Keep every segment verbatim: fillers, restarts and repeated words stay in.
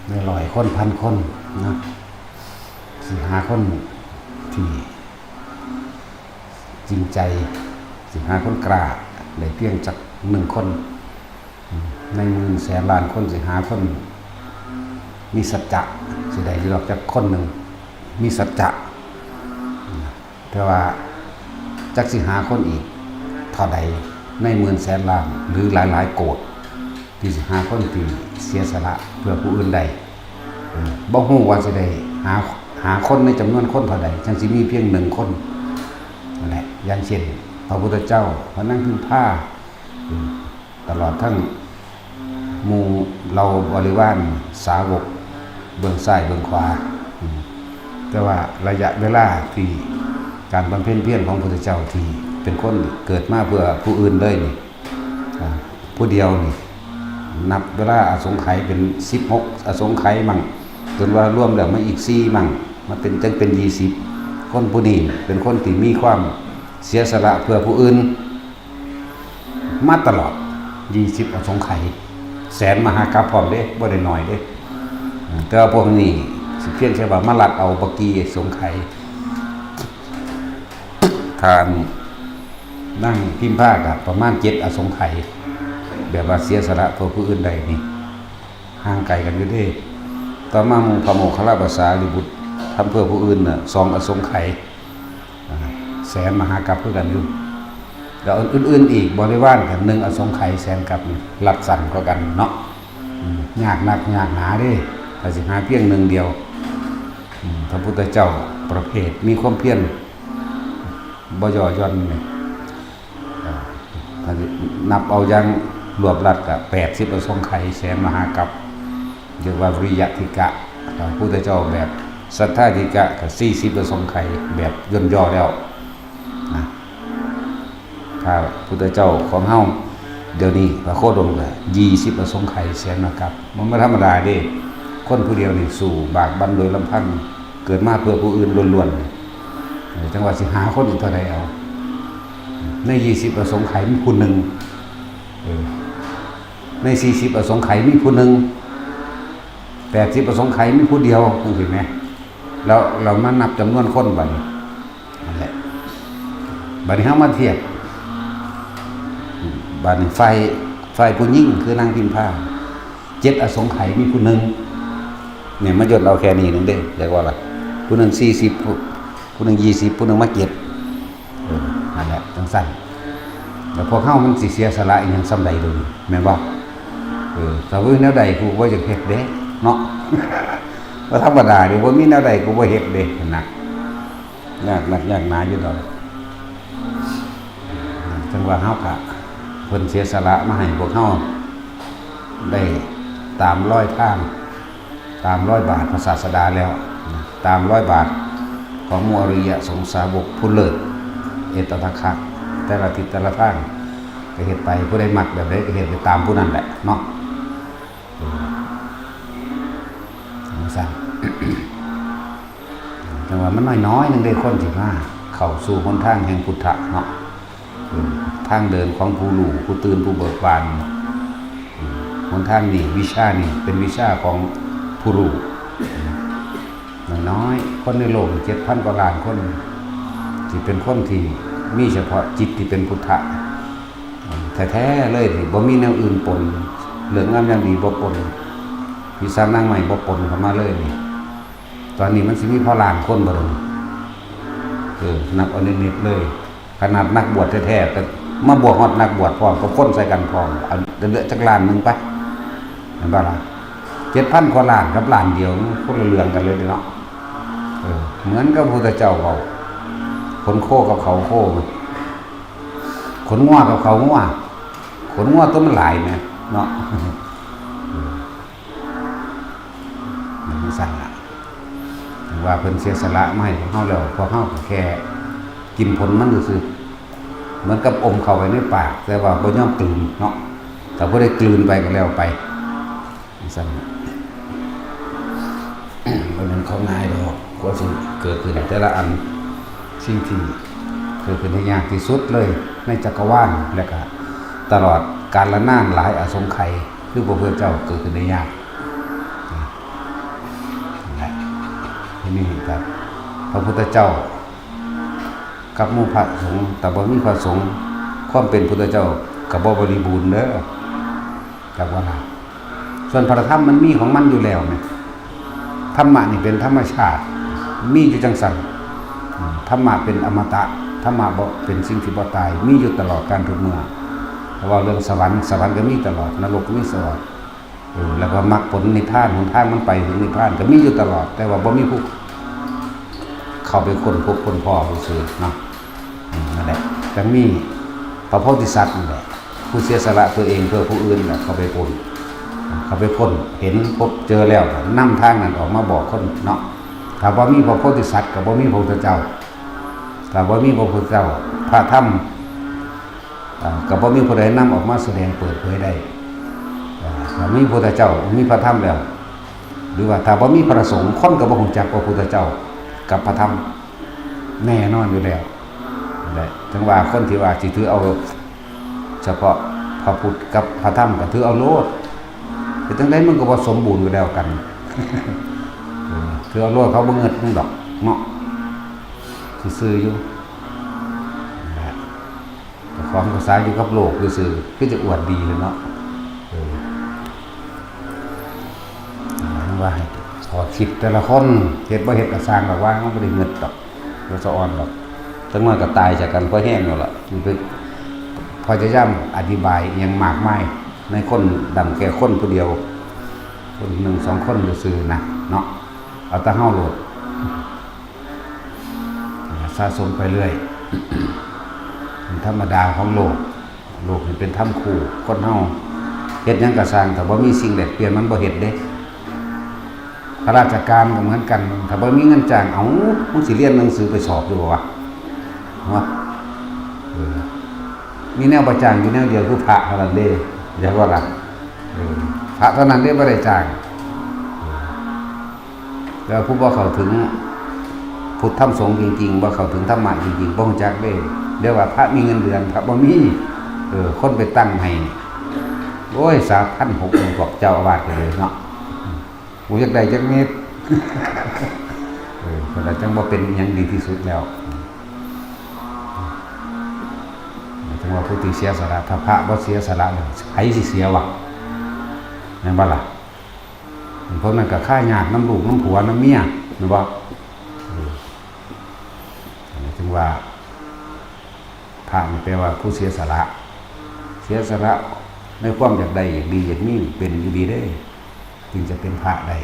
ในร้อยคนพันคนนะ สิหาคนที่จริงใจ สิหาคนกล้าได้เพียงจักหนึ่งคน ในหมื่นแสนล้านคนสิหาคนมีสัจจะ สิได้อยู่ดอกจักคนหนึ่ง มีสัจจะ แต่ว่าจักสิหาคนอีกเท่าใดในหมื่นแสนล้าน หรือหลายๆโกด ที่สิหาคนที่เสียสละเพื่อผู้อื่นได้ เออ บ่ฮู้ว่าสิได้หา หาคนในจำนวนคนเท่าใด จังสิมีเพียงหนึ่งคนนั่นแหละ อย่างเช่น พระพุทธเจ้า พระนางพิมพา เออ ตลอดทั้งหมู่เหล่าบริวารสาวกเบื้องซ้ายเบื้องขวา อืม แต่ว่าระยะเวลาที่การบำเพ็ญเพียรของพระพุทธเจ้าที่เป็นคนเกิดมาเพื่อผู้อื่นเลยนี่ อ่า ผู้เดียวนี่ นับเวลาอสงไขยเป็นสิบหกอสงไขยมั่ง จนว่ารวมแล้วมาอีกสี่มั่ง มาเป็น จังเป็นยี่สิบ คนผู้นี้เป็นคนที่มีความเสียสละเพื่อผู้อื่น มาตลอด ยี่สิบอสงไขย แสนมหากัปพร้อมเด้ บ่ได้น้อยเด้ แต่ว่าพวกนี้สิเพียงแค่ว่ามาลัดเอาบักกี้อสงไขย ทานนั่งพิมพากับประมาณเจ็ดอสงไขย แบบว่าเสียสละเพื่อผู้อื่นได้นี่ ห่างไกลกันอยู่เด้ ต่อมาหมู่พระโมคคัลลาภาษาลิบุตรทำเพื่อผู้อื่นน่ะ สองอสงไขย อ่า แสนมหากัปคือกันอยู่ แล้วอื่นๆอีกบริวารกันหนึ่งอสงไขยแสนกัปนี่ ลัดสั้นกว่ากันเนาะ อืม ยากนักยากหนาเด้ ถ้าสิหาเพียงหนึ่งเดียว อืม พระพุทธเจ้าประเภทมีความเพียรบ่หย่อหย่อนนี่ อ่า ถ้านับเอาอย่างรวบรัดก็แปดสิบอสงไขยแสนมหากัป เรียกว่าวิริยะทิกะ พระพุทธเจ้าแบบศรัทธาทิกะก็สี่สิบอสงไขยแบบย่นย่อแล้วนะ ถ้าพุทธเจ้าของเฮาเดี๋ยวนี้พระโคดมก็ยี่สิบอสงไขยแสนมหากัป มันบ่ธรรมดาเด้ คนผู้เดียวนี่สู้บากบั่นโดยลำพัง เกิดมาเพื่อผู้อื่นล้วนๆ เออ จังว่าสิหาคนอีกเท่าใดเอา ในยี่สิบอสงไขยมีผู้หนึ่ง เออ ในสี่สิบอสงไขยมีผู้หนึ่ง แปดสิบอสงไขยมีผู้เดียว จังซี้แหม แล้วเรามานับจำนวนคนบัดนี้ นั่นแหละ บัดนี้เฮามาเทียบ บัดนี้ฝ่าย ฝ่ายผู้หญิงคือนางพิมพา เจ็ดอสงไขยมีผู้หนึ่ง เนี่ย มาย่นเอาแค่นี้หนึ่งเด้ เรียกว่าล่ะ ผู้หนึ่งสี่สิบ ผู้ ผู้หนึ่งยี่สิบ ผู้หนึ่งมาเจ็ด เออ นั่นแหละ จังซั่น แล้วพวกเฮามันสิเสียสละอีหยังส่ำใดเดี๋ยวนี้ แม่นบ่ เออ ถ้าบ่มีแนวใดกูบ่อยากเฮ็ดเด้ เนาะ บ่ธรรมดาเด้ บ่มีแนวใดกูบ่เฮ็ดเด้ นะ ยากนักยากหนาอยู่ดอก จังว่าเฮากะ เพิ่นเสียสละมาให้พวกเฮาได้ตามรอยทาง ตามรอยบาทพระศาสดาแล้วนะ ตามรอยบาทของหมู่อริยสงสาวกผู้เลิศ เอตทัคคะ แต่ละทิศแต่ละทาง ก็เฮ็ดไป ผู้ใดมักแบบใดก็เฮ็ดไปตามผู้นั้นแหละเนาะ เออ จังซั่น จังว่ามันน้อยๆหนึ่งเด้ คนที่มาเข้าสู่หนทางแห่งพุทธะเนาะ เออ ทางเดินของผู้รู้ ผู้ตื่น ผู้เบิกบาน เออ หนทางนี้ วิชานี้เป็นวิชาของผู้รู้ น้อยๆ คนในโลกเจ็ดพันกว่าล้านคน ที่เป็นคนที่มีเฉพาะจิตที่เป็นพุทธะแท้ๆเลย ที่บ่มีแนวอื่นปน เลิกงามยามดีบ่ปน ผีสางนางไม้บ่ปนเข้ามาเลยนี่ ตอนนี้มันสิมีพอล้านคนบ่ดอกนี่ เออ นับเอานิดๆเลย ขนาดนักบวชแท้ๆ ก็มาบวชฮอดนักบวชพร้อมกับคนใส่กันพร้อม เอาเหลือจักล้านหนึ่งไป เห็นบ่ล่ะ เจ็ดพันกว่าล้านกับล้านเดียว มันคนละเรื่องกันเลยเนาะ เออ เหมือนกับพระพุทธเจ้าเว้า ขนโคกับเขาโค ขนงัวกับเขางัว ขนงัวตัวมันหลายแหมเนาะ เออ มันจั่งซั่นล่ะ ถึงว่าเพิ่นเสียสละมาให้พวกเฮาแล้ว พวกเฮาก็แค่กินผลมันซื่อๆ เหมือนกับอมเข้าไปในปาก แต่ว่าบ่ยอมกลืนเนาะ ถ้าบ่ได้กลืนไปก็แล้วไป จั่งซั่นล่ะ บ่แม่นของง่ายดอก กว่าสิเกิดขึ้นแต่ละอัน สิ่งที่เกิดขึ้นได้ยากที่สุดเลยในจักรวาล และก็ตลอดกาลนานหลายอสงไขย คือพระพุทธเจ้าเกิดขึ้นได้ยาก นะ นี่ครับ พระพุทธเจ้า กับหมู่พระสงฆ์ แต่บ่มีพระสงฆ์ ความเป็นพุทธเจ้าก็บ่บริบูรณ์เด้อ จักว่าล่ะ ส่วนพระธรรมมันมีของมันอยู่แล้วแหม ธรรมะนี่เป็นธรรมชาติ มีอยู่จั่งซั้น อืม ธรรมะเป็นอมตะ ธรรมะบ่เป็นสิ่งที่บ่ตาย มีอยู่ตลอดกาลทุกเมื่อ เพราะว่าเรื่องสวรรค์ สวรรค์ก็มีตลอด นรกก็มีตลอด เออ แล้วก็มรรคผลนิพพาน หนทางมันไปถึงนิพพานก็มีอยู่ตลอด แต่ว่าบ่มีผู้เข้าไปค้นพบค้นพ้อซื่อๆ เนาะ อืม นั่นแหละ จั่งมีพระโพธิสัตว์นั่นแหละ ผู้เสียสละตัวเองเพื่อผู้อื่นน่ะ เข้าไปค้น เข้าไปค้น เห็นพบเจอแล้ว นำทางนั้นออกมาบอกคนเนาะ ถ้าบ่มีพระโพธิสัตว์ก็บ่มีพระพุทธเจ้า ถ้าบ่มีพระพุทธเจ้า พระธรรม อ่า ก็บ่มีผู้ใดนำออกมาแสดงเปิดเผยได้ อ่า ถ้ามีพระพุทธเจ้า มีพระธรรมแล้ว หรือว่าถ้าบ่มีพระสงฆ์ คนก็บ่รู้จักพระพุทธเจ้ากับพระธรรม แน่นอนอยู่แล้ว นั่นแหละ ถึงว่าคนที่ว่าสิถือเอาเฉพาะพระพุทธกับพระธรรมก็ถือเอาโลด แต่จั่งใดมันก็บ่สมบูรณ์ก็แล้วกัน เออ ถือเอาโลด เขาบ่เงิดมึงดอกเนาะ ซื่อๆ อยู่ นั่นแหละ เจ้าของภาษาอยู่กับโลกซื่อๆ คือจะอวดดีเลยเนาะ เออ ว่าให้ขอคิดแต่ละคน เฮ็ดบ่เฮ็ดก็ซ่างดอกว่า มันบ่ได้เงิดดอก บ่สะออนดอก จักหน่อยก็ตายจากกันพอแฮงแล้วล่ะ มันเป็น พยายามอธิบายอิหยังมากมาย ในคนดังแก่คนผู้เดียว คนหนึ่งสองคนซื่อๆ นะ เนาะ เอาแต่เฮาโลด สะสมไปเรื่อย เป็นธรรมดาของโลก โลกนี่เป็นธรรมคู่ คนเฮาเฮ็ดหยังก็ซ่าง ถ้าบ่มีสิ่งแลกเปลี่ยนมันบ่เฮ็ดเด้ ข้าราชการก็เหมือนกัน ถ้าบ่มีเงินจ้าง เอ้า มึงสิเรียนหนังสือไปสอบอยู่บ่วะ วะ เออ มีแนวบ่จ้างอยู่แนวเดียวคือพระเท่านั้นเด้ เรียกว่าล่ะ เออ พระเท่านั้นเด้บ่ได้จ้าง เออ แต่ผู้บ่เข้าถึงพุทธธรรมสงฆ์จริงๆ บ่เข้าถึงธรรมะจริงๆ บ่รู้จักเด้ เรียกว่าพระมีเงินเดือน พระบ่มี เออ คนไปตั้งให้ โอ้ย สามพันหก พวกเจ้าอาวาสก็เลยเนาะ กูอยากได้จักเม็ด เออ เพิ่นละจั่งบ่เป็นอิหยังดีที่สุดแล้ว จั่งว่าผู้ที่เสียสละ ถ้าพระบ่เสียสละแล้ว ไผสิเสียวะ แม่นบ่ล่ะ พวกนั้นก็คายากนำลูกนำผัวนำเมีย แม่นบ่ เออ จั่งว่า พระนี่แปลว่าผู้เสียสละ เสียสละในความอยากได้อยากดีอยากมีเป็นอยู่ดีเด้ จึงจะเป็นพระได้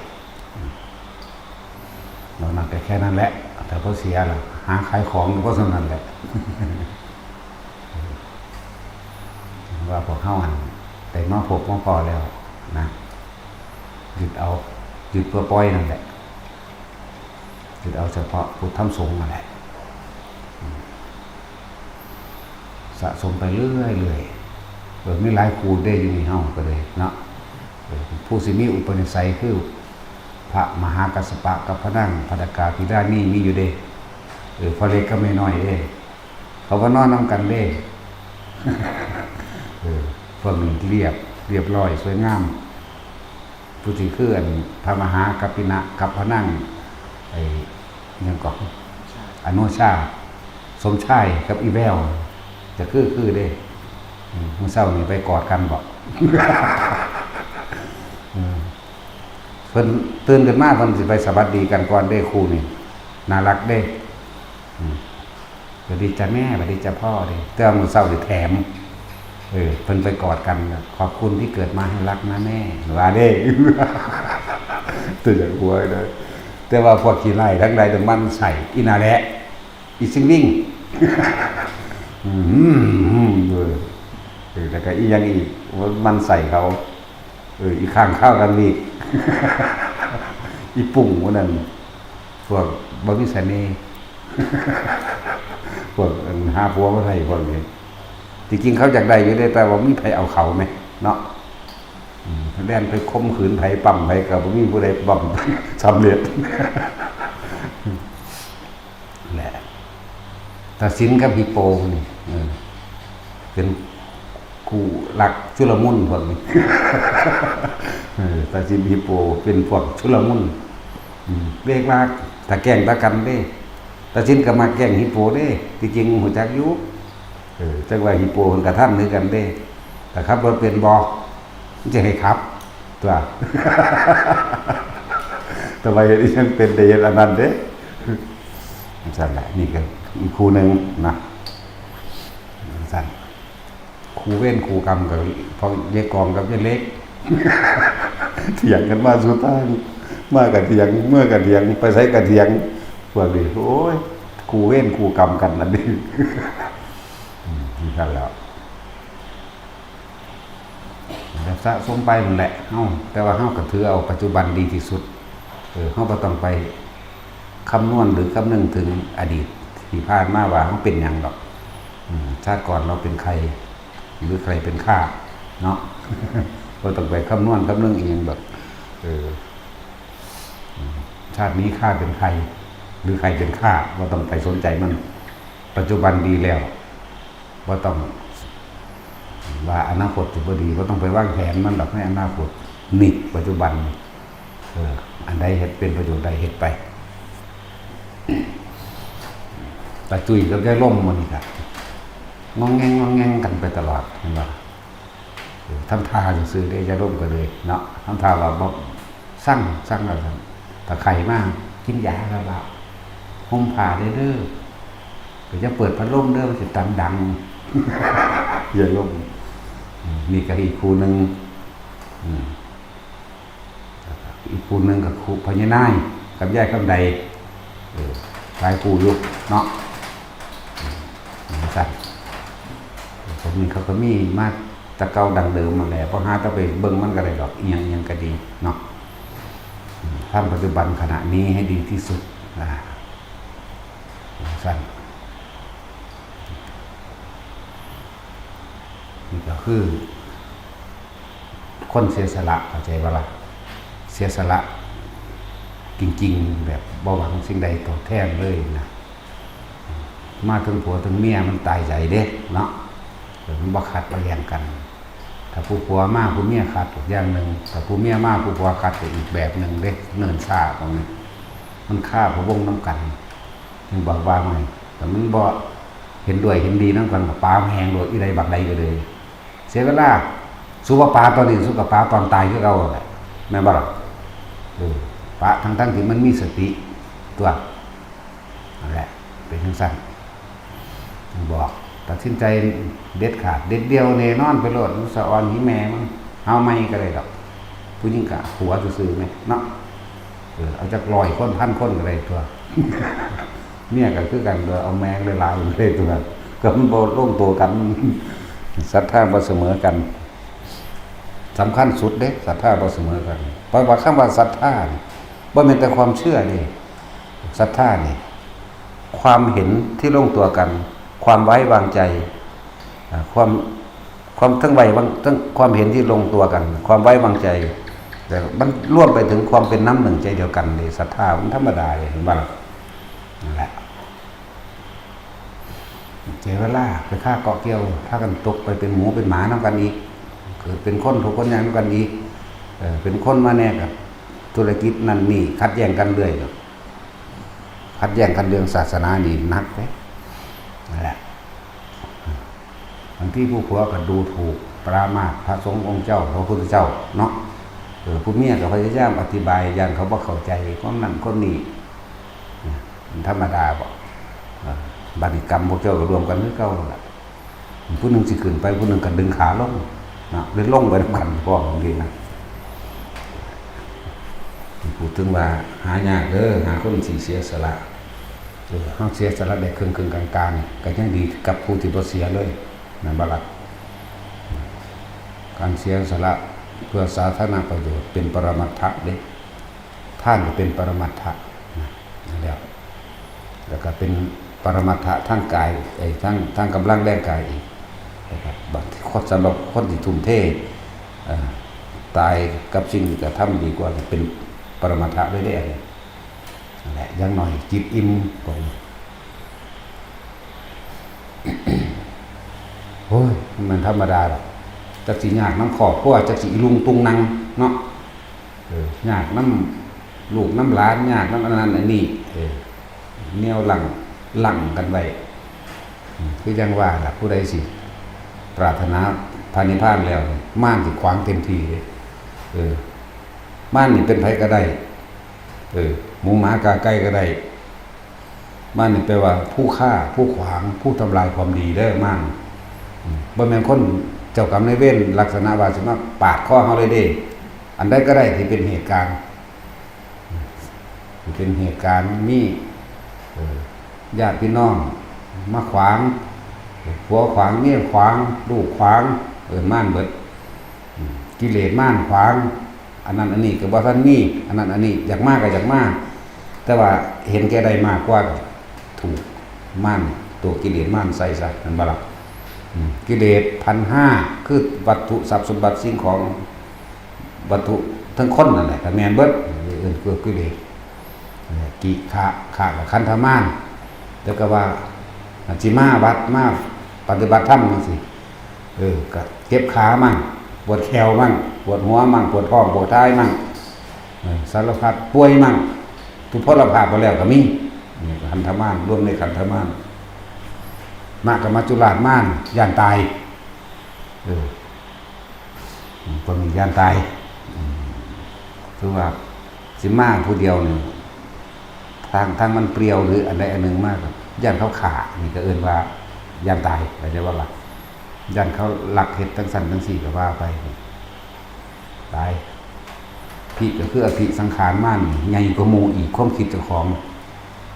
นอกนั้นก็แค่นั้นแหละ แต่พอเสียล่ะ หาขายของก็เท่านั้นแหละ ว่าพวกเฮาอันได้มาพบมาพ้อแล้วนะ ยึดเอา ยึดเพื่อปล่อยนั่นแหละ ยึดเอาเฉพาะพุทธธรรมสงฆ์นั่นแหละ สะสมไปเรื่อยๆ เออ มีหลายคู่เด้อยู่นี่เฮาก็เลยเนาะ เออ ผู้สิมีอุปนิสัยคือ พระมหากัสสปะกับพระนางพระดกาพิราณีมีอยู่เด้ เออ พ่อเล็กกับแม่น้อยเด้ เขาบ่นอนนำกันเด้ เออ พวกนี้เรียบ เรียบร้อย สวยงาม ผู้ที่คืออันพระมหากัปปินะกับพระนาง ไอ้ หยังก่อน อนุชา สมชายกับอีแวว จะคือ คือเด้ อืม มื้อเช้านี่ไปกอดกันบ่ อืม เพิ่นตื่นขึ้นมา เพิ่นสิไปสวัสดีกันก่อนเด้ คู่นี่ น่ารักเด้ อืม สวัสดีจ้ะแม่ สวัสดีจ้ะพ่อเด้ แต่ว่ามื้อเช้าสิแถม เออ เพิ่นไปกอดกัน ขอบคุณที่เกิดมาให้รักนะแม่ ว่าเด้ แต่อยากหัวเลย แต่ว่าพวกขี้ไล่ทั้งหลายแต่มันใส่อีนาแหละ อีซิงวิ่ง อืม อืม เออ เออ แล้วก็อีหยังอีก มันใส่เขา เออ อีข้างข้าวกันนี่ อีปุ่งพวกนั้น พวกบ่มีเสน่ห์ พวกอันหาผัวบ่ได้พวกนี้ จริงๆ เขาอยากได้อยู่เด้ แต่ว่ามีไผเอาเขาไหม เนาะ อืม แล่นไปข่มขืนไผ ปั๊มไผ ก็บ่มีผู้ใดปั๊ม สำเร็จ แหละ ตาสินกับฮิปโปนี่ เออ เป็นคู่รักชุลมุนพวกนี้ เออ ตาสินฮิปโปเป็นพวกชุลมุน อืม เลขมาก ถ้าแกล้งตากันเด้ ตาสินก็มาแกล้งฮิปโปเด้ ที่จริงฮู้จักอยู่ เออ จักว่าฮิปโปมันกระทันคือกันเด้ แต่ขับรถเป็นบ่ มันจะให้ขับ ตัว แต่ว่าเฮ็ดอีหยังเป็นได้เฮ็ดอันนั้นเด้ จั่งซั่นแหละ นี่ก็อีกคู่หนึ่งนะ จั่งซั่น คู่เวรคู่กรรมกับพวกยายกองกับยายเล็ก เถียงกันมาสู่ทาง มากะเถียง เมือกะเถียง ไปไสกะเถียง พวกนี้ โอ้ย คู่เวรคู่กรรมกันนั่นเอง อืม นั่นแหละ แบบสะสมไปนั่นแหละ เฮา แต่ว่าเฮาก็ถือเอาปัจจุบันดีที่สุด เออ เฮาบ่ต้องไปคำนวณหรือคำนึงถึงอดีตที่ผ่านมาว่าเฮาเป็นหยังดอก อืม ชาติก่อนเราเป็นใคร หรือใครเป็นข้า เนาะ บ่ต้องไปคำนวณคำนึงอีหยังดอก เออ อืม ชาตินี้ข้าเป็นใคร หรือใครเป็นข้า บ่ต้องไปสนใจมัน ปัจจุบันดีแล้ว บ่ต้องว่าอนาคตสิบ่ดี บ่ต้องไปวางแผนมันดอกในอนาคต นี่ปัจจุบัน เออ อันใดเฮ็ดเป็นประโยชน์ได้เฮ็ดไป ตาจุ้ยกับยายลมมื้อนี้ก็งองแงงงองแงงกันไปตลอด เห็นบ่ เออ ทำท่าซื่อๆเด้ ยายลมก็เลยเนาะ ทำท่าว่าบ่ สั่ง สั่งแล้วสั่ง ถ้าไข้มา กินยาแล้วล่ะ ห่มผ้าเด้อ เด้อ ก็อย่าเปิดพัดลมเด้อ มันสิตันดัง อย่าลม อืม นี่ก็อีกคู่หนึ่ง อืม อีกคู่หนึ่งก็คู่พ่อใหญ่นาย กับยายคำใด เออ หลายคู่อยู่เนาะ อืม จั่งซั่น พวกนี้เขาก็มีมาแต่เก่าดั้งเดิมนั่นแหละ บ่หาแต่ไปเบิ่งมันก็ได้ดอก อิหยังอิหยังก็ดีเนาะ อืม ทำปัจจุบันขณะนี้ให้ดีที่สุด อ่า จั่งซั่น นี่ก็คือ คนเสียสละ เข้าใจบ่ล่ะ เสียสละจริงๆ แบบบ่หวังสิ่งใดตอบแทนเลยนะ มาถึงผัวถึงเมียมันตายใจเด้เนาะ เออ มันบ่ขัดบ่แย้งกัน ถ้าผู้ผัวมาผู้เมียขัดก็อย่างหนึ่ง ถ้าผู้เมียมาผู้ผัวขัดก็อีกแบบหนึ่งเด้ เนิ่นช้าตรงนี้ มันคาพะวงนำกัน จึงบอกว่าไง แต่มันบ่เห็นด้วยเห็นดีนำกันก็ปาแฮงโลด อีใดบักใดก็เลย เสียเวลา สู้ว่าปาตอนนี้ สู้กับปาตอนตายคือเก่าแหละ แม่นบ่ล่ะ เออ ปะทั้งๆที่มันมีสติ ตัว นั่นแหละ เป็นจั่งซั่น บอก ตัดสินใจเด็ดขาด เด็ดเดี่ยวแน่นอนไปโลด มันสะออนหีแม่มัน เอาใหม่ก็ได้ดอก ผู้หญิงก็หัวซื่อๆแม่เนาะ เออ เอาจักร้อยคน พันคนก็ได้ตัว เมียก็คือกันตัว เอาแม่งหลายๆก็ได้ตัว ก็มันบ่ลงตัวกัน ศรัทธาบ่เสมอกัน สำคัญสุดเด้ ศรัทธาบ่เสมอกัน เพราะว่าคำว่าศรัทธานี่ บ่แม่นแต่ความเชื่อเด้ ศรัทธานี่ ความเห็นที่ลงตัวกัน ความไว้วางใจ อ่า ความ ความทั้งไว้วาง ทั้งความเห็นที่ลงตัวกัน ความไว้วางใจ แต่มันรวมไปถึงความเป็นน้ำหนึ่งใจเดียวกันเลย ศรัทธามันธรรมดาเลย เห็นบ่ล่ะ นั่นแหละ เสียเวลาไปฆ่าเกาะเกี่ยว พากันตกไปเป็นหมูเป็นหมานำกันอีก เกิดเป็นคนทุกข์คนยากนำกันอีก เออ เป็นคนมาแน่กับธุรกิจนั่นนี่ ขัดแย้งกันเรื่อย ขัดแย้งกันเรื่องศาสนานี่หนักเด้ นั่นแหละ บางทีผู้ผัวก็ดูถูกปรามาสพระสงฆ์องค์เจ้า พระพุทธเจ้าเนาะ เออ ผู้เมียก็พยายามอธิบาย ย่านเขาบ่เข้าใจ ความนั้นความนี้ มันธรรมดาบ่ เออ บัดนี้กรรมพวกเจ้าก็ร่วมกันคือเก่านั่นล่ะ ผู้หนึ่งสิขึ้นไป ผู้หนึ่งก็ดึงขาลงเนาะ เลยลงไปนำกันพร้อมบางทีนะ พูดถึงว่าหายากเด้อ หาคนสิเสียสละ เออ เฮาเสียสละได้ครึ่งๆกลางๆ ก็ยังดีกับผู้ที่บ่เสียเลย แม่นบ่ล่ะ การเสียสละเพื่อสาธารณประโยชน์เป็นปรมัตถะเด้ ทานก็เป็นปรมัตถะนะ แล้ว แล้วก็เป็นปรมัตถะทางกาย ไอ้ ทาง ทางกำลังแรงกายอีกนะครับ บางทีคน สำหรับคนที่ทุ่มเท เอ่อ ตายกับสิ่งที่กระทำดีกว่า เป็นปรมัตถะเลยเด้ อันนี้ นั่นแหละ อย่างน้อยจิตอิ่มก่อน โอ้ย มันธรรมดาดอก จักสิยากนำครอบครัว จักสิอีลุงตุงนังเนาะ เออ ยากนำ ลูกนำหลานยากนำอันนั้นอันนี้ เออ แนวหลั่ง หลั่งกันไว้ อืม คือจั่งว่าล่ะ ผู้ใดสิปรารถนาพระนิพพานแล้ว มารสิขวางเต็มที่เลย เออ มารนี่เป็นไผก็ได้ เออ หมูหมากาไก่ก็ได้ มารนี่แปลว่าผู้ฆ่า ผู้ขวาง ผู้ทำลายความดีเด้อ มาร อืม บ่แม่นคนเจ้ากรรมนายเวรลักษณะว่าสิมาปาดคอเฮาเลยเด้ อันใดก็ได้ที่เป็นเหตุการณ์ เป็นเหตุการณ์มี เอ่อ ญาติพี่น้องมาขวาง ผัวขวาง เมียขวาง ลูกขวาง เอิ้นมารเบิด อืม กิเลสมารขวาง อันนั้นอันนี้ก็บ่ทันมี อันนั้นอันนี้อยากมาก็อยากมา แต่ว่าเห็นแก่ได้มากกว่าก็ถูกมาร ตัวกิเลสมารใส่ซะ แม่นบ่ล่ะ อืม กิเลสพันห้า คือวัตถุทรัพย์สมบัติสิ่งของ วัตถุทั้งคนนั่นแหละ ก็แม่นเบิด เอิ้นคือกิเลส กิฆะ ฆะกับขันธมาร แล้วก็ว่าอาจสิมาวัดมาปฏิบัติธรรมจังซี่ เออ ก็เจ็บขามั่ง ปวดแข้วมั่ง ปวดหัวมั่ง ปวดท้อง ปวดท้ายมั่ง เออ สารพัดป่วยมั่ง ทุพพลภาพไปแล้วก็มี นี่ก็ขันธมาร รวมในขันธมาร มะกับมัจจุราชมาร ย่านตาย เออ อืม พวกนี้ย่านตาย อืม คือว่าสิมาผู้เดียวนี่ ทาง ทางมันเปลี่ยวหรืออันใดอันหนึ่งมาก ย่านเขาฆ่า นี่ก็เอิ้นว่าย่านตาย เข้าใจบ่ล่ะ ย่านเขาลักเฮ็ดจั่งซั้นจั่งซี้ก็ว่าไป ตาย ภิก็คืออภิสังขารมารนี่ ใหญ่กว่าหมู่อีก ความคิดเจ้าของ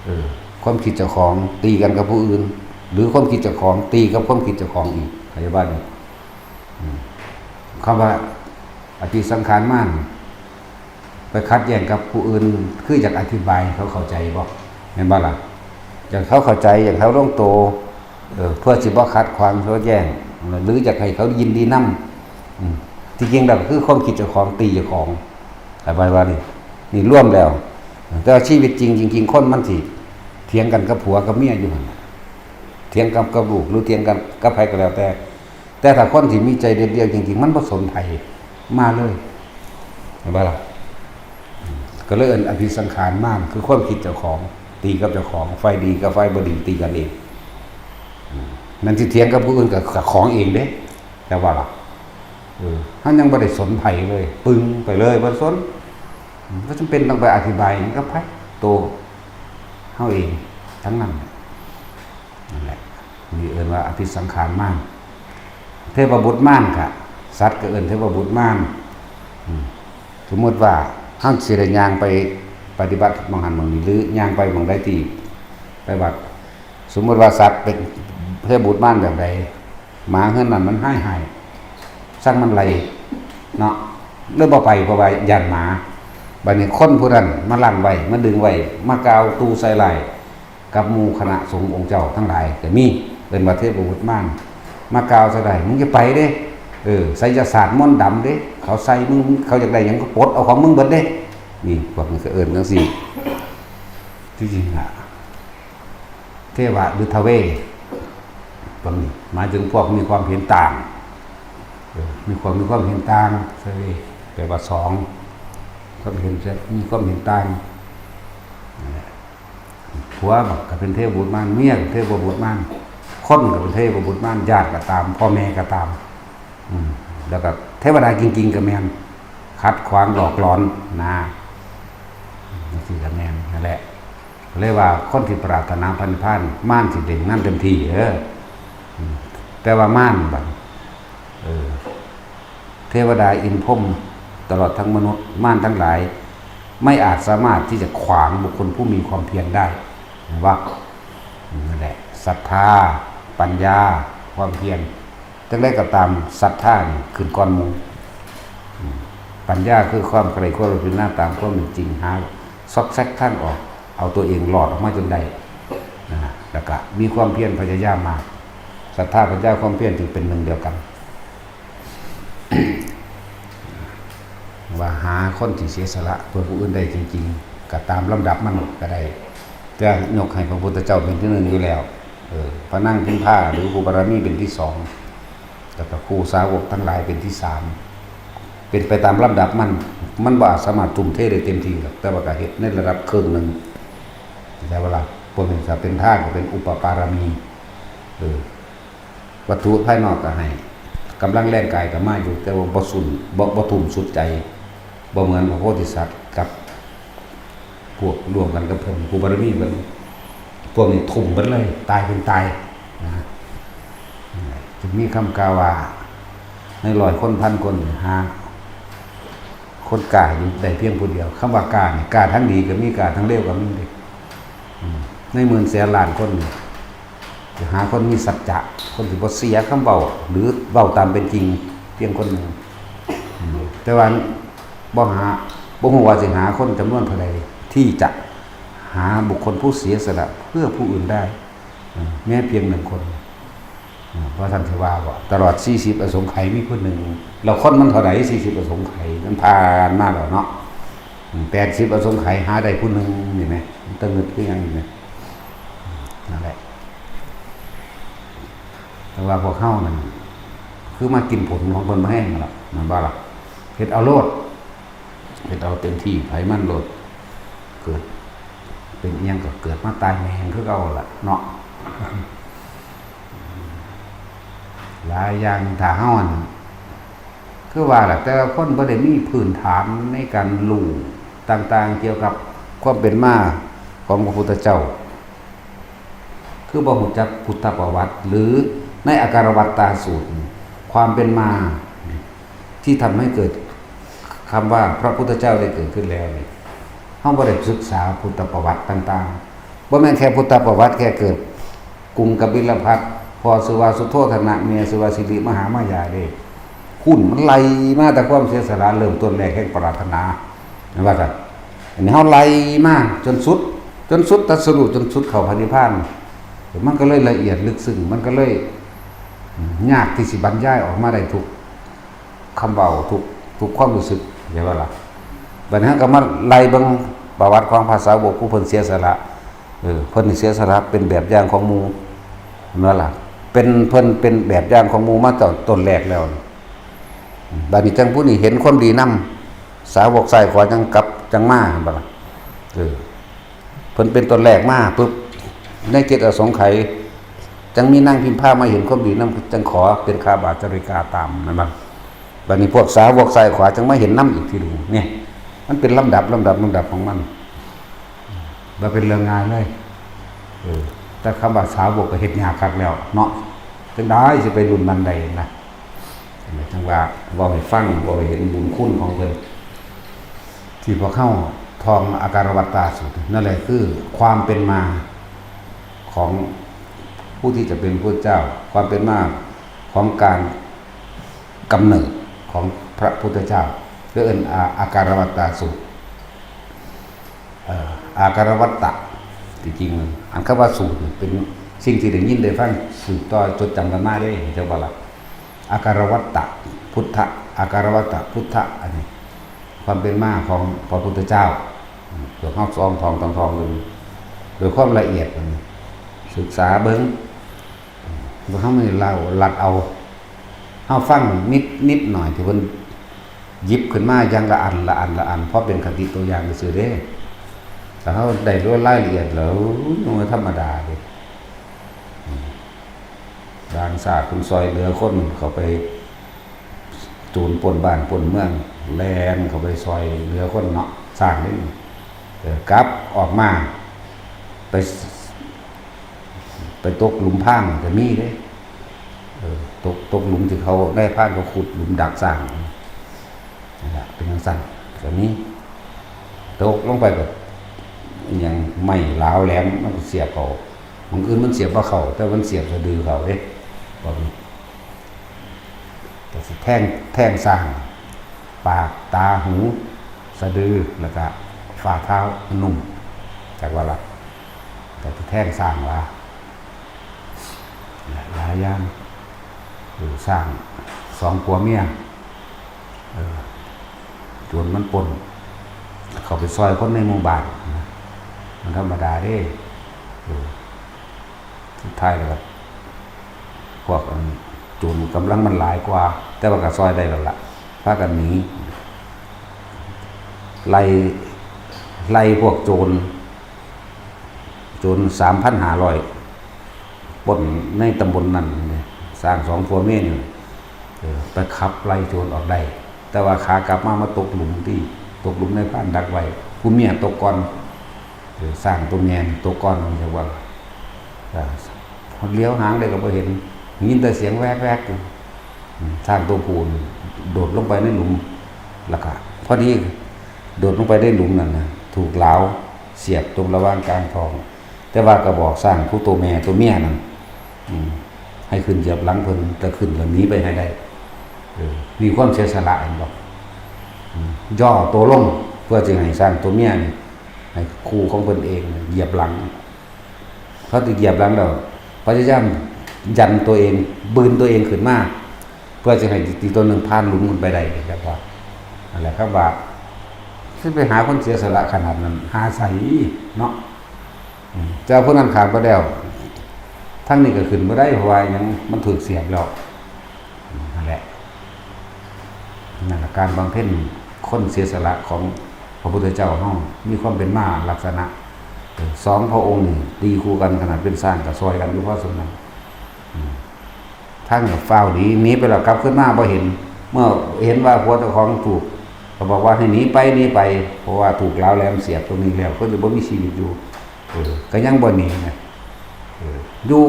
เออ ความคิดเจ้าของตีกันกับผู้อื่น หรือความคิดเจ้าของตีกับความคิดเจ้าของอีก เข้าใจบ่นี่ อืม คำว่าอภิสังขารมาร ไปขัดแย้งกับผู้อื่น คืออยากอธิบายให้เขาเข้าใจบ่ แม่นบ่ล่ะ อยากเขาเข้าใจ อยากเขาลงโต เออ เพื่อสิบ่ขัดขวางเขาแย้ง หรืออยากให้เขายินดีนำ อืม ที่จริงแล้วก็คือความคิดเจ้าของตีเจ้าของ เข้าใจบ่นี่ นี่รวมแล้ว แต่ว่าชีวิตจริง จริงๆ คนมันสิเถียงกันกับผัวกับเมียอยู่หั่นน่ะ เถียงกับ กับลูก หรือเถียงกันกับใครก็แล้วแต่ แต่ถ้าคนที่มีใจเด็ดเดี่ยวจริงๆ มันบ่สนไผมาเลย เห็นบ่ล่ะ ก็เลยเอิ้นอภิสังขารมาร คือความคิดเจ้าของ ตีกับเจ้าของ ฝ่ายดีกับฝ่ายบ่ดีตีกันเอง อืม นั่นสิเถียงกับผู้อื่นก็ ก็ของเองเด้ แต่ว่าล่ะ เออ เฮายังบ่ได้สนไผเลย ปึงไปเลย บ่สน อืม บ่จำเป็นต้องไปอธิบายหยังกับไผ โตเฮาเองทั้งนั้น นั่นแหละ นี่เอิ้นว่าอภิสังขารมาร เทพบุตรมารกะ สัตว์ก็เอิ้นเทพบุตรมาร อืม สมมุติว่าเฮาสิได้ย่างไปปฏิบัติหม่องหั้นหม่องนี้ หรือย่างไปหม่องใดที่ไปวัด สมมุติว่าสัตว์เป็นเทพบุตรมารแบบใด หมาเฮือนนั้นมันฮ้ายๆ ซังมันไล่เนาะ เลยบ่ไป เพราะว่าย่านหมา บัดนี้คนผู้นั้นมาลังไว้ มาดึงไว้ มากล่าวตู่ใส่ร้าย กับหมู่คณะสงฆ์องค์เจ้าทั้งหลายก็มี เอิ้นว่าเทพบุตรมาร มากล่าวใส่ร้าย มึงอย่าไปเด้ เออ ไสยศาสตร์มนต์ดำเด้ เขาใส่มึง เขาอยากได้หยังก็ปลดเอาของมึงเบิดเด้ นี่พวกนี้ก็เอิ้นจั่งซี้ ที่จริงอะ เทวะหรือทเว พวกนี้หมายถึงพวกมีความเห็นต่าง เออ มีความ มีความเห็นต่าง ทเว แปลว่าสอง ความเห็น มีความเห็นต่าง นั่นแหละ ผัวก็เป็นเทพบุตรมาร เมียก็เทพบุตรมาร คนก็เป็นเทพบุตรมาร ญาติก็ตาม พ่อแม่ก็ตาม อืม แล้วก็เทวดาจริงๆ ก็แม่น ขัดขวางหลอกหลอนนะ จั่งซี้ก็แม่น นั่นแหละ เรียกว่าคนที่ปรารถนาพระนิพพาน มารสิเล่นงานเต็มที่ เออ อืม แต่ว่ามารบัด เออ เทวดาอินทร์พรหม ตลอดทั้งมนุษย์ มารทั้งหลาย ไม่อาจสามารถที่จะขวางบุคคลผู้มีความเพียรได้ เห็นบ่ นั่นแหละ ศรัทธา ปัญญา ความเพียร จั่งใดก็ตาม ศรัทธานี่ขึ้นก่อนหมู่ อืม ปัญญาคือความใคร่ครวญพิจารณาตามความเป็นจริง หาซอกแซกทางออก เอาตัวเองรอดออกมาจนได้ นะ แล้วก็มีความเพียรพยายามมาก ศรัทธา ปัญญา ความเพียรจึงเป็นหนึ่งเดียวกัน ว่าหาคนที่เสียสละเพื่อผู้อื่นได้จริงๆ ก็ตามลำดับมันก็ได้ แต่ยกให้พระพุทธเจ้าเป็นที่หนึ่งอยู่แล้ว เออ พระนางพิมพาหรือผู้บารมีเป็นที่สอง แล้วก็ครูสาวกทั้งหลายเป็นที่สาม เป็นไปตามลำดับมัน มันบ่อาจสามารถทุ่มเทได้เต็มที่หรอก แต่ว่าก็เฮ็ดในระดับครึ่งหนึ่ง เข้าใจบ่ล่ะ พวกนี้ถ้าเป็นทานก็เป็นอุปปารมี เออ วัตถุภายนอกก็ให้ กำลังแรงกายก็มาอยู่ แต่ว่าบ่สุน บ่ บ่ทุ่มสุดใจ บ่เหมือนพระโพธิสัตว์กับ พวกร่วมกันกับเพิ่น ผู้บารมีเพิ่น พวกนี้ทุ่มเบิดเลย ตายเป็นตายนะ จึงมีคำกล่าวว่า ในร้อยคนพันคนนี่หา คนกล้าอยู่ได้เพียงผู้เดียว คำว่ากล้านี่ กล้าทั้งดีก็มี กล้าทั้งเลวก็มีเด้ อืม ในหมื่นแสนล้านคนนี่ จะหาคนมีสัจจะ คนที่บ่เสียคำเว้า หรือเว้าตามเป็นจริง เพียงคนหนึ่ง อืม แต่ว่าบ่หา บ่ฮู้ว่าสิหาคนจำนวนเท่าใด ที่จะหาบุคคลผู้เสียสละเพื่อผู้อื่นได้ อืม แม้เพียงหนึ่งคน อืม ว่าท่านสิว่าบ่ ตลอดสี่สิบอสงไขยมีผู้หนึ่ง แล้วคนมันเท่าใด สี่สิบอสงไขย มันผ่านมาแล้วเนาะ อืม แปดสิบอสงไขยหาได้ผู้หนึ่งนี่แหม มันตะงึดคือหยังนี่แหม นั่นแหละ แต่ว่าพวกเฮานั่น คือมากินผลของเพิ่นมาแฮงนั่นล่ะ แม่นบ่ล่ะ เฮ็ดเอาโลด เฮ็ดเอาเต็มที่ ไผมันโลด เกิดเป็นอิหยังก็เกิดมาตายแม่งคือเก่าล่ะเนาะ หลายอย่างถ้าเฮาหั่น คือว่าล่ะ แต่ละคนบ่ได้มีพื้นฐานในการรู้ต่างๆ เกี่ยวกับความเป็นมาของพระพุทธเจ้า คือบ่ฮู้จักพุทธประวัติ หรือในอาการวัตตาสูตร ความเป็นมาที่ทำให้เกิดคำว่าพระพุทธเจ้าได้เกิดขึ้นแล้วนี่ เฮาบ่ได้ศึกษาพุทธประวัติต่างๆ บ่แม่นแค่พุทธประวัติแค่เกิดกรุงกบิลพัสดุ พ่อชื่อว่าสุโธธนะ แม่ชื่อว่าสิริมหามายาเด้ คุณมันไล่มาแต่ความเสียสละเริ่มต้นแรกแห่งปรารถนา แม่นบ่ครับ อันนี้เฮาไล่มาจนสุด จนสุดตรัสรู้ จนสุดเข้าพระนิพพาน มันก็เลยละเอียดลึกซึ้ง มันก็เลย อืม ยากที่สิบรรยายออกมาได้ทุกคำเว้า ทุก ทุกความรู้สึก เข้าใจบ่ล่ะ บัดนี้เฮาก็มาไล่เบิ่งประวัติของพระสาวกผู้เพิ่นเสียสละ เออ เพิ่นนี่เสียสละเป็นแบบอย่างของหมู่ แม่นบ่ล่ะ เป็น เพิ่นเป็นแบบอย่างของหมู่มาตั้งแต่ต้นแรกแล้ว บัดนี้จั่งผู้นี้เห็นความดีนำ สาวกซ้ายขวาจั่งกลับจั่งมา แม่นบ่ล่ะ เออ เพิ่นเป็นต้นแรกมาปุ๊บ ในเจ็ดอสงไขย จั่งมีนางพิมพามาเห็นความดีนำ จั่งขอเป็นข้าบาทจาริกาตาม แม่นบ่ บัดนี้พวกสาวกซ้ายขวาจั่งมาเห็นนำอีกทีหนึ่ง เนี่ย มันเป็นลำดับ ลำดับ ลำดับของมัน บ่เป็นเรื่องง่ายเลย เออ แต่คำว่าสาวกก็เฮ็ดยากคักแล้วเนาะ จั่งใดสิไปรุ่นนั้นได้นะ จั่งว่าเว้าให้ฟัง เว้าให้เห็นบุญคุณของเพิ่น ที่พวกเฮาท่องอาการวัตตาสูตร นั่นแหละคือความเป็นมาของผู้ที่จะเป็นพุทธเจ้า ความเป็นมาของการกำเนิดของพระพุทธเจ้า เรียกเอิ้นอา อาการวัตตาสูตร เอ่อ อาการวัตตะ จริงๆ อันคำว่าสูตรนี่เป็นสิ่งที่ได้ยินได้ฟังสืบต่อจดจำกันมาเด้ เข้าใจบ่ล่ะ อาการวัตตะพุทธะ อาการวัตตะพุทธะ อันนี้ ความเป็นมาของพระพุทธเจ้า พวกเฮาซองท่อง ท่อง ท่องเบิ่ง โดยความละเอียด ศึกษาเบิ่ง บ่ เฮาไม่เล่าลัดเอา เฮาฟังนิด นิดหน่อยที่เพิ่นหยิบขึ้นมาอย่างละอัน ละอัน ละอัน พอเป็นคติตัวอย่างซื่อๆ เด้ ถ้าเฮาได้รู้รายละเอียดแล้ว มันบ่ธรรมดาเด้ บางชาติเพิ่นซอยเหลือคน เข้าไปโจรปล้นบ้านปล้นเมือง แล่นเข้าไปซอยเหลือคนเนาะ ช้างนี่ เออ กลับออกมา ไป ไปตกหลุมพรางก็มีเด้ เออ ตก ตกหลุมที่เขา นายพรานเขาขุดหลุมดักช้าง นั่นล่ะ เป็นจั่งซั้นก็มี ตกลงไปก็อิหยังไม้หลาวแหลม มันก็เสียบเข้า บางอื่นมันเสียบบ่เข้า แต่มันเสียบสะดือเข้าเด้ บอกนี่ ก็สิแทง แทงช้าง ปาก ตา หู สะดือ แล้วก็ฝ่าเท้า นุ่ม จักว่าล่ะ ก็สิแทงช้างว่า หลายอย่าง เออ ช้างสองผัวเมีย เออ โจรมันปล้น เข้าไปซอยคนในหมู่บ้านนะ มันธรรมดาเด้ เออ สุดท้ายแล้วก็ พวกอันโจรกำลังมันหลายกว่า แต่ว่าก็ซอยได้แล้วล่ะ พากันหนี ไล่ไล่พวกโจร โจรสามพันห้าร้อย ปล้นในตำบลนั้น สร้างสองผัวเมียนี่ เออ ไปขับไล่โจรออกได้ แต่ว่าขากลับมา มาตกหลุมที่ ตกหลุมในพรานดักไว้ ผู้เมียตกก่อน เออ สร้างตัวเมียตกก่อน มันจะว่า อ่า เลี้ยวหางเลยก็บ่เห็น ยินแต่เสียงแวกๆอยู่ อืม สร้างตัวผู้โดดลงไปในหลุม แล้วก็พอดีโดดลงไปในหลุมนั่นนะ ถูกหลาวเสียบตรงระหว่างกลางท้อง แต่ว่าก็บอกสร้างผู้ตัวแม่ตัวเมียนั่น อืม ให้ขึ้นเหยียบหลังเพิ่น แต่ขึ้นแล้วหนีไปให้ได้ เออ มีความเสียสละ เห็นบ่ อืม ย่อตัวลง เพื่อจะให้สร้างตัวเมียนี่ ให้คู่ของเพิ่นเองเหยียบหลัง เขาสิเหยียบหลังแล้ว พยายามยันตัวเอง บืนตัวเองขึ้นมา เพื่อจะให้อีกตัวหนึ่งผ่านหลุมขึ้นไปได้ครับว่า นั่นแหละครับว่า สิไปหาคนเสียสละขนาดนั้น หาใสเนาะ อืม แต่ผู้นั้นขาดไปแล้ว ทั้งนี้ก็ขึ้นบ่ได้ เพราะว่าหยัง มันถูกเสียบแล้ว นั่นแหละ นั่นแหละ การบำเพ็ญคนเสียสละของพระพุทธเจ้าเฮา มีความเป็นมาลักษณะ เออ สองพระองค์นี่ตีคู่กัน ขนาดเป็นช้างก็ซอยกันอยู่พอสมนั้น อืม ทั้งกับฟ้าวหนี หนีไปแล้ว กลับขึ้นมาบ่เห็น เมื่อเห็นว่าผัวเจ้าของถูก ก็บอกว่าให้หนีไป หนีไป เพราะว่าถูกหลาวแหลมเสียบตรงนี้แล้ว ก็จะบ่มีชีวิตอยู่ เออ ก็ยังบ่หนีนะ เออ อยู่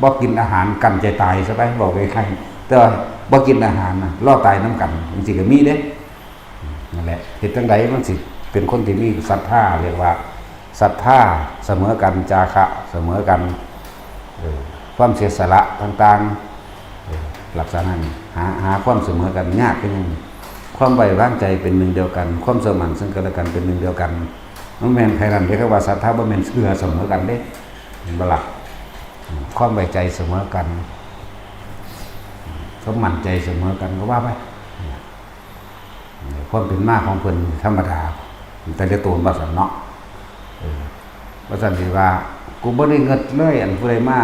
บ่กินอาหาร กั้นใจตายซะไป บอกง่ายๆ แต่ว่าบ่กินอาหารน่ะ รอตายนำกัน จังซี้ก็มีเด้ นั่นแหละ เฮ็ดจั่งใดมันสิเป็นคนที่มีศรัทธา เรียกว่าศรัทธาเสมอกัน จาคะเสมอกัน เออ ความเสียสละต่างๆ เออ ลักษณะนั้น หา หาความเสมอกันยากคือหยัง ความไว้วางใจเป็นหนึ่งเดียวกัน ความเชื่อมั่นซึ่งกันและกันเป็นหนึ่งเดียวกัน มันแม่นแค่นั้นเด้ คำว่าศรัทธาบ่แม่นเชื่อเสมอกันเด้ เห็นบ่ล่ะ ความไว้ใจเสมอกัน ความมั่นใจเสมอกันก็ว่าไป ความเป็นมาของเพิ่นธรรมดา แต่ละตนว่าซั่นเนาะ เออ ว่าซั่นสิว่า กูบ่ได้เงิดเลย อันผู้ใดมา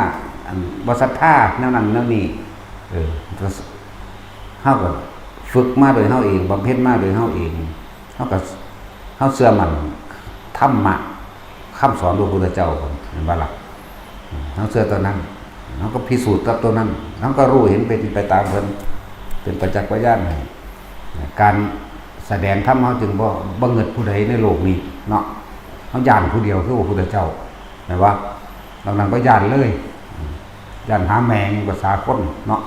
อันบ่ศรัทธาแนวนั้นแนวนี้ เออ เฮาก็ฝึกมาโดยเฮาเอง บำเพ็ญมาโดยเฮาเอง เฮาก็ เฮาเชื่อมั่นธรรมะ คำสอนพระพุทธเจ้า เห็นบ่ล่ะ เฮาเชื่อตัวนั้น เฮาก็พิสูจน์กับตัวนั้น เฮาก็รู้เห็นเป็นไปตามเพิ่น เป็นประจักษ์พยานให้ การแสดงธรรมเฮาจึงบ่ บ่เงิดผู้ใดในโลกนี้เนาะ เฮาย้านผู้เดียวคือพระพุทธเจ้า แม่นบ่ นอกนั้นบ่ย้านเลย ย้านหาแมงภาษาคนเนาะ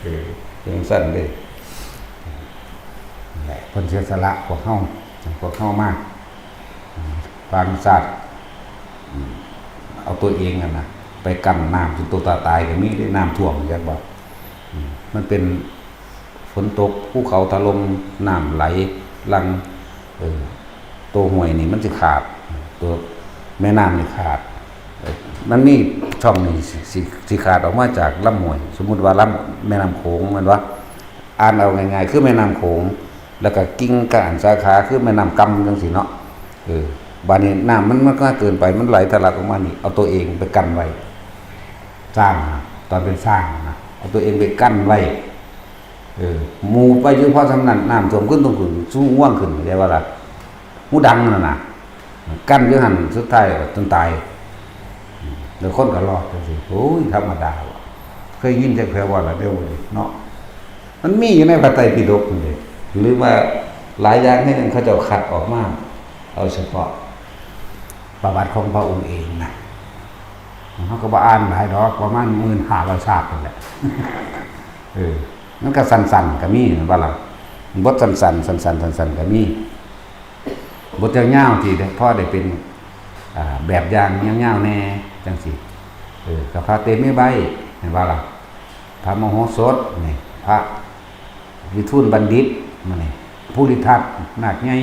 เออ เป็นจั่งซั่นเด้ นั่นแหละ เพิ่นเสียสละพวกเฮา พวกเฮามา บางชาติ อืม เอาตัวเองนั่นน่ะ ไปกั้นน้ำจนตัวตายก็มีเด้ น้ำท่วม จักบ่ อืม มันเป็นฝนตก ภูเขาถล่ม น้ำไหลหลั่ง เออ ตัวห้วยนี่มันสิขาด ตัวแม่น้ำนี่ขาด เออ มันมีช่องนี่สิ สิ สิขาดออกมาจากลำห้วย สมมุติว่าลำ แม่น้ำโขง แม่นบ่ อ่านเอาง่ายๆ คือแม่น้ำโขง แล้วก็กิ่งก้านสาขาคือแม่น้ำกำจั่งซี้เนาะ เออ บาดนี้น้ำมัน มันก็เกินไป มันไหลทะลักออกมานี่ เอาตัวเองไปกั้นไว้ ช้างนะ ตอนเป็นช้างนะ เอาตัวเองไปกั้นไว้ เออ หมู่ไปอยู่พอส่ำนั้น น้ำท่วมขึ้น ท่วมขึ้น สู้ง่วงขึ้น เข้าใจบ่ล่ะ หูดังนั่นน่ะ กั้นอยู่หั่น สุดท้ายจนตาย แล้วคนก็รอดจั่งซี้ โอ้ย ธรรมดาว่ะ เคยยินจักเทื่อบ่ล่ะ เด้อเนาะ มันมีอยู่ในพระไตรปิฎกนั่นเด้ หรือว่าหลายอย่างที่เขาเจ้าคัดออกมา เอาเฉพาะประวัติของพระองค์เองนะ เฮาก็บ่อ่านหลายดอก ประมาณหมื่นห้าร้อยฉากนั่นแหละ เออ มันก็สั้นๆ ก็มี แม่นบ่ล่ะ บทสั้นๆ สั้นๆ สั้นๆ ก็มี บทยาวๆ ที่ได้ พอได้เป็น อ่า แบบอย่างยาวๆ แหน่ จั่งซี้ เออ ก็พระเตมิไบ แม่นบ่ล่ะ พระมโหสถ นี่ พระวิทูลบัณฑิต มานี่ ภูริทัต นาคใหญ่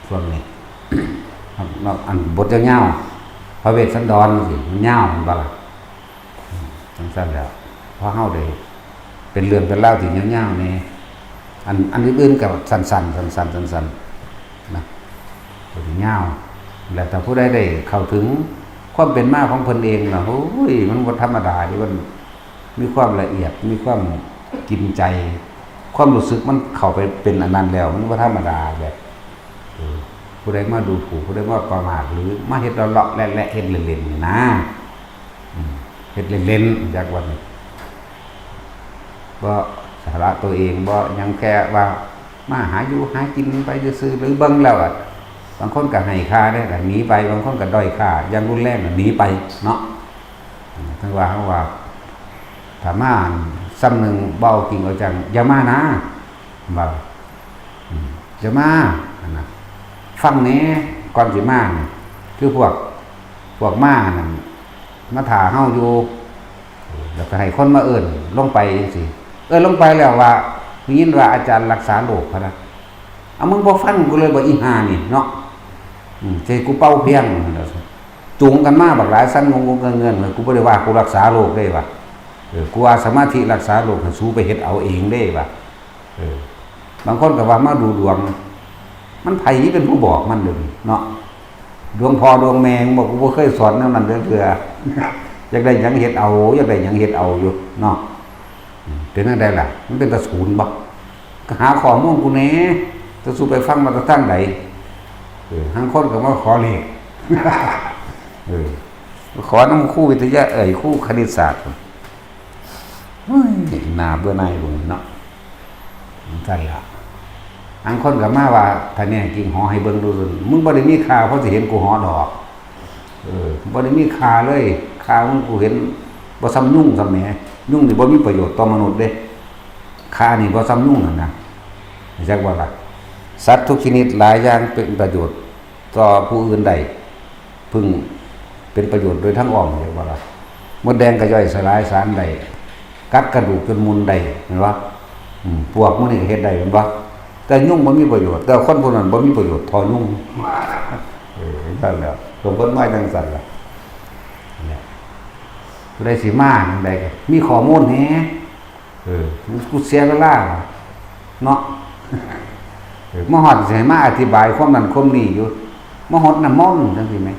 ช่วงนี้ อันบทยาวๆ พระเวสสันดรจั่งซี้ มันยาว แม่นบ่ล่ะ จั่งซั่นแหล้ว พอเฮาได้เป็นเรื่องเป็นราวที่ยาวๆ แหน่ อัน อันอื่นๆ ก็สั้นๆ สั้นๆ สั้นๆ นะ ก็สิยาว แล้วถ้าผู้ใดได้เข้าถึงความเป็นมาของเพิ่นเองล่ะ โอ้ย มันบ่ธรรมดาเด้ มันมีความละเอียด มีความกินใจ ความรู้สึกมันเข้าไปเป็นอันนั้นแล้ว มันบ่ธรรมดาแบบ เออ ผู้ใดมาดูถูก ผู้ใดมาประมาท หรือมาเฮ็ดเลาะๆแหละๆ เฮ็ดเล่นๆนี่นะ อืม เฮ็ดเล่นๆ จักว่านี่ บ่สาระตัวเอง บ่หยัง แค่ว่ามาหาอยู่หากินไปซื่อๆ หรือเบิ่งแล้วอะ บางคนก็ให้ค่าเด้ ก็หนีไป บางคนก็ด้อยค่า อย่างรุนแรงก็หนีไปเนาะ อืม ถึงว่า เฮาว่า ถ้ามาซ้ำหนึ่งบ่เอาจริงเอาจัง อย่ามานะ ว่า อืม อย่ามา หั่นนะ ฟังแหน่ ก่อนสิมานี่ คือพวก พวกมานั่น มาถ่าเฮาอยู่ แล้วก็ให้คนมาเอิ้นลงไปจังซี้ เอิ้นลงไปแล้วว่า ได้ยินว่าอาจารย์รักษาโรค พะนะ เอา มึงบ่ฟังกูเลยบ่ อีห่านี่เนาะ อืม สิให้กูเป่าเพียง นั่นล่ะ จูงกันมาบักหลาย สั่นงงๆเงินๆ กูบ่ได้ว่ากูรักษาโรคเด้ ว่า เออ กูว่าสมาธิรักษาโรค ให้สูไปเฮ็ดเอาเองเด้ ว่า เออ บางคนก็ว่ามาดูดวง มันไผเป็นผู้บอกมันเด้อเนาะ ดวงพ่อดวงแม่ มึงบอก กูบ่เคยสอนแนวนั้นจักเทื่อ อยากได้หยังเฮ็ดเอา อยากได้หยังเฮ็ดเอาอยู่เนาะ อืม เป็นจั่งใดล่ะ มันเป็นตาศูนย์บ่ ก็หาข้อมูลกูแหน่ แต่สูไปฟังมาแต่ทางใด เออ บางคนก็มาขอเลข เออ ขอนำครูวิทยา เอ้ย ครูคณิตศาสตร์ เฮ้ย น่าเบื่อหน่ายพวกนี้เนาะ จั่งซั้นล่ะ บางคนก็มาว่า ถ้าแน่จริง เหาะให้เบิ่งดูซั่น มึงบ่ได้มีค่า เพราะสิเห็นกูเหาะดอก เออ บ่ได้มีค่าเลย ค่ามึงกูเห็นบ่ส่ำยุงส่ำแหม ยุงนี่บ่มีประโยชน์ต่อมนุษย์เด้ ค่านี่บ่ส่ำยุงหั่นนะ จักว่าล่ะ สัตว์ทุกชนิดหลายอย่างเป็นประโยชน์ต่อผู้อื่นได้ พึ่งเป็นประโยชน์โดยทางอ้อม เรียกว่าล่ะ มดแดงก็ย่อยสลายสารได้ กัดกระดูกจนมุนได้ เห็นบ่ อืม ปวกหมู่นี่ก็เฮ็ดได้ เห็นบ่ แต่ยุงบ่มีประโยชน์ แต่คนผู้นั้นบ่มีประโยชน์เท่ายุง เออ จั่งซั้นแหละ ก็เพิ่นมาจั่งซั้นล่ะ เนี่ย ผู้ใดสิมาจั่งใดก็มีข้อมูลแหน่ เออ กูเสียเวลาเนาะ เออ มาฮอดสิให้มาอธิบายความนั้นความนี้อยู่ มาฮดน้ำมนต์จั่งซี้แหม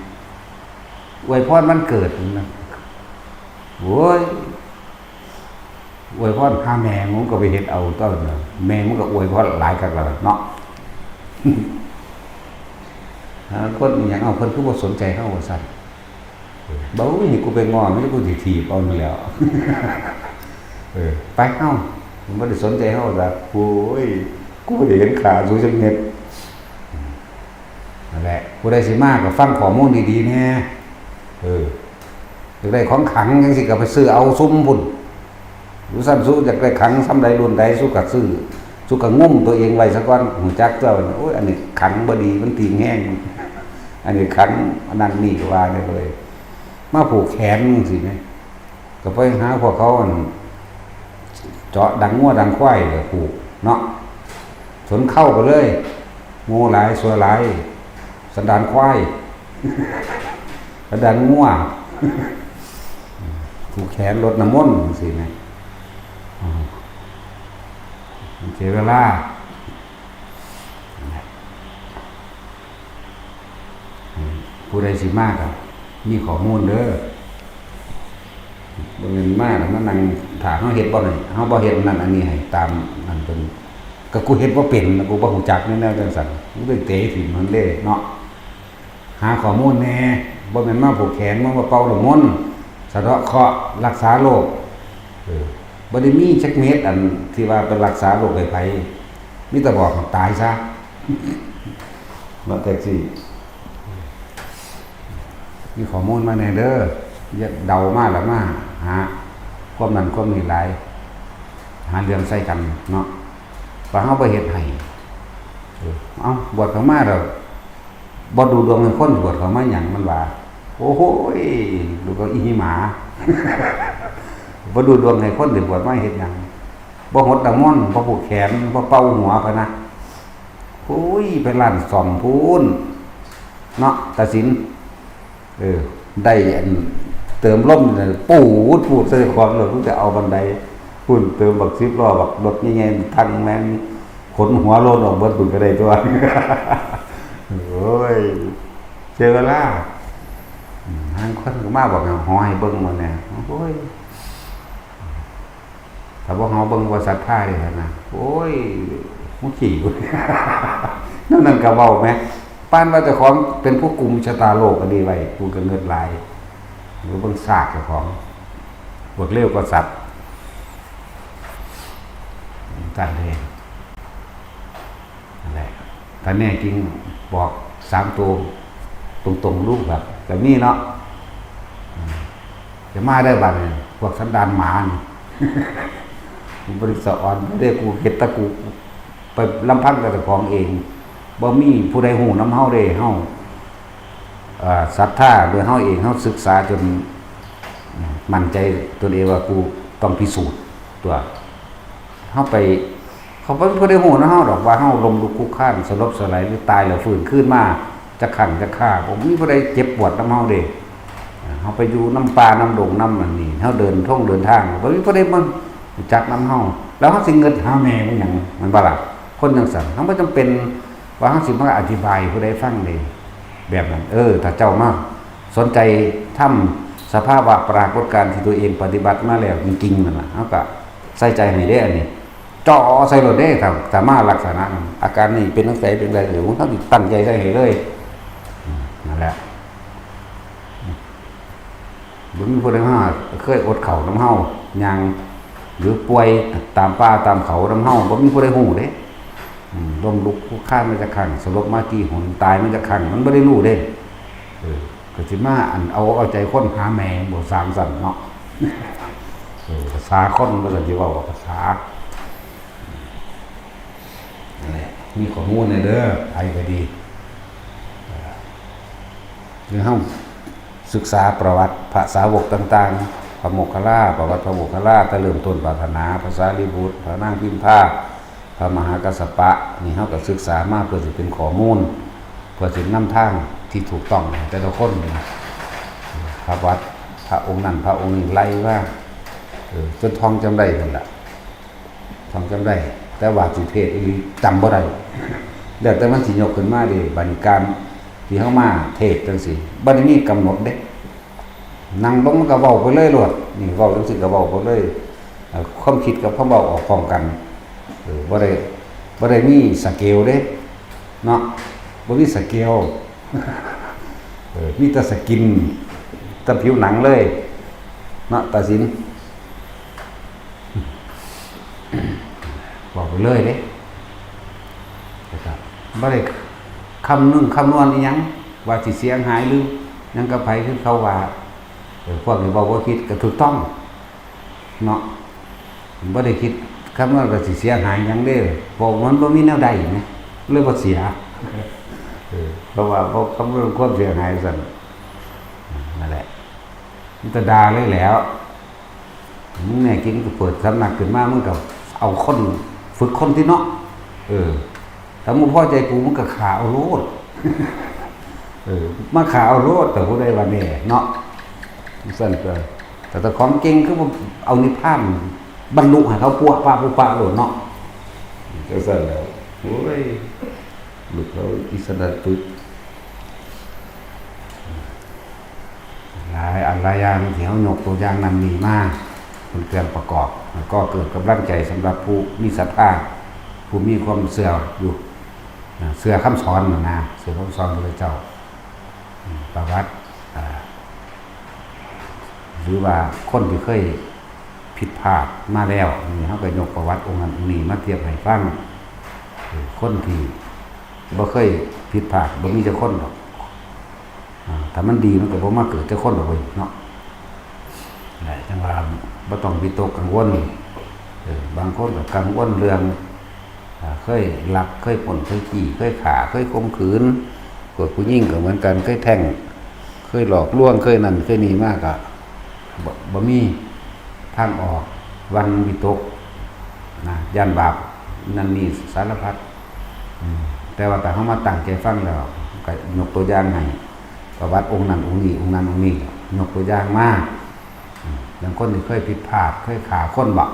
อวยพรวันเกิดนะ โอ้ย อวยพรหาแม่มึงก็ไปเฮ็ดเอาต้นน่ะ แม่มึงก็อวยพรหลายคักแล้วเนาะ หาคนอีหยัง เอา เพิ่นคือบ่สนใจเฮาว่าซั่น เออ บ่ อุ้ย นี่กูไปง้อมัน กูสิถีบเอานั่นแหล้ว เออ ไปเฮา มันบ่ได้สนใจเฮาดอก โอ้ย กูบ่ได้เห็นค่าสูจักเม็ด นั่นแหละ ผู้ใดสิมาก็ฟังข้อมูลดีๆแหน่ เออ อยากได้ของขลังจั่งซี้ก็ไปซื้อเอาซุมพุ้น รู้ซั่น สูอยากได้ขลังส่ำใดรุ่นใด สูก็ซื้อ สูก็งมตัวเองไว้ซะก่อน ฮู้จักตัว โอ้ย อันนี้ขลังบ่ดี มันติ่งแฮง อันนี้ขลังอันนั้นนี่ ว่าได้เลย มาผูกแขนจั่งซี้แหม ก็ไปหาพวกเขา อัน เจาะดังงัวดังควายก็ผูกเนาะ สนเข้าไปเลย โง่หลาย ชั่วหลาย สันดานควาย สันดานงัว ผูกแขนรดน้ำมนต์จั่งซี้แหม อืม เสียเวลา ผู้ใดสิมาก็มีข้อมูลเด้อ บ่แม่นมาแล้วมานั่งถ้าเฮาเฮ็ดบ่ให้ เฮาบ่เฮ็ดนั่นอันนี้ให้ตามนั่นเพิ่น ก็กูเฮ็ดบ่เป็น กูบ่ฮู้จักแนวจั่งซั่น กูเลยเตะถิ่มมันเด้เนาะ หาข้อมูลแหน่ บ่แม่นมาผูกแขน มาเป่าน้ำมนต์ สะเดาะเคราะห์ รักษาโรค เออ บ่ได้มีจักเม็ดอันที่ว่าไปรักษาโรคให้ไผ มีแต่บอกให้ตายซะ เนาะ แท็กซี่ มีข้อมูลมาแหน่เด้อ อย่าเดามาแล้วมาหาความนั้นความนี้หลาย หาเรื่องใส่กันเนาะ ว่าเฮาบ่เฮ็ดให้ เออ เอ้า บวชเข้ามาแล้ว บ่ดูดวงให้คน บวชเข้ามาหยัง มันว่า โอ้โหย ดูก็อีหมา บ่ดูดวงให้คน สิบวชมาเฮ็ดหยัง บ่หดน้ำมนต์ บ่ผูกแขน บ่เป่าหัวพะนะ โอ้ย ไปร้านซ่อมพู้นเนาะ ตาสิน เออ ได้อันเติมลมเนี่ย ปูดปูดใส่ขวดรถ มันจะเอาบันไดพู้น เติมบักสิบล้อ บักรถใหญ่ๆ ทั้งแม่งขนหัวโล้นออกเบิดพู้นก็ได้ตัว โอ้ย เสียเวลา อืม ทางคนก็มาบอกให้หอให้เบิ่งหมดเนี่ย โอ้ย ถ้าบ่เฮาเบิ่งบ่ศรัทธาเด้หั่นนะ โอ้ย ฮู้ขี้อยู่ นั่นนั่นก็เว้าแหม ปานว่าเจ้าของเป็นผู้กุมชะตาโลกอันนี้ไว้ กูก็เงิดหลาย หรือเบิ่งซากเจ้าของ พวกเลวก็สัตว์ จั่งเด้ นั่นแหละ ถ้าแน่จริงบอกสามตัวตรงๆ ลูกแบบ แบบนี้เนาะ อืม จะมาได้บัดนี้ พวกสันดานหมานี่ มันบ่ได้สะออน บ่ได้ กูเฮ็ดแต่กู ไปลำพังแต่เจ้าของเอง บ่มีผู้ใดฮู้นำเฮาเด้ เฮา เอ่อ ศรัทธาโดยเฮาเอง เฮาศึกษาจนมั่นใจตนเองว่ากูต้องพิสูจน์ตัว เฮาไป เขาบ่มีผู้ใดฮู้นำเฮาดอกว่าเฮาล้มลุกคลุกคลาน สลบสลาย หรือตายแล้วฟื้นคืนมาจักครั้งจักครา บ่มีผู้ใดเจ็บปวดนำเฮาเด้ เฮาไปอยู่นำป่านำดงนำอันนี้ เฮาเดินท่งเดินทาง บ่มีผู้ใดมารู้จักนำเฮา แล้วเฮาสิเงิดหาแม่มันหยัง แม่นบ่ล่ะ คนจั่งซั้น เฮาบ่จำเป็นว่าเฮาสิมาอธิบายให้ผู้ใดฟังเด้ แบบนั้น เออ ถ้าเจ้ามาสนใจทำสภาวะปรากฏการณ์ที่ตัวเองปฏิบัติมาแล้วจริงๆ นั่นน่ะ เฮาก็ใส่ใจให้เด้อันนี้ เจาะใส่โลดเด้ ถ้า ถ้ามาลักษณะนั้น อาการนี้เป็นจั่งใดเป็นจั่งใด เดี๋ยวเฮาสิตั้งใจใส่ให้เลย อืม นั่นแหละ บ่มีผู้ใดมาเคยอดข้าวนำเฮา ย่าง หรือป่วยตามป่าตามเขานำเฮา บ่มีผู้ใดฮู้เด้ อืม ล้มลุกคลุกคลานมาจักครั้ง สลบมากี่หน ตายมาจักครั้ง มันบ่ได้รู้เด้ เออ ก็สิมาอันเอาอกเอาใจคนหาแม่บ่ สร้างสรรค์เนาะ เออ ภาษาคนบ่ซั่นสิเว้าว่าภาษา นั่นแหละ มีข้อมูลแหน่เด้อ ไผก็ดี เออ หรือเฮาศึกษาประวัติพระสาวกต่างๆ พระโมคคัลลา ประวัติพระโมคคัลลา แต่เริ่มต้นปรารถนา พระสารีบุตร พระนางพิมพา พระมหากัสสปะ นี่เฮาก็ศึกษามาเพื่อสิเป็นข้อมูล เพื่อสินำทางที่ถูกต้องให้แต่ละคนนะ พระวัด พระองค์นั้น พระองค์นี้ ไล่มา เออ จนท่องจำได้นั่นแหละ ท่องจำได้ แต่ว่าสิเทศน์อีหลีจำบ่ได้ แล้วแต่มันสิยกขึ้นมาเด้ บัดนี้การที่เฮามาเทศน์จั่งซี้ บ่ได้มีกำหนดเด้ นั่งลงมันก็เว้าไปเลยโลด นี่เว้าจั่งซี้ก็เว้าไปเลย เอ่อ ความคิดกับความเว้าออกพร้อมกัน เออ บ่ได้ บ่ได้มีสเกลเด้ เนาะ บ่มีสเกล เออ มีแต่สกิน แต่ผิวหนังเลย เนาะ ตาสิน บอกไปเลยเด้ นะครับ บ่ได้คำนึงคำนวณอีหยัง ว่าสิเสียหายหรือหยังกับไผ คือเขาว่า เออ พวกนี้เว้าบ่ผิดก็ถูกต้อง เนาะ บ่ได้คิดคำนวณว่าสิเสียหายหยังเด้ เพราะมันบ่มีแนวใดนะ เลยบ่เสีย เออ เพราะว่าบ่คำนวณความเสียหายซั่น นั่นแหละ มันจะด่าเลยแหล้ว มึงแน่จริงก็เปิดสำนักขึ้นมา มึงก็เอาคน ฝึกคนที่เนาะ เออ ถ้ามึงพอใจกู มึงก็ฆ่าเอาโลด เออ มาฆ่าเอาโลด แต่ผู้ใดว่าแน่เนาะ ซั่นก็ แต่เจ้าของเก่งคือว่าเอานิพพานบรรลุให้เขาปัวปะปุปะโลดเนาะ จั่งซั่นแหล้ว โอ้ย ลูกเขาอิสระปึก หลายอันหลายอย่างที่เฮายกตัวอย่างนั้นนี่มาเป็นเครื่องประกอบ แล้วก็เกิดกำลังใจสำหรับผู้มีศรัทธา ผู้มีความเชื่ออยู่ นะ เชื่อคำสอนน่ะนะ เชื่อคำสอนพระพุทธเจ้า อืม ประวัติ อ่า หรือว่าคนที่เคยผิดพลาดมาแล้ว นี่เฮาก็ยกประวัติองค์นั้นองค์นี้มาเทียบให้ฟัง เออ คนที่บ่เคยผิดพลาด บ่มีจักคนดอก อ่า ถ้ามันดีมันก็บ่มาเกิดจักคนดอกเว้ยเนาะ แหละ จั่งว่าบ่ต้องวิตกกังวล เออ บางคนก็กังวลเรื่อง อ่า เคยลัก เคยปล้น เคยจี้ เคยฆ่า เคยข่มขืน พวกผู้หญิงก็เหมือนกัน เคยแท้ง เคยหลอกลวง เคยนั่น เคยนี่มาก็ บ่ บ่มีทางออก หวั่นวิตกนะ ย้านบาป นั่นนี่สารพัด อืม แต่ว่าถ้าเฮามาตั้งใจฟังแล้ว ก็ยกตัวอย่างให้ ประวัติองค์นั้นองค์นี้ องค์นั้นองค์นี้ ยกตัวอย่างมา อืม อย่างคนที่เคยผิดพลาด เคยฆ่าคนบ่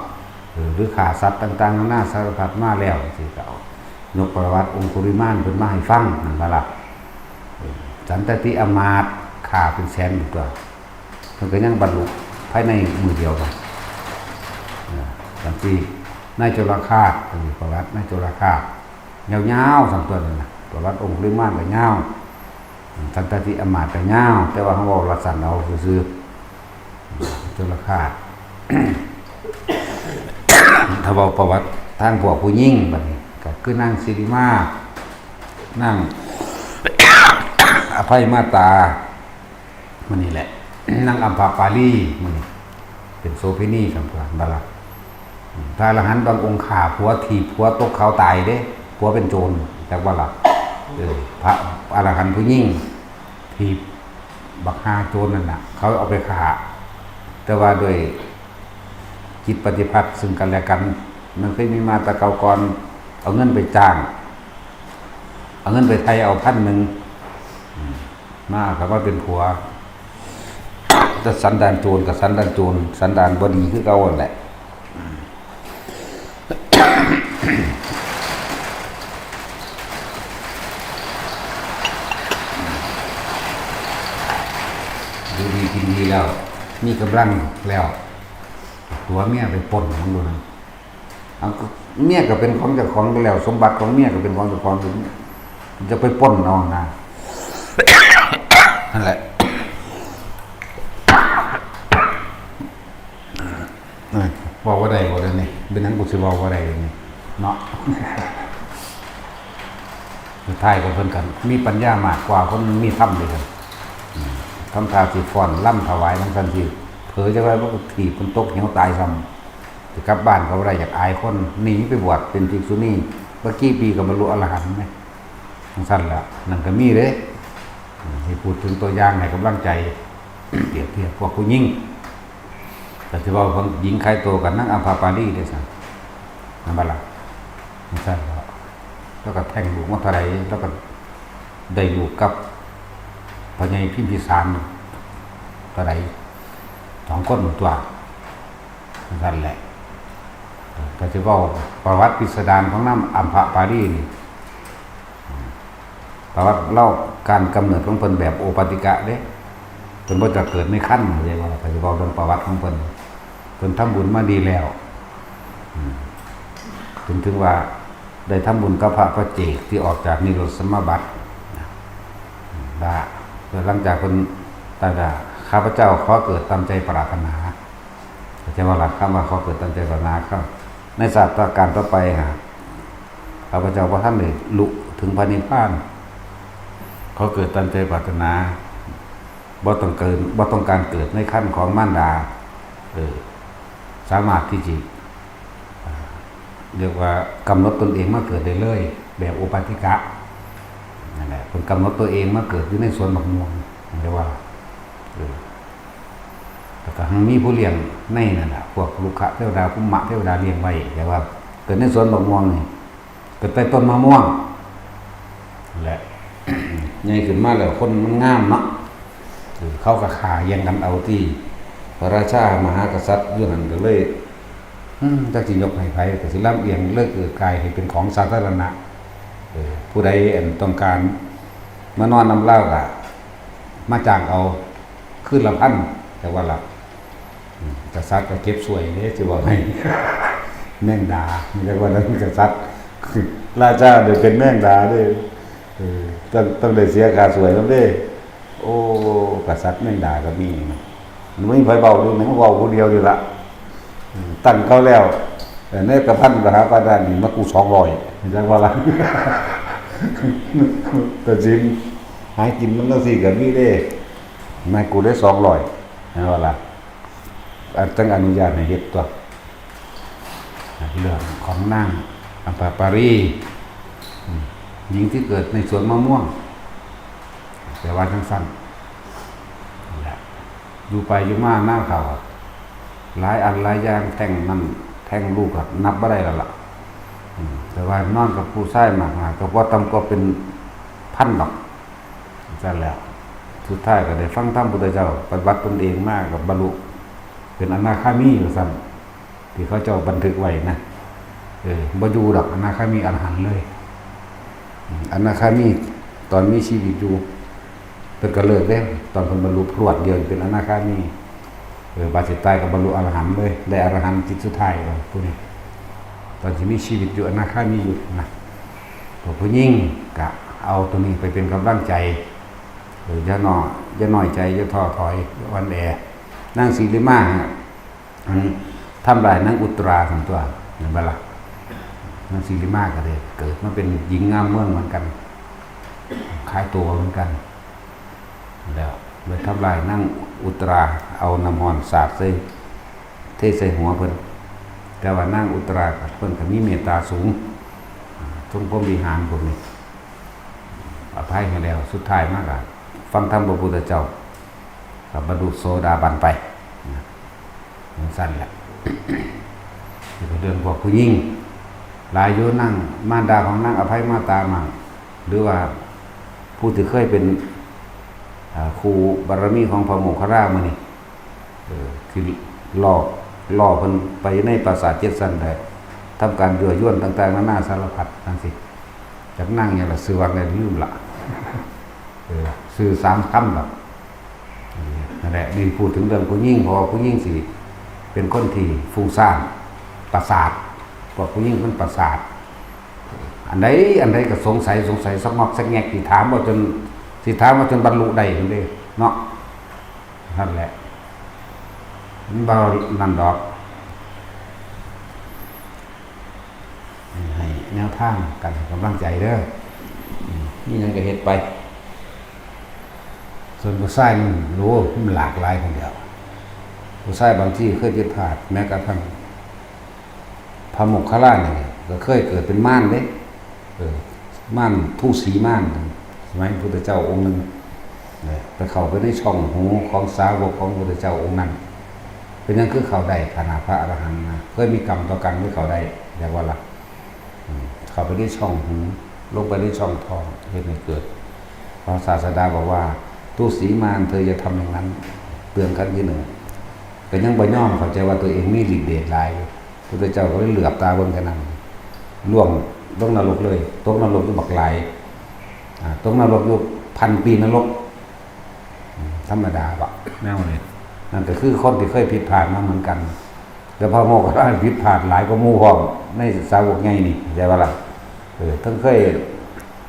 เออ หรือฆ่าสัตว์ต่างๆ นานาสารพัดมาแล้วจั่งซี้ ก็เอายกประวัติองคุริมานขึ้นมาให้ฟัง นั่นบ่ล่ะ เออ สันตติอำมาตย์ ฆ่าเป็นแสนอยู่ตัว เพิ่นก็ยังบรรลุภายในมื้อเดียวกัน เออ เอ จังซี่ นายจุลคาส อันนี้ประวัตินายจุลคาส ยาวๆ สามตัวนั่นน่ะ ประวัติองคุลิมานก็ยาว สันตติอมาตย์ก็ยาว แต่ว่าเฮาเว้าลัดสั้นเอาซื่อๆ จุลคาส ถ้าเว้าประวัติทางพวกผู้หญิงบัดนี้ ก็คือนางสิริมา นาง อภัยมาตา มื้อนี้แหละ นางอัมพปาลี มื้อนี้เป็นโสเภณีกันตัวหั่นบ่ล่ะ อืม พระอรหันต์บางองค์ฆ่าผัว ถีบผัวตกเขาตายเด้ ผัวเป็นโจร จักบ่ล่ะ เออ พระอรหันต์ผู้หญิง ถีบบักห่าโจรนั่นน่ะ เขาเอาไปฆ่า แต่ว่าด้วยจิตปฏิพัทธ์ซึ่งกันและกัน มันเคยมีมาแต่เก่าก่อน เอาเงินไปจ้าง เอาเงินไปไถ่เอาพันหนึ่ง อืม มาก็มาเป็นผัว แต่สันดานโจรกับสันดานโจร สันดานบ่ดีคือเก่าหั่นแหละ อยู่ดีกินดีแล้ว มีกำลังแล้ว ตัวเมียไปปล้นมันดูนะ เอาก็เมียก็เป็นของเจ้าของแล้ว สมบัติของเมียก็เป็นของเจ้าของ จะไปปล้นเอานะ นั่นแหละ เอ้ย เว้าบ่ได้บ่เดี๋ยวนี้ เป็นหยังกูสิเว้าบ่ได้เดี๋ยวนี้ เนาะ สุดท้ายก็เพิ่นก็มีปัญญามากกว่าคนมีธรรมเด้อกัน อืม ทำท่าสิฟ้อนรำถวายจั่งซั้นสิ เผลอจักหน่อยมันก็ถีบมันตกเหวตายซ้ำ สิกลับบ้านก็บ่ได้ อยากอายคน หนีไปบวชเป็นภิกษุณี บ่กี่ปีก็บรรลุอรหันต์แหม จั่งซั้นล่ะ นั่นก็มีเด้ อืม ให้พูดถึงตัวอย่างให้กำลังใจ เปรียบเทียบพวกผู้หญิง ก็สิเว้าของหญิงขายตัวกับนางอัมพปาลีเด้ซั่น นั่นบ่ล่ะ จั่งซั้นล่ะ แล้วก็แท้งลูกมาเท่าใด แล้วก็ได้ลูกกับพ่อใหญ่พิมพิสารเท่าใด สองคนตัว จั่งซั้นแหละ ก็สิเว้าประวัติพิสดารของนางอัมพปาลีนี่ ประวัติเล่าการกำเนิดของเพิ่นแบบโอปาติกะเด้ เพิ่นบ่จะเกิดในครรภ์ เรียกว่า ก็สิเว้าเรื่องประวัติของเพิ่น เพิ่นทำบุญมาดีแล้ว อืม เพิ่นถึงว่าได้ทำบุญกับพระปัจเจกที่ออกจากนิโรธสมาบัติ นะ ว่า หลังจากเพิ่นตายแล้ว ข้าพเจ้าขอเกิดตามใจปรารถนา เข้าใจบ่ล่ะ คำว่าขอเกิดตามใจปรารถนาครับ ในชาติการต่อไปหากข้าพเจ้าบ่ทันได้ลุถึงพระนิพพาน ขอเกิดตามใจปรารถนา บ่ต้องเกิด บ่ต้องการเกิดในครรภ์ของมารดา เออ สามารถที่จะ อ่า เรียกว่ากำหนดตนเองมาเกิดได้เลย แบบโอปาติกะ นั่นแหละ เพิ่นกำหนดตัวเองมาเกิดอยู่ในสวนบักม่วง เรียกว่า เออ แล้วก็มีผู้เลี้ยงในนั่นแหละ พวกรุกขเทวดา ภูมิเทวดาเลี้ยงไว้ แต่ว่าเกิดในสวนบักม่วงนี่ เกิดใต้ต้นมะม่วงแหละ ใหญ่ขึ้นมาแล้วคนมันงามเนาะ เออ เขาก็ฆ่าแย่งกันเอาที่ พระราชามหากษัตริย์อยู่หั่นก็เลย อืม จักสิยกให้ไผ ก็สิลำเอียงเลิกเกิดกายให้เป็นของสาธารณะ เออ ผู้ใดอันต้องการมานอนนำลาวก็มาจ้างเอา คืนละพัน แต่ว่าละ อืม กษัตริย์ก็เก็บสวยเด้ สิบอกให้ แมงดา มีแต่ว่านั้นกษัตริย์ ราชาเดี๋ยวเป็นแมงดาเด้ เออ ต้อง ต้องได้เสียค่าสวยนำเด้ โอ้ กษัตริย์แมงดาก็มีนะ มันบ่มีไผเว้าอยู่นี่ มันเว้าผู้เดียวอยู่ละ อืม ตั้งเขาแล้ว เออ ในกระพันมหาปาดานนี่มากู้สองร้อย จักว่าละ ตัดสิน หากินมันจั่งซี้ก็มีเด้ มากู้ได้สองร้อย จักว่าละ อ่ะ จั่งอนุญาตให้เฮ็ดตัว เรื่องของนางอัมพปาลี อืม หญิงที่เกิดในสวนมะม่วง แต่ว่าจั่งซั่น นั่นแหละ อยู่ไปอยู่มานาข้าว หลายอันหลายอย่าง แท้งนั่นแท้งลูกก็นับบ่ได้แล้วล่ะ อืม แต่ว่านอนกับผู้ชายมากๆ ก็บ่ต่ำกว่าเป็นพันดอก จั่งซั่นแหละ สุดท้ายก็ได้ฟังธรรมพุทธเจ้า ปฏิบัติตนเองมาก็บรรลุเป็นอนาคามีว่าซั่น ที่เขาเจ้าบันทึกไว้นะ เออ บ่อยู่ดอก อนาคามีอรหันต์เลย อืม อนาคามีตอนมีชีวิตอยู่ เพิ่นก็เลิกเด้ ตอนเพิ่นบรรลุพรวดเดียวเป็นอนาคามี เออบาดสิตายก็บรรลุอรหันต์เลย ได้อรหันต์จิตสุดท้ายเลยผู้นี้ ตอนที่มีชีวิตอยู่อนาคามีอยู่นะ พวกผู้หญิงก็เอาตัวนี้ไปเป็นกำลังใจ เอออย่าน้อยอย่าน้อยใจอย่าท้อถอยอย่าอ่อนแอนางสิริมา อันทำลายนางอุตราของตัว เห็นบ่ล่ะ นางสิริมาก็เลยเกิดมาเป็นหญิงงามเมืองเหมือนกัน ขายตัวเหมือนกัน แล้วเลยทำลายนางอุตรา เอาน้ำร้อนสาดใส่ เทใส่หัวเพิ่น แต่ว่านางอุตราเพิ่นก็มีเมตตาสูง ทรงพรหมวิหารพวกนี้ อภัยให้แล้ว สุดท้ายมากอะฟังธรรมพระพุทธเจ้า ก็บรรลุโสดาบันไปนะ มันสั้นแหละ นี่ก็เรื่องพวกผู้หญิง หลายอยู่นางมารดาของนางอภัยมาตามั่ง หรือว่าผู้ที่เคยเป็น อ่า ครูบารมีของพระโมคคัลลามานี่ เออ ที่ล่อ ล่อเพิ่นไปในปราสาทเจ็ดชั้นได้ ทำการยั่วยวนต่างๆ นานาสารพัดจังซี้ จักนางหยังล่ะ ชื่อว่าไงลืมละ เออ ชื่อสามคำล่ะ นั่นแหละ นี่พูดถึงเรื่องผู้หญิง เพราะว่าผู้หญิงสิเป็นคนที่ฟุ้งซ่าน ประสาท พวกผู้หญิงมันประสาท อันใด อันใดก็สงสัย สงสัย ซอกงอกซอกแงก สิถามว่าจน สิถามว่าจนบรรลุได้จังเด้ เนาะ นั่นแหละ มันบ่นั่นดอก ให้แนวทางกัน ให้กำลังใจเด้อ อืม มีหยังก็เฮ็ดไป ส่วนผู้ชายมันรู้ มันหลากหลายคนเดียว ผู้ชายบางทีเคยผิดพลาด แม้กระทั่งพระโมคคัลลานี่ก็เคยเกิดเป็นมารเด้ เออ มาร ทูสีมาร สมัยพุทธเจ้าองค์หนึ่ง เนี่ย ไปเข้าไปในช่องหูของสาวกของพุทธเจ้าองค์นั้น เป็นหยังคือเข้าได้ ขนาดพระอรหันต์นะ เคยมีกรรมต่อกัน ไม่เข้าได้ เรียกว่าละ อืม เข้าไปในช่องหู ลงไปในช่องท้อง เฮ็ดให้เกิด พระศาสดาบอกว่า ทูสีมาร เธออย่าทำอย่างนั้น เตือนครั้งที่หนึ่ง ก็ยังบ่ยอม เข้าใจว่าตัวเองมีฤทธิ์เดชหลายอยู่ พุทธเจ้าก็เลยเหลือบตาเบิ่งแค่นั้น ล่วงลงนรกเลย ตกนรกอยู่บักหลาย อ่า ตกนรกอยู่พันปีนรก อืม ธรรมดาบ่ แนวนี้ นั่นก็คือคนที่เคยผิดพลาดมาเหมือนกัน แต่พระโมคคัลลานะผิดพลาดหลายกว่าหมู่พร้อม ในสาวกใหญ่นี่ เข้าใจบ่ล่ะ เออ ทั้งเคย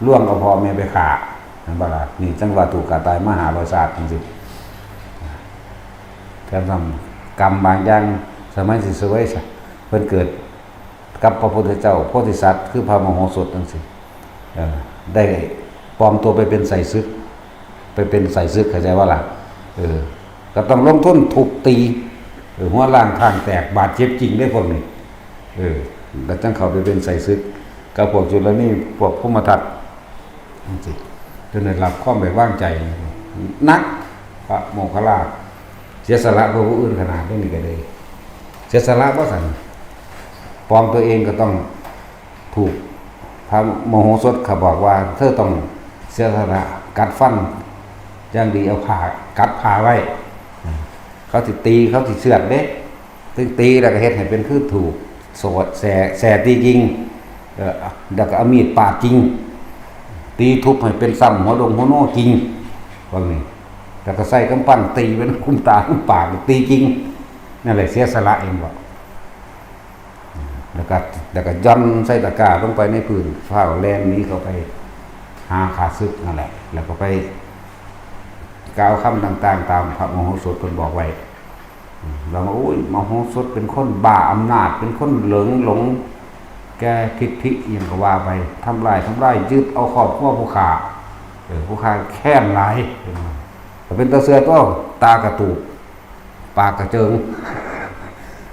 ล่วงเอาพ่อแม่ไปฆ่า เห็นบ่ล่ะ นี่จั่งว่าถูกฆ่าตายมาห้าร้อยชาติจังซี้ แถมซ้ำกรรมบางอย่าง สมัยสิเสวยซะ เพิ่นเกิดกับพระพุทธเจ้าโพธิสัตว์ คือพระมโหสถจังซี้ เออ ได้ปลอมตัวไปเป็นไส้ศึก ไปเป็นไส้ศึก เข้าใจบ่ล่ะ เออ ก็ต้องลงทุนทุบตี เออ หัวล้างข้างแตก บาดเจ็บจริงเด้พวกนี้ เออ แล้วจั่งเข้าไปเป็นไส้ศึก กับพวกจุลนี พวกพรหมทัต จังซี้ จนได้รับความไว้วางใจหนัก พระโมคคัลลา เสียสละเพื่อผู้อื่นขนาดนี้ก็ได้ เสียสละบ่ซั่น ปลอมตัวเองก็ต้องถูก พระมโหสถเขาบอกว่า เธอต้องเสียสละกัดฟันอย่างดี เอาผ้ากัดผ้าไว้ เขาสิตี เขาสิเฉือดเด้ ถึงตีแล้วก็เฮ็ดให้เป็นคือถูก โสดแส่ แส่ตีจริง เอ่อ แล้วก็เอามีดปาดจริง ตีทุบให้เป็นซ้ำหัวดงหัวโนจริง พวกนี้ แล้วก็ใส่กำปั้นตีเป็นคุมตาคุมปาก ตีจริง นั่นแหละเสียสละเองบ่ แล้วก็ แล้วก็ย่อนใส่ตะกร้าลงไปในพื้น ฟ้าวแล่นหนีเข้าไปหาข้าศึกนั่นแหละ แล้วก็ไปกล่าวคำต่างๆ ตามพระมโหสถเพิ่นบอกไว้ เราว่า โอ้ย มโหสถเป็นคนบ้าอำนาจ เป็นคนเหลิงหลง แก่ทิฐิอิหยังก็ว่าไป ทำลาย ทำลาย ยึดเอาครอบครัวผู้ข้า เออ ผู้ข้าแค้นหลาย ก็เป็นตาเสือตัว ตากระตูก ปากกระเจิง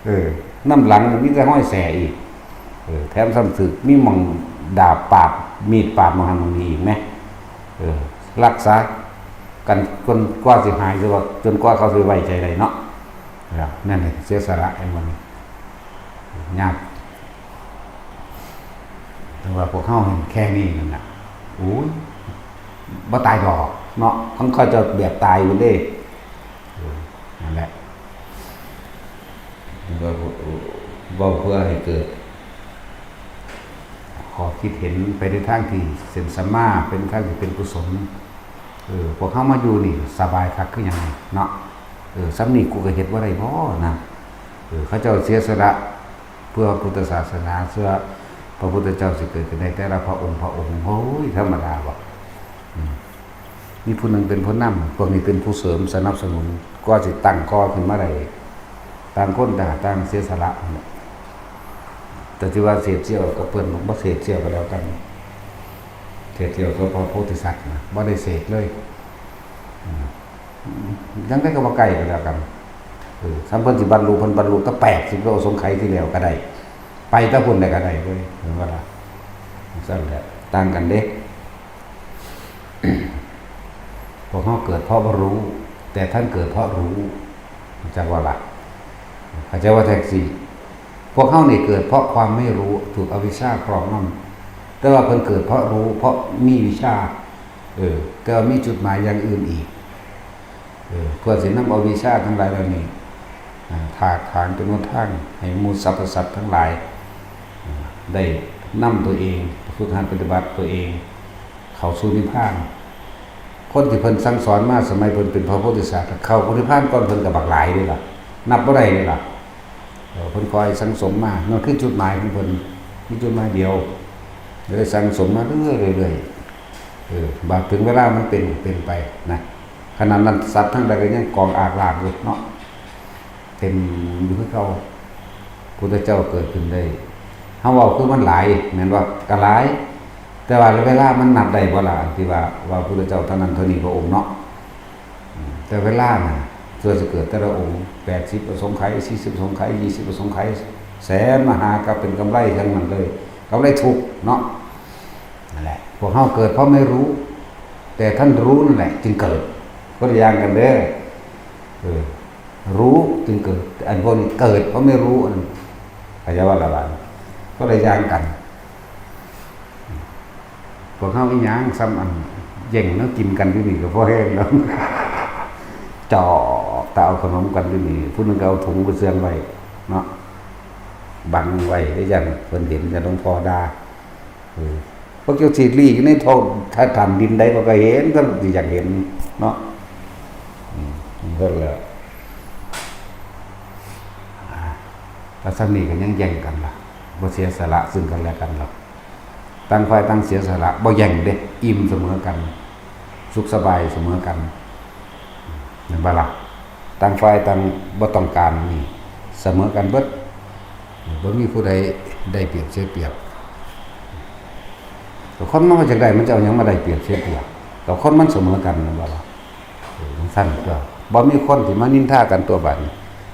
เออ น้ำหลังมีแต่ห้อยแสอีก เออ แถมซ้ำถืกมีหม่องดาบปาด มีดปาดหม่องหั้นหม่องนี้อีกแหม เออ รักษากันจนกว่าสิหาย หรือว่าจนกว่าเขาสิไว้ใจได้เนาะ เออ นั่นแหละ เสียสละ เห็นบ่นี่ ยาก แต่ว่าพวกเฮาเห็นแค่นี้นั่นน่ะ โอ้ย บ่ตายดอกเนาะ ของเขาเจ้าแบบตายอยู่เด้ เออ นั่นแหละ เว้า เว้าเพื่อให้เกิด ข้อคิดเห็นไปในทางที่เส้นสัมมา เป็นทางที่เป็นกุศล เออ พวกเฮามาอยู่นี่สบายคักคือหยังเนาะ เออ ส่ำนี้กูก็เฮ็ดบ่ได้บ่นะ เออ เขาเจ้าเสียสละเพื่อพุทธศาสนา เพื่อพระพุทธเจ้าสิเกิดขึ้นได้แต่ละพระองค์พระองค์ โอ้ย ธรรมดาบ่ อืม มีผู้หนึ่งเป็นผู้นำ พวกนี้เป็นผู้เสริมสนับสนุน กว่าสิตั้งก่อขึ้นมาได้ ต่างคนต่าง ต่างเสียสละนั่นแหละ แต่ที่ว่าเสพเสี้ยวกับเพิ่น บ่เสพเสี้ยวก็แล้วกัน เสพเสี้ยวกับพระโพธิสัตว์นะ บ่ได้เสพเลย อืม จั่งใดก็บ่ใกล้ก็แล้วกัน เออ ส่ำเพิ่นสิบรรลุ เพิ่นบรรลุแต่แปดสิบโลสงไขยที่แล้วก็ได้ ไปแต่พุ้นได้ก็ได้เว้ย เห็นบ่ล่ะ ซั่นแหละ ต่างกันเด้ พวกเฮาเกิดเพราะบ่รู้ แต่ท่านเกิดเพราะรู้ จักว่าล่ะ เข้าใจว่าแท็กซี่ พวกเฮานี่เกิดเพราะความไม่รู้ ถูกอวิชชาครอบงำ แต่ว่าเพิ่นเกิดเพราะรู้ เพราะมีวิชา เออ แต่ว่ามีจุดหมายอย่างอื่นอีก เออ เพื่อสินำเอาวิชาทั้งหลายเหล่านี้ อ่า ถากถางเป็นหนทางให้หมู่สรรพสัตว์ทั้งหลาย อ่า ได้นำตัวเอง ฝึกหัดปฏิบัติตัวเอง เข้าสู่นิพพาน คนที่เพิ่นสั่งสอนมาสมัยเพิ่นเป็นพระโพธิสัตว์ เข้านิพพานก่อนเพิ่นก็บักหลายเด้ล่ะ นับบ่ได้เด้ล่ะ เออ เพิ่นคอยสั่งสมมา นั่นคือจุดหมายของเพิ่น มีจุดหมายเดียว เลยสั่งสมมาเรื่อยๆ เรื่อยๆ เออ บาดถึงเวลามันเป็น เป็นไปนะ ขนาดนั้นสัตว์ทั้งหลายก็ยังกองอากลากอยู่เนาะ เต็มอยู่คือเก่า พุทธเจ้าเกิดขึ้นได้ เฮาเว้าคือมันหลาย แม่นบ่ ก็หลาย แต่ว่าเวลามันนับได้บ่ล่ะ อันที่ว่า ว่าพุทธเจ้าเท่านั้นเท่านี้พระองค์เนาะ อืม แต่เวลาน่ะ เพื่อสิเกิดแต่ละองค์ แปดสิบอสงไขย สี่สิบอสงไขย ยี่สิบอสงไขย แสนมหากัปเป็นกำไรทั้งนั้นเลย กำไรทุกข์เนาะ นั่นแหละ พวกเฮาเกิดเพราะไม่รู้ แต่ท่านรู้นั่นแหละ จึงเกิด คนละอย่างกันเด้อ เออ รู้จึงเกิด อันพวกนี้เกิดเพราะไม่รู้ อัน เข้าใจว่าละบาด คนละอย่างกัน พวกเฮาอีหยังส่ำอันแย่งแนวกินกันอยู่นี่ก็พอแฮงแล้ว จอกตาเอาขนมกันอยู่นี่ ผู้หนึ่งก็เอาถุงไปเสื่องไว้เนาะ บังไว้ได้ ย่านเพิ่นเห็น ย่านหลวงพ่อด่า เออ พวกเจ้าสิหลีกอยู่ในท้อง ถ้าถ้ำดินใด พวกก็เห็น ก็สิอยากเห็นเนาะ อืม เพิ่นละ อ่า แล้วส่ำนี้ก็ยังแย่งกันล่ะ บ่เสียสละซึ่งกันและกันหรอก ต่างฝ่ายต่างเสียสละ บ่แย่งเด้ อิ่มเสมอกัน สุขสบายเสมอกัน แม่นบ่ล่ะ ต่างฝ่ายต่างบ่ต้องการนี่ เสมอกันเบิด บ่มีผู้ใดได้เปรียบเสียเปรียบ แต่คนมันมาจากใด มันจะเอาหยังมาได้เปรียบเสียเปรียบ แต่คนมันเสมอกัน แม่นบ่ล่ะ เออ จั่งซั่นตัว บ่มีคนที่มานินทากันตัวบัดนี้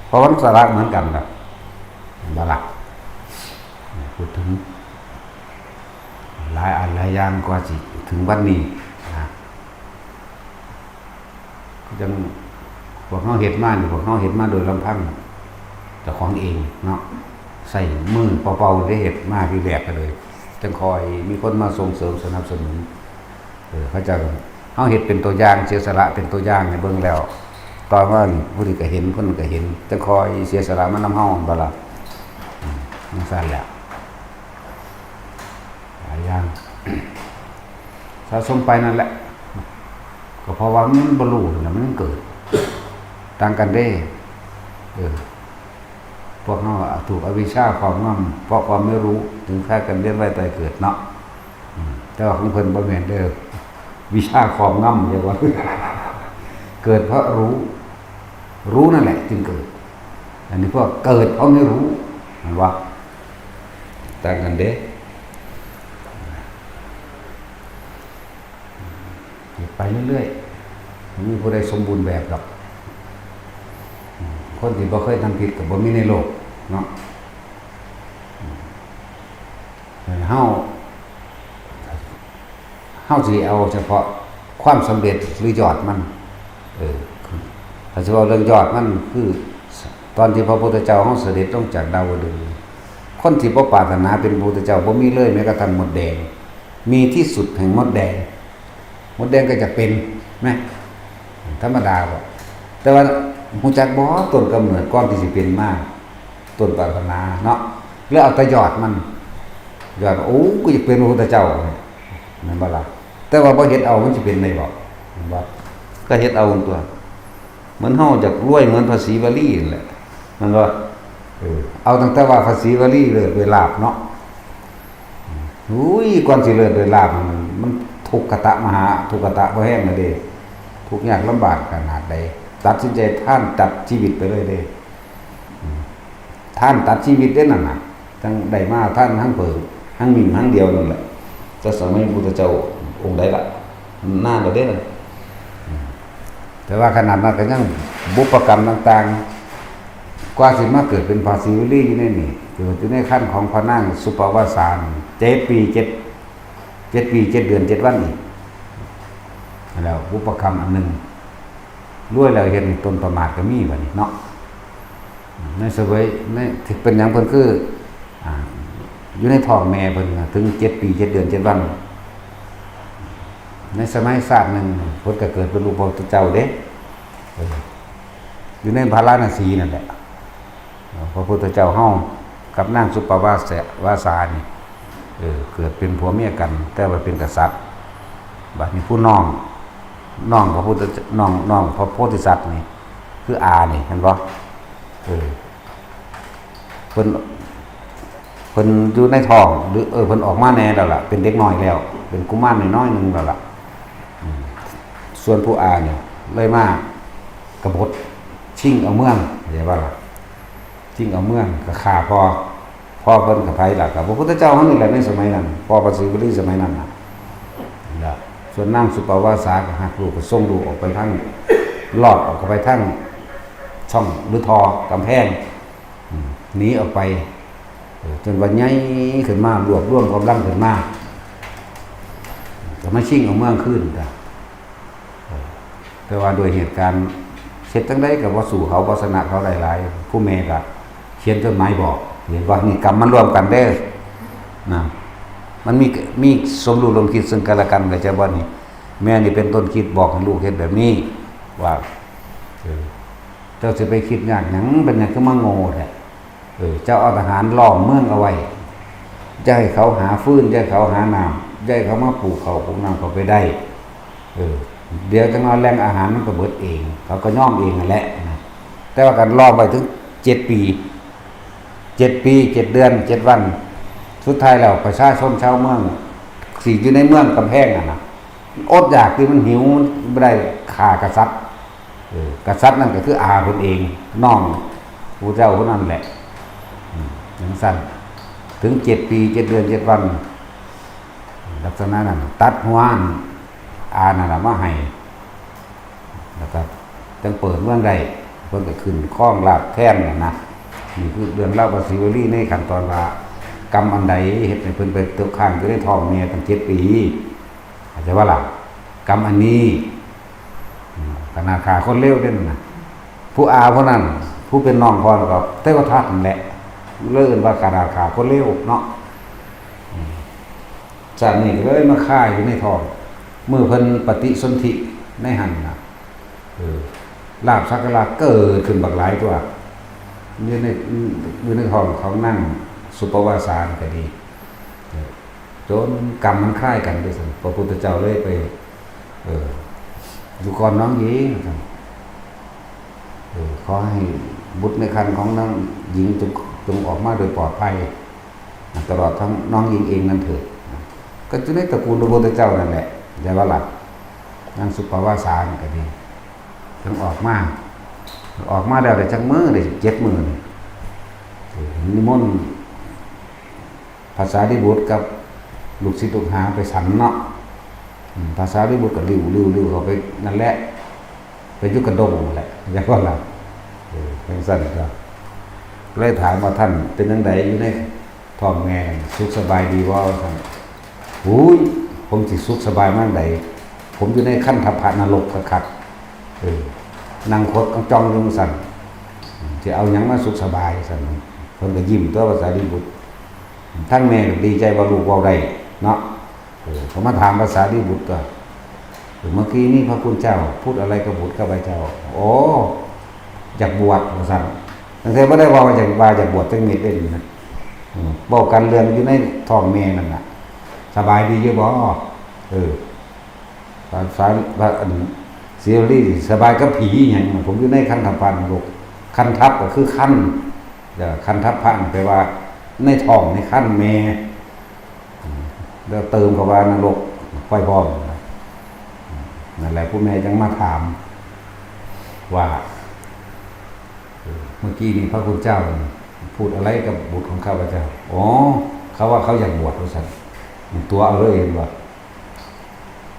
เพราะมันสละเหมือนกันล่ะ แม่นบ่ล่ะ พูดถึง หลายอันหลายอย่างกว่าสิถึงวันนี้นะ จั่งพวกเฮาเฮ็ดมานี่ พวกเฮาเฮ็ดมาโดยลำพังเจ้าของเองเนาะ ใช้มือเปล่าๆได้เฮ็ดมาทีแรกก็เลย จั่งค่อยมีคนมาส่งเสริมสนับสนุน เออ เขาเจ้า เฮาเฮ็ดเป็นตัวอย่าง เสียสละเป็นตัวอย่างให้เบิ่งแล้ว ต่อมานี่ผู้นี้ก็เห็น คนนั้นก็เห็น จั่งค่อยเสียสละมานำเฮา หั่นบ่ล่ะ อืม จั่งซั่นแหละ หลายอย่าง สะสมไปนั่นแหละ ก็เพราะว่ามันบ่รู้นั่นแหละ มันเกิด ต่างกันเด้ เออ พวกเฮาอะถูกอวิชชาครอบงำ เพราะความไม่รู้ ถึงพากันเวียนว่ายตายเกิดเนาะ อืม แต่ว่าของเพิ่นบ่แม่นเด้อ วิชาครอบงำ เรียกว่า เกิดเพราะรู้ รู้นั่นแหละจึงเกิด อันนี้พวกเกิดเพราะไม่รู้ แม่นบ่ ต่างกันเด้ ไปเรื่อยๆ บ่มีผู้ใดสมบูรณ์แบบดอก คนที่บ่เคยทำผิดก็บ่มีในโลกเนาะ เฮา เฮาสิเอาเฉพาะความสำเร็จหรือยอดมัน เออ ถ้าสิเว้าเรื่องยอดมัน คือตอนที่พระพุทธเจ้าเฮาเสด็จลงจากดาวดึงส์ คนที่บ่ปรารถนาเป็นพระพุทธเจ้าบ่มีเลย แม้กระทั่งมดแดง มีที่สุดแห่งมดแดง มดแดงก็จะเป็น แม่น ธรรมดาบ่ แต่ว่าฮู้จักบ่ ต้นกำเนิดก่อนที่สิเป็นมา ต้นปรารถนาเนาะ แล้วเอาแต่ยอดมัน ยอด โอ้ กูอยากเป็นพระพุทธเจ้า แม่นบ่ล่ะ แต่ว่าบ่เฮ็ดเอา มันสิเป็นได้บ่ แม่นบ่ ก็เฮ็ดเอาตัว เหมือนเฮาอยากรวยเหมือนพระศรีวลีนั่นแหละ แม่นบ่ เออ เอาตั้งแต่ว่าพระศรีวลีเลิศด้วยลาภเนาะ อุ้ย ก่อนสิเลิศด้วยลาภมัน มันทุกขตะมหาทุกขตะบ่แฮงเลยเด้ ทุกข์ยากลำบากขนาดใด ตัดสินใจทานตัดชีวิตไปเลยเด้ อืม ทานตัดชีวิตเด้นั่นน่ะ ทั้งได้มาทานทั้งเผิงทั้งหมิ่นทั้งเดียวนั่นแหละ แต่สมัยพุทธเจ้าองค์ใดล่ะ นานแล้วเด้นั่น อืม แต่ว่าขนาดนั้นก็ยังบุพกรรมต่างๆ กว่าสิมาเกิดเป็นพระศรีวลีอยู่ในนี่ เกิดอยู่ในครรภ์ของพระนางสุปปวาสานี่ เจ็ดปี เจ็ด เจ็ดปี เจ็ดเดือน เจ็ดวันอีก แล้วบุพกรรมอันหนึ่ง รวยแล้วเฮ็ดให้ตนประมาทก็มีบัดนี้เนาะ ในเสวย ใน ที่เป็นหยังเพิ่นคือ อ่า อยู่ในท้องแม่เพิ่นน่ะ ถึงเจ็ดปี เจ็ดเดือน เจ็ดวัน ในสมัยชาติหนึ่ง เพิ่นก็เกิดเป็นลูกพระพุทธเจ้าเด้ เออ อยู่ในพาราณสีนั่นแหละ พระพุทธเจ้าเฮากับนางสุปปวาสะ วาสานี่ เออ เกิดเป็นผัวเมียกัน แต่ว่าเป็นกษัตริย์ บัดนี้ผู้น้อง น้องพระพุทธเจ้า น้อง น้องพระโพธิสัตว์นี่ คืออานี่ เห็นบ่ เออ เพิ่น เพิ่นอยู่ในท้อง หรือ เออ เพิ่นออกมาแน่แล้วล่ะ เป็นเด็กน้อยแล้ว เป็นกุมารน้อยๆหนึ่งแล้วล่ะ อืม ส่วนผู้อาเนี่ย เลยมากบฏ ชิงเอาเมือง เข้าใจบ่ล่ะ ชิงเอาเมือง ก็ฆ่าพ่อ พ่อเพิ่นกับไผล่ะ กับพระพุทธเจ้าเฮานี่แหละ ในสมัยนั้น พ่อพระศรีวลีสมัยนั้นน่ะ นั่นล่ะ ส่วนนางสุปปวาสาก็หักลูก ก็ส่งลูกออกไปทาง ลอดออกไปทางช่องหรือท่อกำแพง อืม หนีออกไป เออ จนว่าใหญ่ขึ้นมา รวบรวมกำลังขึ้นมา ก็มาชิงเอาเมืองคืนจ้ะ เออ แต่ว่าด้วยเหตุการณ์เฮ็ดจั่งใดก็บ่สู้เขา บ่ชนะเขาได้หลาย ผู้แม่ก็เขียนจดหมายบอก เห็นว่านี่กรรมมันร่วมกันเด้อ นะ มันมี มีสมรู้ร่วมคิดซึ่งกันและกัน เข้าใจบ่นี่ แม่นี่เป็นต้นคิดบอกให้ลูกเฮ็ดแบบนี้ ว่า เออ เจ้าสิไปคิดยากหยัง เป็นหยังคือมาโง่แท้ เออ เจ้าเอาทหารล้อมเมืองเอาไว้ อย่าให้เขาหาฟืน อย่าให้เขาหาน้ำ อย่าให้เขามาปลูกข้าวปลูกน้ำเขาไปได้ เออ เดี๋ยวจั่งว่าแหล่งอาหารมันก็เบิดเอง เขาก็ยอมเองนั่นแหละนะ แต่ว่าการล้อมไว้ถึงเจ็ดปี เจ็ดปี เจ็ดเดือน เจ็ดวัน สุดท้ายแล้วประชาชนชาวเมือง สิอยู่ในเมืองกำแพงอะนะ อดอยากที่มันหิว มันบ่ได้ฆ่ากษัตริย์ เออ กษัตริย์นั่นก็คืออาเพิ่นเอง น้องพระเจ้าคนนั้นแหละ อืม จั่งซั้น ถึงเจ็ดปี เจ็ดเดือน เจ็ดวัน ลักษณะนั้น ตัดหัวอานั่นล่ะมาให้ แล้วก็จั่งเปิดเมืองได้ เพิ่นก็ขึ้นครองราชย์แทนน่ะนะ นี่คือเรื่องราวพระศรีวลีในขั้นตอนว่า กรรมอันใดเฮ็ดให้เพิ่นไปตกค้างอยู่ในท้องแม่ตั้งเจ็ดปี เข้าใจบ่ล่ะ กรรมอันนี้ อืม ขนาดฆ่าคนเลวเด้นั่นน่ะ ผู้อาผู้นั้น ผู้เป็นน้องพ่อก็เทวทัตนั่นแหละ เลยเอิ้นว่าขนาดฆ่าคนเลวเนาะ อืม ชาตินี้ก็เลยมาคาอยู่ในท้อง มื้อเพิ่นปฏิสนธิในหั่นน่ะ เออ ลาภสักการะเกิดขึ้นบักหลายตัว อยู่ใน อยู่ในท้องของนางสุปปวาสานี่ก็ดี เออ จนกรรมมันคล้ายกันไปซั่น พระพุทธเจ้าเลยไป เออ อยู่ก่อนน้องหญิง เออ ขอให้บุตรในครรภ์ของน้องหญิงจง จงออกมาโดยปลอดภัย ตลอดทั้งน้องหญิงเองนั่นเถิด ก็อยู่ในตระกูลพระพุทธเจ้านั่นแหละ แต่ว่าหลักนางสุปปวาสานี่ก็ดี ถึงออกมา ออกมาแล้วได้จักมื้อ ได้เจ็ดมื้อนี่ นิมนต์พระสารีบุตรกับลูกศิษย์ลูกหาไปฉันเนาะ อืม พระสารีบุตรก็ลิ้ว ลิ้ว ลิ้วเข้าไปนั่นแหละ ไปอยู่กระด้งนั่นแหละ จั่งว่าล่ะ เออ จั่งซั้นก็ เลยถามว่า ท่านเป็นจั่งใดอยู่ในท้องแม่ สุขสบายดีบ่ ว่าซั่น โอ้ย ผมสิสุขสบายมาจั่งใด ผมอยู่ในคันธพนรกคักๆ เออ นั่งขดจ้องอยู่จั่งซั้น สิเอาหยังมาสุขสบาย ซั่น เพิ่นก็ยิ้มตั๊ว พระสารีบุตร ทางแม่ก็ดีใจว่าลูกเว้าได้เนาะ เออ เขามาถามพระสารีบุตรก็ เมื่อกี้นี้พระคุณเจ้าพูดอะไรกับบุตรข้าพเจ้า โอ้ อยากบวช ว่าซั่น ตั้งแต่บ่ได้ว่าอยาก ว่าอยากบวชจักเม็ดเด้นะ อืม เว้ากันเรื่องอยู่ในท้องแม่นั่นน่ะ สบายดีอยู่บ่ เออ พระสา พระ อัน ศรีวลีสบายกับผีอหย่าง ผมอยู่ในคันธพาลนรก คันทัพก็คือคัน แล้วคันทัพพะแปลว่าในท้องในคันแม่ แล้วเติมคำว่านรกค่อยพร้อมนะ นั่นแหละผู้แม่ยังมาถามว่า เออ เมื่อกี้นี้พระคุณเจ้าพูดอะไรกับบุตรของข้าพเจ้า อ๋อ เขาว่าเขาอยากบวชว่าซั่น ตัวเอาเลยเห็นบ่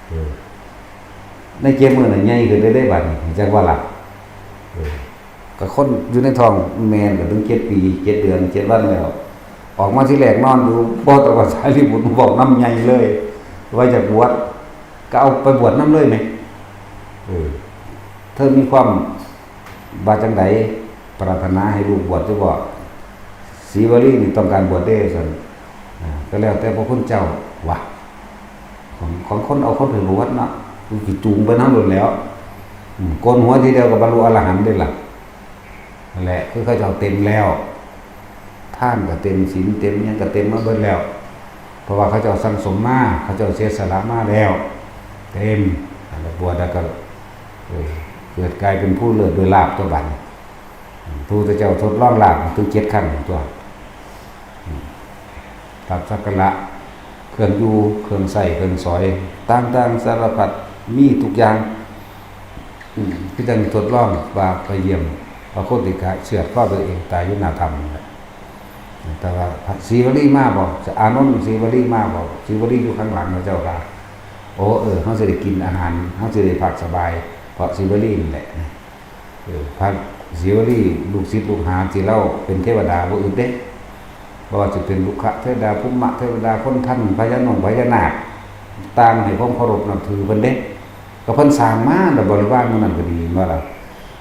เออ ในเกมมือน่ะใหญ่ขึ้นได้ได้บัดนี้จักว่าล่ะ เออ ก็คนอยู่ในท้องแม่ก็ถึงเจ็ดปี เจ็ดเดือน เจ็ดวันแล้ว ออกมาทีแรกนอนอยู่ พอตะวันสายรีบุตรบอกนำใหญ่เลย ว่าอยากบวช ก็เอาไปบวชนำเลยไหม เออ เธอมีความว่าจังใด ปรารถนาให้ลูกบวชหรือบ่ ศรีวลีนี่ต้องการบวชเด้ซั่น อ่า ก็แล้วแต่พระคุณเจ้าว่า ของ ของคนเอาคนไปบวชเนาะ กูสิจูงไปนำโลดแหล้ว อืม โกนหัวทีเดียวก็บรรลุอรหันต์ได้ล่ะ นั่นแหละ คือเขาเจ้าเต็มแล้ว ทานก็เต็ม ศีลเต็ม หยังก็เต็มมาเบิดแล้ว เพราะว่าเขาเจ้าสั่งสมมา เขาเจ้าเสียสละมาแล้ว เต็ม แล้วบวชแล้วก็ เออ เกิดกลายเป็นผู้เลิศด้วยลาภตัวบัดนี้ พระพุทธเจ้าทดลองลาภถึงเจ็ดขั้นตัว ลาภสักการะ เครื่องอยู่ เครื่องใช้ เครื่องสอย ต่างๆ สารพัด มีทุกอย่าง อืม คือจั่งทดลองว่าไปเยี่ยมพระโคติกะเฉือดคอตัวเองตายอยู่หน้าถ้ำนั่นแหละ แต่ว่าพระศรีวลีมาบ่ อานนท์ศรีวลีมาบ่ ศรีวลีอยู่ข้างหลังนะเจ้าค่ะ โอ้ เออ เฮาสิได้กินอาหาร เฮาสิได้พักสบาย เพราะศรีวลีนี่แหละ เออ พระศรีวลีลูกศิษย์ลูกหาที่เราเป็นเทวดาบ่อึดเด้ บ่ว่าสิเป็นรุกขเทวดา ภูมะเทวดา คนทัน พญานงพญานาค ต่างให้ความเคารพนับถือเพิ่นเด้ ก็เพิ่นสร้างมาแล้วบริวารหมู่นั้นก็ดี แม่นบ่ล่ะ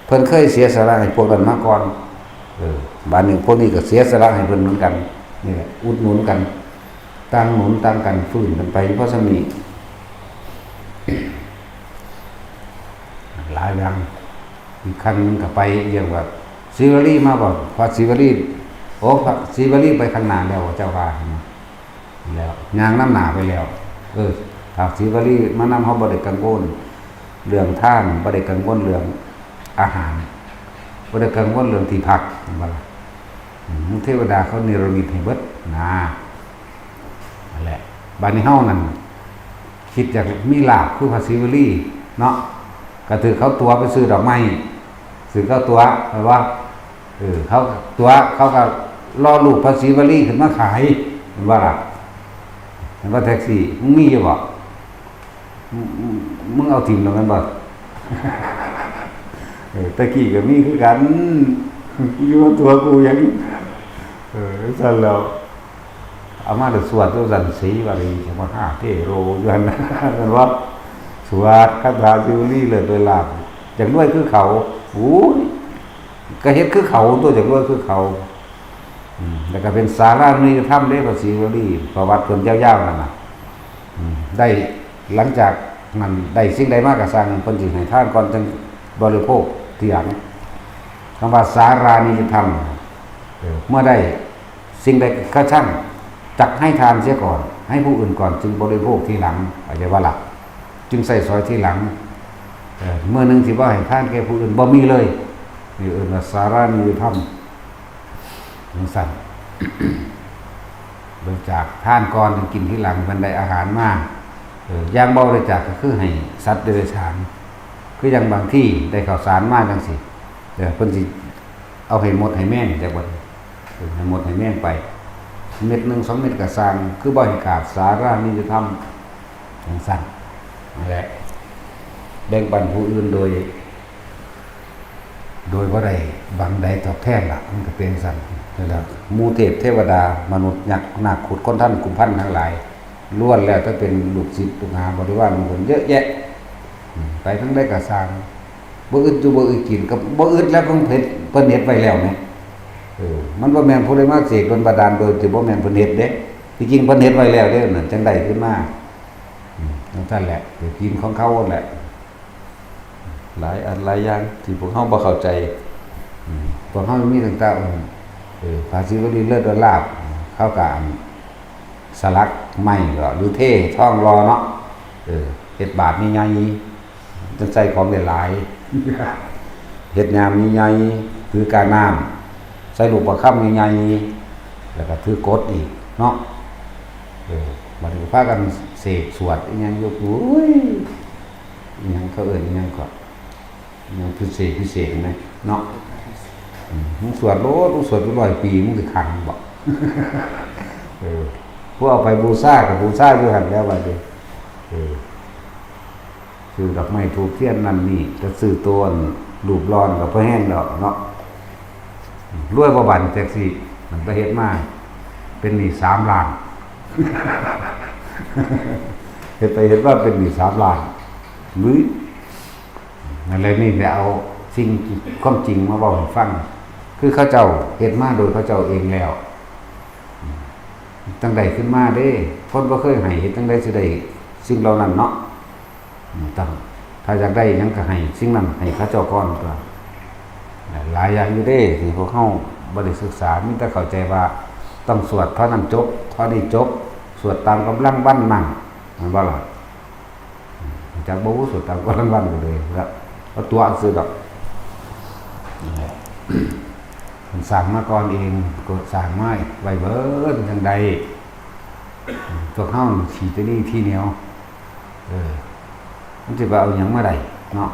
เพิ่นเคยเสียสละให้พวกนั้นมาก่อน เออ บัดนี้พวกนี้ก็เสียสละให้เพิ่นเหมือนกัน นี่แหละ อุดหนุนกัน ต่างหนุนต่างกัน ฟื้นกันไป เพราะส่ำนี้ หลายอย่าง อีกขั้นหนึ่งก็ไปเรียกว่าศรีวลีมาบ่ พระศรีวลี โอ้ พระศรีวลีไปข้างหน้าแล้ว เจ้าว่า แล้วย่างนำหน้าไปแล้ว เออ ถ้าศรีวลีมานำ เฮาบ่ได้กังวลเรื่องทาน บ่ได้กังวลเรื่องอาหาร บ่ได้กังวลเรื่องที่พัก แม่นบ่ล่ะ อืม เทวดาเขาเนรมิตให้เบิดนะ นั่นแหละ บัดนี้เฮานั่น คิดอยากมีลาภคือพระศรีวลีเนาะ ก็ถือเขาตั๋วไปซื้อดอกไม้ ซื้อเขาตั๋ว แม่นบ่ เออ เขาตั๋ว เขาก็หล่อรูปพระศรีวลีขึ้นมาขาย แม่นบ่ล่ะ แม่นบ่แท็กซี่ มึงมีอยู่บ่ มึง มึงเอาถิ่มแล้วแม่นบ่ เออ แต่กี้ก็มีคือกัน อยู่กับตั๋วกูหยัง เออ ซั่นแล้ว เอามาแล้วสวดอยู่ซั่น ศรีวลีมหาเถโร อยู่หั่น แม่นบ่ สวดคาถาศรีวลีเลิศด้วยลาภ อยากรวยคือเขา โอ้ย ก็เฮ็ดคือเขาตั๊ว อยากรวยคือเขา อืม แล้วก็เป็นสารานุญธรรมเด้ พระศรีวลี ประวัติเพิ่นยาวๆนั่นน่ะ อืม ได้ หลังจากนั้นได้สิ่งใดมาก็ซ่าง เพิ่นสิให้ทานก่อน จั่งบริโภคทีหลัง คำว่าสารานิยธรรม เออ เมื่อได้สิ่งใดก็ช่าง จักให้ทานเสียก่อน ให้ผู้อื่นก่อน จึงบริโภคทีหลัง เข้าใจบ่ล่ะ จึงใช้สอยทีหลัง เออ มื้อหนึ่งสิบ่ให้ทานแก่ผู้อื่น บ่มีเลย นี่เอิ้นว่าสารานิยธรรม จั่งซั่น บริจาคทานก่อน กินทีหลัง เพิ่นได้อาหารมา เออ อย่างบ่บริจาคก็คือให้สัตว์เดรัจฉาน คืออย่างบางที่ได้ข้าวสารมาจั่งซี้ เออ เพิ่นสิเอาให้มดให้แมงจักบัด เออ ให้มดให้แมงไป เม็ดหนึ่งสองเม็ดก็ซ่าง คือบ่ให้ขาด สารานิยธรรม จั่งซั่น นั่นแหละ แบ่งปันผู้อื่นโดย โดยบ่ได้หวังใดตอบแทนล่ะ มันก็เป็นซั่น นั่นแหละ หมู่เทพเทวดา มนุษย์ ยักษ์ นาค ครุฑ คนทัน กุมภัณฑ์ทั้งหลาย ล้วนแล้วแต่เป็นลูกศิษย์ลูกหาบริวารของเพิ่นเยอะแยะ อืม ไปทางใดก็ซ่าง บ่อึดอยู่บ่อึดกิน ก็บ่อึดแล้ว เพิ่นเฮ็ด เพิ่นเฮ็ดไว้แล้วแหม เออ มันบ่แม่นผู้ใดมาเสกดลบันดาลโดยที่บ่แม่นเพิ่นเฮ็ดเด้ ที่จริงเพิ่นเฮ็ดไว้แล้วเด้ นั่นจั่งได้ขึ้นมา อืม จั่งซั่นแหละ ไปกินของเขาแหละ หลายอันหลายอย่างที่พวกเฮาบ่เข้าใจ อืม พวกเฮามีตั้งแต่ เออ พระศิวลีเลิศด้วยลาภ เขาก็อันสลักไม้ก็ หรือเททองหล่อเนาะ เออ เฮ็ดบาตรใหญ่ จั่งใส่ของหลายๆ เฮ็ดยามใหญ่ๆ ถือกาน้ำ ใส่ลูกประคำใหญ่ๆ แล้วก็ถือกรดอีกเนาะ เออ บัดนี้ก็พากันเสกสวดอีหยังอยู่ โอ้ย อีหยังเขาเอิ้นอีหยังก็ อีหยังพิเศษพิเศษไหมเนาะ อืม มึงสวดโลด มึงสวดอยู่ร้อยปี มึงสิขังบ่ เออ ผู้เอาไปบูชาก็บูชาอยู่หั่นแล้วบัดนี้ เออ ซื้อดอกไม้ธูปเทียนนั่นนี่ แต่ซื้อตัวอันรูปหล่อก็พอแฮงดอกเนาะ รวยบ่บัดนี้ จักสิ มันไปเฮ็ดมา เป็นหนี้สามล้าน เฮ็ดไปเฮ็ดมาเป็นหนี้สามล้าน หรือ นั่นแหละ นี่แหละ เอาสิ่ง ความจริงมาเว้าให้ฟัง คือเขาเจ้าเฮ็ดมาโดยเขาเจ้าเองแล้ว จั่งได้ขึ้นมาเด้ คนบ่เคยให้ เฮ็ดจั่งใดสิได้สิ่งเหล่านั้นเนาะ อืม ต้อง ถ้าอยากได้หยังก็ให้สิ่งนั้นให้เขาเจ้าก่อนตัว หลายอย่างอยู่เด้ ที่พวกเฮาบ่ได้ศึกษา มีแต่เข้าใจว่าต้องสวดเท่านั้นจบ เท่านี้จบ สวดตามกำลังวันนั่ง แม่นบ่ล่ะ อืม จักบ่ฮู้ สวดตามกำลังวันก็เลย แล้ว เอาตัวซื่อดอก นี่แหละ มันสร้างมาก่อนเอง ก็สร้างมาไว้เบิดจั่งใด พวกเฮานี่ขี้ตะหนี่ทีเหนียว เออ มันสิไปเอาหยังมาได้เนาะ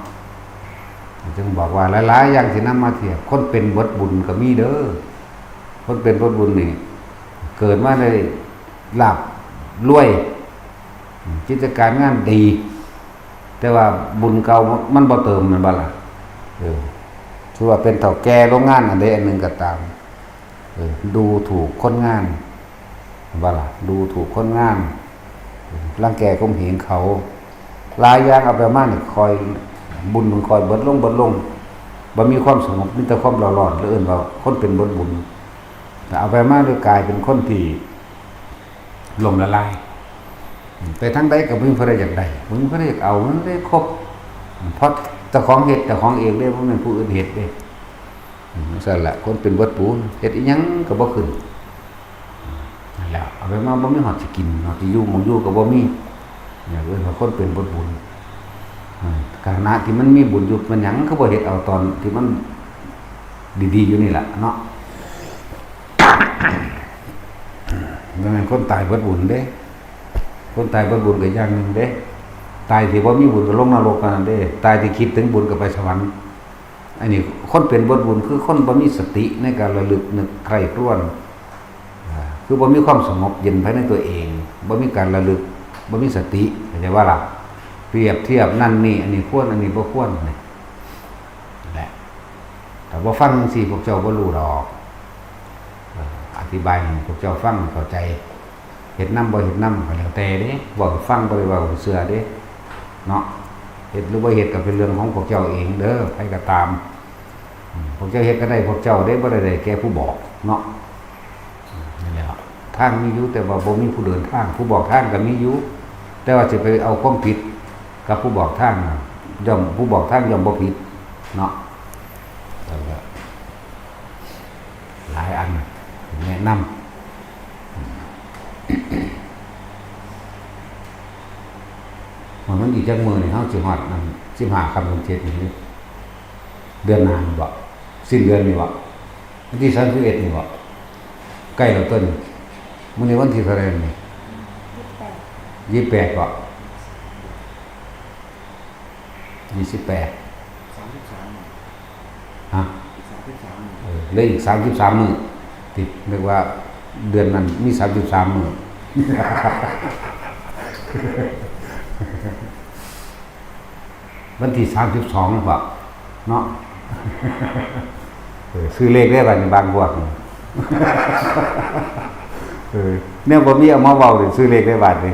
จึงบอกว่าหลายๆ อย่างที่นำมาเทียบ คนเป็นเบิดบุญก็มีเด้อ คนเป็นเบิดบุญนี่ เกิดมาได้ลาภรวย กิจการงานดี แต่ว่าบุญเก่ามันบ่เติม แม่นบ่ล่ะ เออ ถือว่าเป็นเฒ่าแก่โรงงานอันใดอันหนึ่งก็ตาม เออ ดูถูกคนงาน แม่นบ่ล่ะ ดูถูกคนงาน รังแกข่มเหงเขา หลายอย่างเอาไปมานี่ค่อย บุญมันค่อยเบิดลง เบิดลง บ่มีความสงบ มีแต่ความเร่าร้อน เลยเอิ้นว่าคนเป็นเบิดบุญ แต่เอาไปมาเลยกลายเป็นคนที่ล่มละลาย ไปทางใดก็บ่มีผู้ใดอยากได้ บ่มีผู้ใดอยากเอา มันเลยครบ เพราะเจ้าของเฮ็ด เจ้าของเองเด้ บ่แม่นผู้อื่นเฮ็ดเด้ อืม จั่งซั้นล่ะ คนเป็นเบิดบุญ เฮ็ดอิหยังก็บ่ขึ้น นั่นแหละ เอาไปมาบ่มีฮอดสิกิน ฮอดสิอยู่ หม่องอยู่ก็บ่มี เนี่ย เอิ้นว่าคนเป็นเบิดบุญ อืม ฐานะที่มันมีบุญอยู่ มันหยังคือบ่เฮ็ดเอาตอนที่มันดีๆ อยู่นี่ล่ะเนาะ บ่แม่นคนตายเบิดบุญเด้ คนตายเบิดบุญก็อย่างหนึ่งเด้ ตายที่บ่มีบุญก็ลงนรกเท่านั้นเด้ ตายที่คิดถึงบุญก็ไปสวรรค์ อันนี้คนเป็นเบิดบุญคือคนบ่มีสติในการระลึกนึกใคร่ครวญ อ่า คือบ่มีความสงบเย็นภายในตัวเอง บ่มีการระลึก บ่มีสติ เข้าใจบ่ล่ะ เปรียบเทียบนั่นนี่ อันนี้ควร อันนี้บ่ควร นี่แหละ ถ้าบ่ฟังจั่งซี้ พวกเจ้าบ่รู้ดอก เอ่อ อธิบายให้พวกเจ้าฟังเข้าใจ เฮ็ดนำบ่เฮ็ดนำก็แล้วแต่เด้ เว้าให้ฟัง บ่ได้เว้าให้เชื่อเด้ เนาะ เฮ็ดหรือบ่เฮ็ดก็เป็นเรื่องของพวกเจ้าเองเด้อ ไผก็ตาม อืม พวกเจ้าเฮ็ดก็ได้พวกเจ้าเด้ บ่ได้ได้แก่ผู้บอกเนาะ อืม นั่นแหละ ทางมีอยู่ แต่ว่าบ่มีผู้เดินทาง ผู้บอกทางก็มีอยู่ แต่ว่าสิไปเอาความผิดกับผู้บอกทางน่ะ ย่อม ผู้บอกทางย่อมบ่ผิดเนาะ แล้วก็หลายอันแนะนำ ว่ามันอีกจักมื้อนี่ เฮาสิฮอดอันสิบห้าค่ำเดือนเจ็ดนี่ เดือนหน้านี่บ่ สิ้นเดือนนี่บ่ วันที่สามสิบเอ็ดนี่บ่ ใกล้แล้วต้น มื้อนี้วันที่เท่าไหร่นี่ ยี่สิบแปด ยี่สิบแปดบ่ ยี่สิบแปด สามสิบสาม ฮะ อีกสามสิบสามมื้อ เออ เหลืออีกสามสิบสามมื้อ ติด นึกว่าเดือนนั้นมีสามสิบสามมื้อ วันที่สามสิบสองบ่ เนาะ เออ ซื้อเลขได้บัดนี้ บางพวกนี่ เออ แนวบ่มีเอามาเว้านี่ ซื้อเลขได้บัดนี้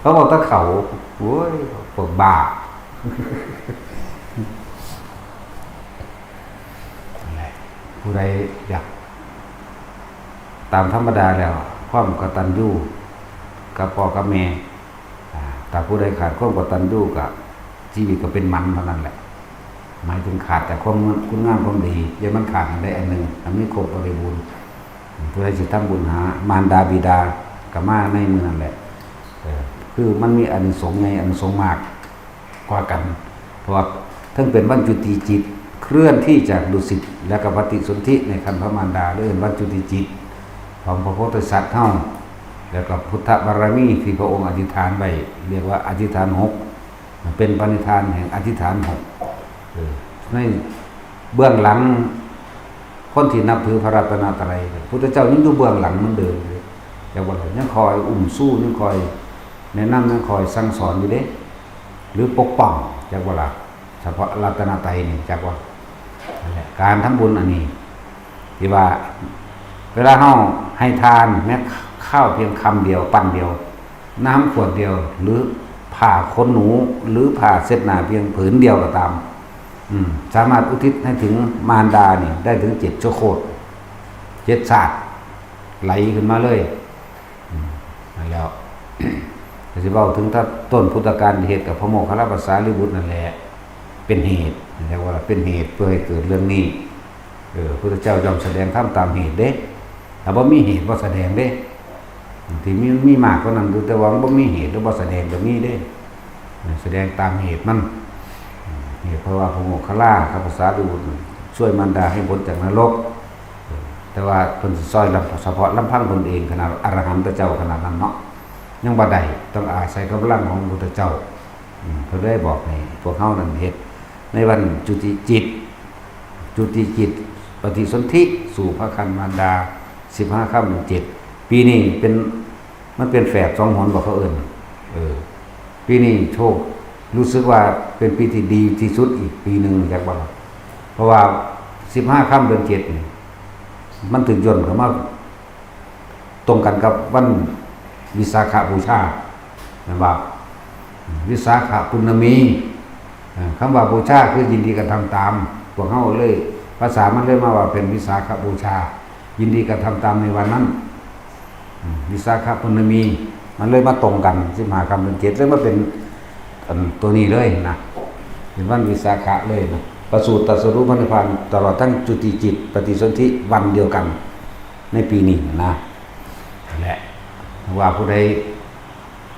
เขาบอกตะเขา โอ้ย พวกบ้า นั่นแหละ ผู้ใดอยาก ตามธรรมดาแล้ว ความกตัญญูกับพ่อกับแม่ อ่า ถ้าผู้ใดขาดความกตัญญูก็ ชีวิตก็เป็นหมันเท่านั้นแหละ หมายถึงขาดจากความ คุณงามความดี อย่ามันขาดอันใดอันหนึ่ง อันนี้ครบบริบูรณ์ ผู้ใดสิทำบุญหามารดาบิดา ก็มาในมื้อนั้นแหละ เออ คือมันมีอานิสงส์ใหญ่ อานิสงส์มากกว่ากัน เพราะว่าทั้งเป็นวันจุติจิตเคลื่อนที่จากดุสิต และก็ปฏิสนธิในครรภ์มารดา เรียกวันจุติจิตของพระโพธิสัตว์เฮา แล้วก็พุทธบารมีที่พระองค์อธิษฐานไว้ เรียกว่าอธิษฐานหก เป็นปณิธานแห่งอธิษฐานหก เออ ในเบื้องหลัง คนที่นับถือพระรัตนตรัย พุทธเจ้ายังอยู่เบื้องหลังเหมือนเดิมอยู่เด้ จักว่าล่ะ ยังคอยอุ้มชู ยังคอยแนะนำ ยังคอยสั่งสอนอยู่เด้ หรือปกป้อง จักว่าล่ะ เฉพาะรัตนตรัยนี่ จักว่า นั่นแหละ การทำบุญอันนี้ ที่ว่า เวลาเฮาให้ทานแม้ข้าวเพียงคำเดียว ปันเดียว น้ำขวดเดียว หรือผ้าขนหนู หรือผ้าเช็ดหน้าเพียงผืนเดียวก็ตาม อืม สามารถอุทิศให้ถึงมารดานี่ได้ถึงเจ็ดชั่วโคตร เจ็ดชาติ ไหลขึ้นมาเลย อืม นั่นแล้ว ก็สิเว้าถึงถ้าต้นพุทธกาลที่เฮ็ดกับพระโมคคัลลาภาษารีบุตรนั่นแหละ เป็นเหตุ เรียกว่าเป็นเหตุเพื่อให้เกิดเรื่องนี้ เออ พุทธเจ้าย่อมแสดงธรรมตามเหตุเด้ ถ้าบ่มีเหตุบ่แสดงเด้ ที่มี มีมากกว่านั้นอยู่ แต่ว่ามันบ่มีเหตุหรือบ่แสดงก็มีเด้ แสดงตามเหตุมัน เหตุเพราะว่าพระโมคคัลลากับพระสารีบุตรช่วยมารดาให้พ้นจากนรก แต่ว่าเพิ่นสิซอยลำ เฉพาะลำพังเพิ่นเอง ขนาดอรหันตเจ้าขนาดนั้นเนาะ ยังบ่ได้ ต้องอาศัยกำลังของพระพุทธเจ้า อืม เพิ่นเลยบอกให้พวกเฮานั้นเฮ็ดในวันจุติจิต จุติจิต ปฏิสนธิสู่พระครรภ์มารดา สิบห้าค่ำเดือนเจ็ด ปีนี้เป็น มันเป็นแฝดสองหนบ่ เขาเอิ้น เออ ปีนี้โชค รู้สึกว่าเป็นปีที่ดีที่สุดอีกปีหนึ่ง จักว่า เพราะว่า สิบห้าค่ำเดือนเจ็ดนี่ มันถูกย่นเข้ามาตรงกันกับวันวิสาขบูชา แม่นบ่ วิสาขปุณณมี เอ่อ คำว่าบูชาคือยินดีกระทำตาม พวกเฮาเลย ภาษามันเลยมาว่าเป็นวิสาขบูชา ยินดีกระทำตามในวันนั้น อืม วิสาขปุณณมี มันเลยมาตรงกัน สิบห้าค่ำเดือนเจ็ด เลยมาเป็น อันตัวนี้เลยนะ เป็นวันวิสาขะเลยนะ ประสูติตรัสรู้พระนิพพาน ตลอดทั้งจุติจิต ปฏิสนธิวันเดียวกัน ในปีนี้นะ นั่นแหละ ว่าผู้ใด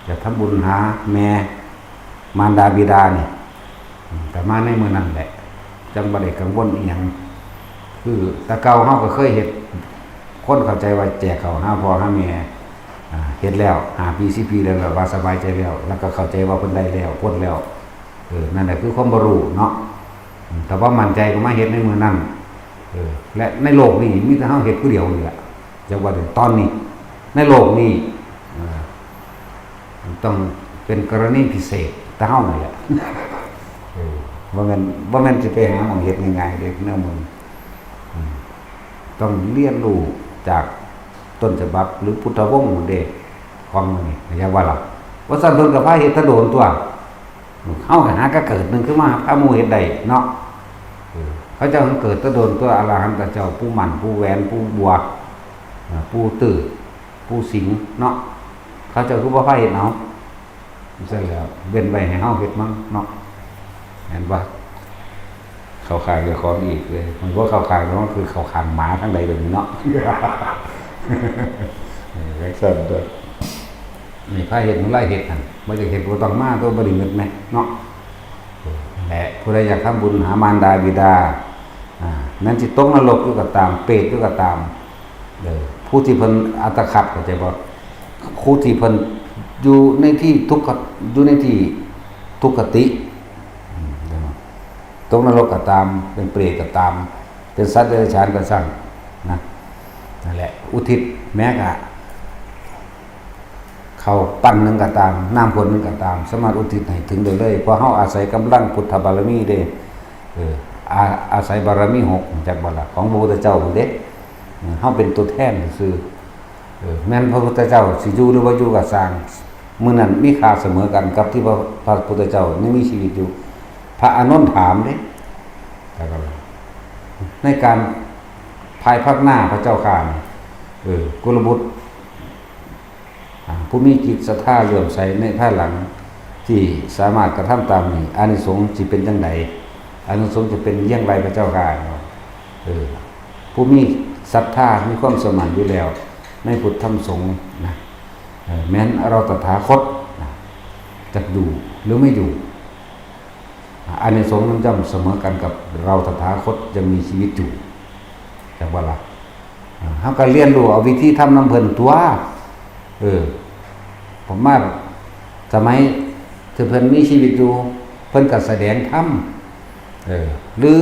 อยากทำบุญหาแม่ มารดาบิดานี่ อืม แต่มาในมื้อนั้นแหละ จั่งบ่ได้กังวลอีหยัง คือแต่เก่าเฮาก็เคยเฮ็ด คนเข้าใจว่าแจกข้าวหาพ่อหาแม่ อ่า เฮ็ดแล้ว ห้าปี สิบปีแล้ว แล้วว่าสบายใจแล้ว แล้วก็เข้าใจว่าเพิ่นได้แล้ว พ้นแล้ว เออ นั่นแหละคือความบ่รู้เนาะ อืม แต่ว่ามั่นใจก็มาเฮ็ดในมื้อนั้น เออ และในโลกนี้มีแต่เฮาเฮ็ดผู้เดียวนี่แหละ จักว่าเดี๋ยวตอนนี้ ในโลกนี้ เออ มันต้องเป็นกรณีพิเศษแต่เฮานี่แหละ เออ บ่แม่น บ่แม่นสิไปหาหม่องเฮ็ดง่ายๆเด้ แนวมื้อนี้ อืม ต้องเรียนรู้จากต้นฉบับหรือพุทธวงศ์เด้ ของมื้อนี้ เข้าใจบ่ล่ะ ว่าซั่นเพิ่นก็พาเฮ็ดแต่โดนตั๊ว เฮาก็หาก็เกิดหนึ่งขึ้นมา พาหมู่เฮ็ดได้เนาะ เออ เขาเจ้าเกิดแต่โดนตั๊ว อรหันตเจ้า ผู้หมั้น ผู้แหวน ผู้บัว อ่า ผู้ตื้อ ผู้สิงห์เนาะ เขาเจ้าคือบ่พาเฮ็ดเอา ซั่นแหล้ว เว้นไว้ให้เฮาเฮ็ดมั้งเนาะ แม่นบ่ เข้าข้างเจ้าของอีกเลย มันบ่เข้าข้างเนาะ คือเข้าข้างหมาทางใดแบบนี้เนาะ เออ จั่งซั่นเด้อ นี่พาเฮ็ด มันไล่เฮ็ดหั่น บ่อยากเฮ็ดบ่ต้องมา ตัวบ่ได้เงินแหมเนาะ และผู้ใดอยากทำบุญหามารดาบิดา อ่า แม้นสิตกนรกอยู่ก็ตาม เปรตอยู่ก็ตาม เออ ผู้ที่เพิ่นอัตคัด เข้าใจบ่ ผู้ที่เพิ่นอยู่ในที่ทุกข อยู่ในที่ทุกขติ อืม ตกนรกก็ตาม เป็นเปรตก็ตาม เป็นสัตว์เดรัจฉานก็ช่างนะ นั่นแหละ อุทิศแม้กะ ข้าวปั้นหนึ่งก็ตาม น้ำขวดหนึ่งก็ตาม สามารถอุทิศให้ถึงได้เลย เพราะเฮาอาศัยกำลังพุทธบารมีเด้ เออ อา- อาศัยบารมีหก จักบ่ล่ะ ของพระพุทธเจ้าพุ้นเด้ เออ เฮาเป็นตัวแทนซื่อ เออ แม้นพระพุทธเจ้าสิอยู่หรือบ่อยู่ก็ซ่าง มื้อนั้นมีค่าเสมอกันกับที่พระ- พระพุทธเจ้ายังมีชีวิตอยู่ พระอานนท์ถามเด้ จักบ่ล่ะ ในการภายภาคหน้าพระเจ้าข้านี่ เออ กุลบุตร อ่า ผู้มีจิตศรัทธาเลื่อมใสในภายหลัง ที่สามารถกระทำตามนี้ อานิสงส์สิเป็นจั่งใด อานิสงส์จะเป็นอย่างไรพระเจ้าข้า เออ ผู้มีศรัทธามีความเชื่อมั่นอยู่แล้ว ในพุทธธรรมสงฆ์นะ เออ แม้นเราตถาคตนะ จะอยู่หรือไม่อยู่ อานิสงส์นั้นย่อมเสมอกันกับเราตถาคตยังมีชีวิตอยู่ จักว่าล่ะ อ่า เฮาก็เรียนรู้เอาวิธีทำนำเพิ่นตั๊ว เออ ผมมาสมัยที่เพิ่นมีชีวิตอยู่ เพิ่นก็แสดงธรรม เออ หรือ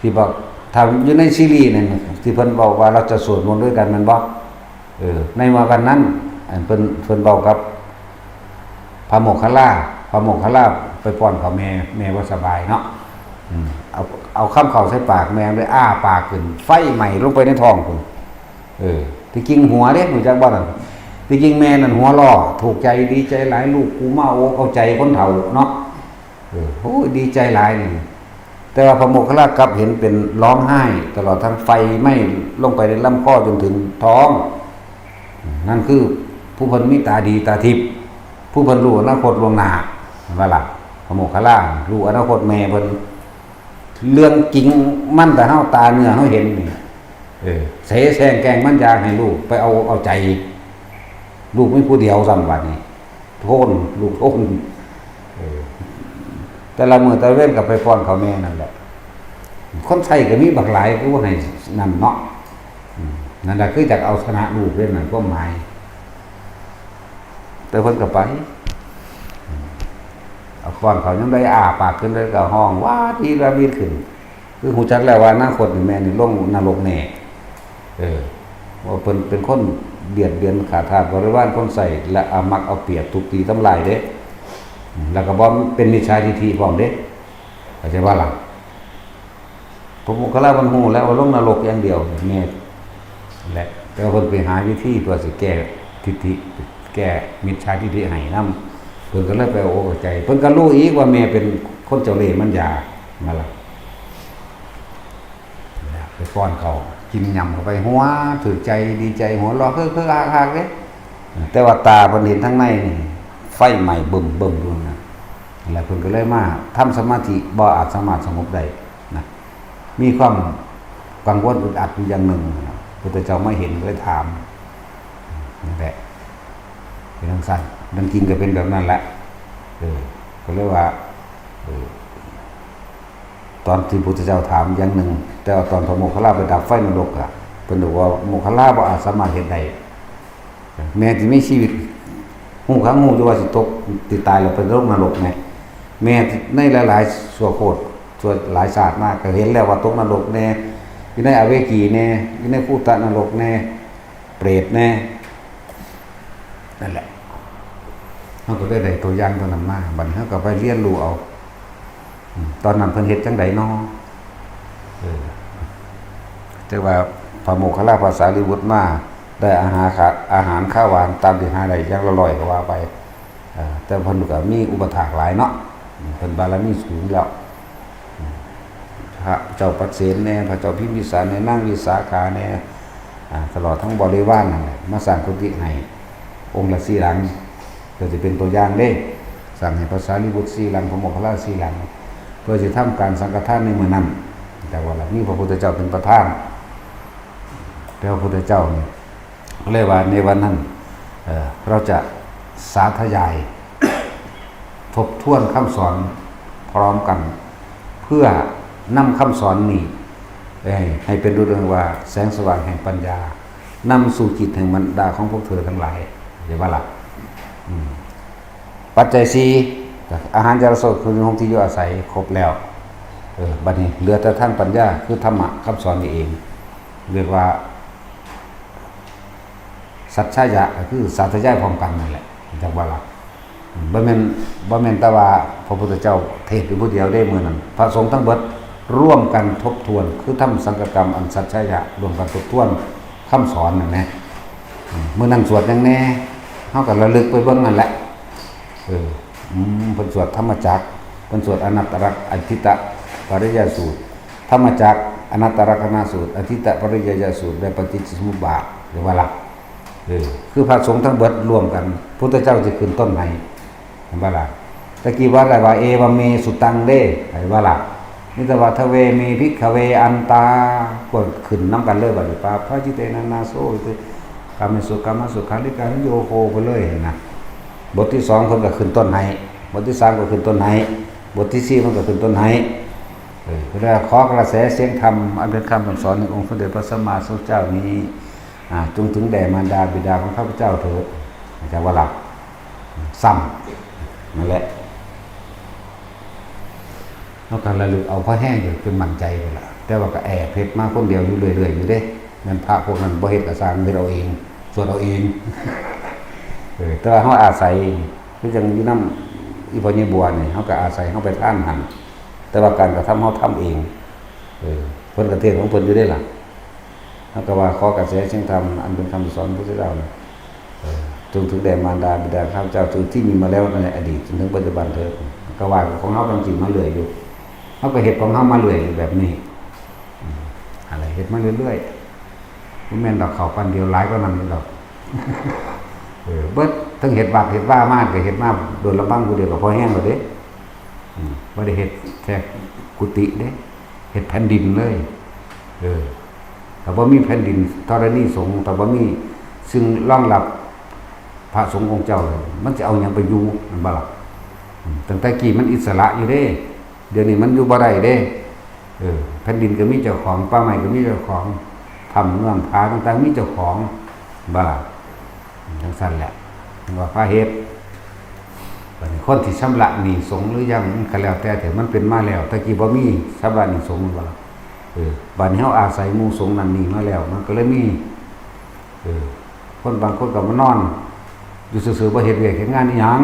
ที่บอก ถ้าอยู่ในซีรีส์นั่น ที่เพิ่นบอกว่าเราจะสวดมนต์ด้วยกัน แม่นบ่ เออ ในวันนั้น อันเพิ่น เพิ่นบอกกับ พระโมคคัลลา พระโมคคัลลาไปป้อนข้าวแม่ แม่บ่สบายเนาะ อืม เอา เอาคำข้าวใส่ปากแม่เลย อ้าปากขึ้น ไฟไหม้ลงไปในท้องพุ้น เออ ที่จริงหัวเด้ รู้จักบ่นั่น ที่จริงแม่นั่นหัวเราะ ถูกใจดีใจหลาย ลูกกูมาโอกเอาใจคนเฒ่าเนาะ เออ โอ้ย ดีใจหลายนี่ แต่ว่าพระโมคคัลลากลับเห็นเป็นร้องไห้ ตลอดทั้งไฟไหม้ลงไปในลำคอจนถึงท้อง นั่นคือผู้เพิ่นมีตาดีตาทิพย์ ผู้เพิ่นรู้อนาคตล่วงหน้า เห็นบ่ล่ะ พระโมคคัลลารู้อนาคตแม่เพิ่น เรื่องจริงมันแต่เฮาตาเนื้อเฮาเห็นนี่ เออ เสแสร้งแกล้งมันอยากให้ลูกไปเอา เอาใจ ลูกมีผู้เดียวซ้ำบัดนี้ โทน ลูกโทน เออ แต่ละมื้อแต่ละเว็นก็ไปป้อนข้าวแม่นั่นแหละ คนใช้ก็มีบักหลาย คือว่าให้นั่นเนาะ อืม นั่นแหละคืออยากเอาชนะลูกเด้นั่นความหมาย แต่เพิ่นก็ไป อืม เอาป้อนข้าวยามใดอ้าปากขึ้นแล้วก็ฮ้องว้าดวีดว้าดวีดขึ้น คือฮู้จักแล้วว่าอนาคตนี่แม่นี่ลงนรกแน่ เออ ว่าเพิ่นเป็นคนเบียดเบียนข้าทาสบริวารคนใช้ และเอามักเอาเปรียบทุบตีทำลายเด้ อืม แล้วก็บ่เป็นมิจฉาทิฏฐิพร้อมเด้ เข้าใจบ่ล่ะ พระโมคคัลลามันฮู้แล้วว่าลงนรกอย่างเดียว แม่ และ แต่ว่าเพิ่นไปหาวิธีเพื่อสิแก้ทิฏฐิ แก้มิจฉาทิฏฐิให้นำ เพิ่นก็เลยไปเอาอกเอาใจ เพิ่นก็รู้อีกว่าแม่เป็นคนเจ้าเล่ห์มันยา นั่นล่ะ ไปป้อนข้าว กินหย่ำเข้าไป หัวถูกใจ ดีใจ หัวเราะเคิกๆคักๆเด้ แต่ว่าตาเพิ่นเห็นทางในนี่ ไฟไหม้บึ้มๆอยู่นะ แล้วเพิ่นก็เลยมาทำสมาธิ บ่อาจสามารถสงบได้นะ มีความกังวลอึดอัดอยู่อย่างหนึ่งนะ พุทธเจ้ามาเห็นก็เลยถาม นั่นแหละ เป็นจั่งซั้น ดังจริงก็เป็นแบบนั้นแหละ เออ ก็เลยว่า เออ ตอนที่พุทธเจ้าถามอย่างหนึ่ง แต่ว่าตอนพระโมคคัลลาไปดับไฟนรกอะ เพิ่นบอกว่าโมคคัลลาบ่อาจสามารถเฮ็ดได้ แม่ที่มีชีวิต ฮู้คักฮู้อยู่ว่าสิตก สิตายแล้วไปลงนรกแหม แม่ในหลายๆ ชั่วโคตร ชั่วหลายชาติมาก็เห็นแล้วว่าตกนรกแน่ อยู่ในอเวจีแน่ อยู่ในคูตะนรกแน่ เปรตแน่ นั่นแหละ เฮาก็ได้ได้ตัวอย่างตัวนั้นมา บัดนี้เฮาก็ไปเรียนรู้เอา อืม ตอนนั้นเพิ่นเฮ็ดจั่งใดน้อ เออ แต่ว่าพระโมคคัลลาพระสารีบุตรมา ได้อาหารขะ อาหารคาวหวานตามที่หาได้อย่างละร้อยก็ว่าไป เออ แต่เพิ่นก็มีอุปถากหลายเนาะ เพิ่นบารมีสูงแล้ว พระเจ้าปเสนแน่ พระเจ้าพิมพิสารแน่ นางวิสาขาแน่ อ่า ตลอดทั้งบริวารนั่นแหละ มาสร้างกุฏิให้องค์ละสี่หลัง ก็สิเป็นตัวอย่างเด้ สร้างให้พระสารีบุตรสี่หลัง พระโมคคัลลาสี่หลัง เพื่อสิทำการสังฆทานในมื้อนั้น แต่ว่าละมีพระพุทธเจ้าเป็นประธาน แต่พระพุทธเจ้านี่ เรียกว่าในวันนั้น เอ่อ เราจะสาธยาย ทบทวนคำสอนพร้อมกัน เพื่อนำคำสอนนี้ ให้ ให้เป็นรูปเรื่องว่าแสงสว่างแห่งปัญญา นำสู่จิตแห่งบรรดาของพวกเธอทั้งหลาย เห็นบ่ล่ะ อืม ปัจจัยสี่ อาหาร ยา และ โส คือห้องที่อยู่อาศัยครบแล้ว เออ บัดนี้เหลือแต่ทางปัญญา คือธรรมะคำสอนนี่เอง เรียกว่า สัจฉายะ ก็คือสาธยายพร้อมกันนั่นแหละ จักว่าล่ะ อืม บ่แม่น บ่แม่นแต่ว่าพระพุทธเจ้าเทศน์อยู่ผู้เดียวเด้มื้อนั้น พระสงฆ์ทั้งเบิดร่วมกันทบทวน คือทำสังฆกรรมอันสัจฉายะ ร่วมกันทบทวนคำสอนนั่นแหละ อืม มื้อนั้นสวดหยังแน่ เฮาก็ระลึกไปเบิ่งนั่นแหละ เออ อืม เพิ่นสวดธรรมจักร เพิ่นสวดอนัตตลักษณ์ อทิตตปริยายสูตร ธรรมจักร อนัตตลักษณสูตร อทิตตปริยายสูตร และปฏิจจสมุปบาท เห็นบ่ล่ะ เออ คือพระสงฆ์ทั้งเบิดร่วมกัน พุทธเจ้าสิขึ้นต้นให้ เห็นบ่ล่ะ ตะกี้ว่าอะไรว่า เอวัมเมสุตังเด้ เห็นบ่ล่ะ มีแต่ว่า ทเวเมภิกขเวอันตา พวกขึ้นนำกันเลยบัดนี้ ปาปาจิเตนะนาโส กาเมสุกามาสุขาริการุโยโคไปเลยนะ บทที่สองเพิ่นก็ขึ้นต้นให้ บทที่สามก็ขึ้นต้นให้ บทที่สี่มันก็ขึ้นต้นไห้ เออ เวลาขอกระแสเสียงธรรมอันเป็นคำสั่งสอนแห่งองค์สมเด็จพระสัมมาสัมพุทธเจ้านี้ อ่า จงถึงแด่มารดาบิดาของข้าพเจ้าเถิด อาจารย์ว่าหลับ ซ้ำ นั่นแหละ เฮาก็ระลึกเอาพอแฮงอยู่จนมั่นใจไปละ แต่ว่าก็แอบเฮ็ดมาคนเดียวอยู่เรื่อยๆอยู่เด้ แม่นพระพวกนั้นบ่เฮ็ดก็ซ่าง เฮ็ดเอาเอง สวดเอาเอง เออ แต่ว่าเฮาอาศัย คือจั่งอยู่นำอีพ่อใหญ่บัวนี่ เฮาก็อาศัยเฮาไปทานหั่น แต่ว่าการกระทำเฮาทำเอง เออ เพิ่นก็เทศน์ของเพิ่นอยู่เด้ล่ะ เฮาก็ว่าขอกระแสเสียงธรรมอันเป็นคำสอนพระพุทธเจ้าน่ะ เออ จงถึงแด่มารดาบิดาข้าพเจ้า จงที่มีมาแล้วในอดีตจนถึงปัจจุบันเถิด ก็ว่าของเฮาจั่งซี้มาเรื่อยอยู่ เฮาก็เฮ็ดของเฮามาเรื่อยอยู่แบบนี้ อืม อะไรเฮ็ดมาเรื่อยๆ บ่แม่นดอก ข้าวปั้นเดียวหลายกว่านั้นอยู่ดอก เออ เบิด ทั้งเฮ็ดวัดเฮ็ดวามาก็เฮ็ดมาโดยลำพังผู้เดียวก็พอแฮงแล้วเด้ อืม บ่ได้เฮ็ดแค่กุฏิเด้ เฮ็ดแผ่นดินเลย เออ ถ้าบ่มีแผ่นดินธรณีสงฆ์ ถ้าบ่มีสิ่งรองรับพระสงฆ์องค์เจ้า มันสิเอาหยังไปอยู่ แม่นบ่ล่ะ อืม ตั้งแต่กี้มันอิสระอยู่เด้ เดี๋ยวนี้มันอยู่บ่ได้เด้ เออ แผ่นดินก็มีเจ้าของ ป่าไม้ก็มีเจ้าของ ถ้ำเงื้อมผาต่างๆ มีเจ้าของ บ่ล่ะ จั่งซั้นแหละ จั่งว่าพาเฮ็ด บัดนี้คนที่ชำระหนี้สงฆ์หรือยัง มันก็แล้วแต่เถาะ มันเป็นมาแล้ว แต่กี้บ่มีชำระหนี้สงฆ์ แม่นบ่ล่ะ เออ บัดนี้เฮาอาศัยหมู่สงฆ์นั่นนี่มาแล้ว มันก็เลยมี เออ คนบางคนก็มานอน อยู่ซื่อๆ บ่เฮ็ดเวียกเฮ็ดงานอิหยัง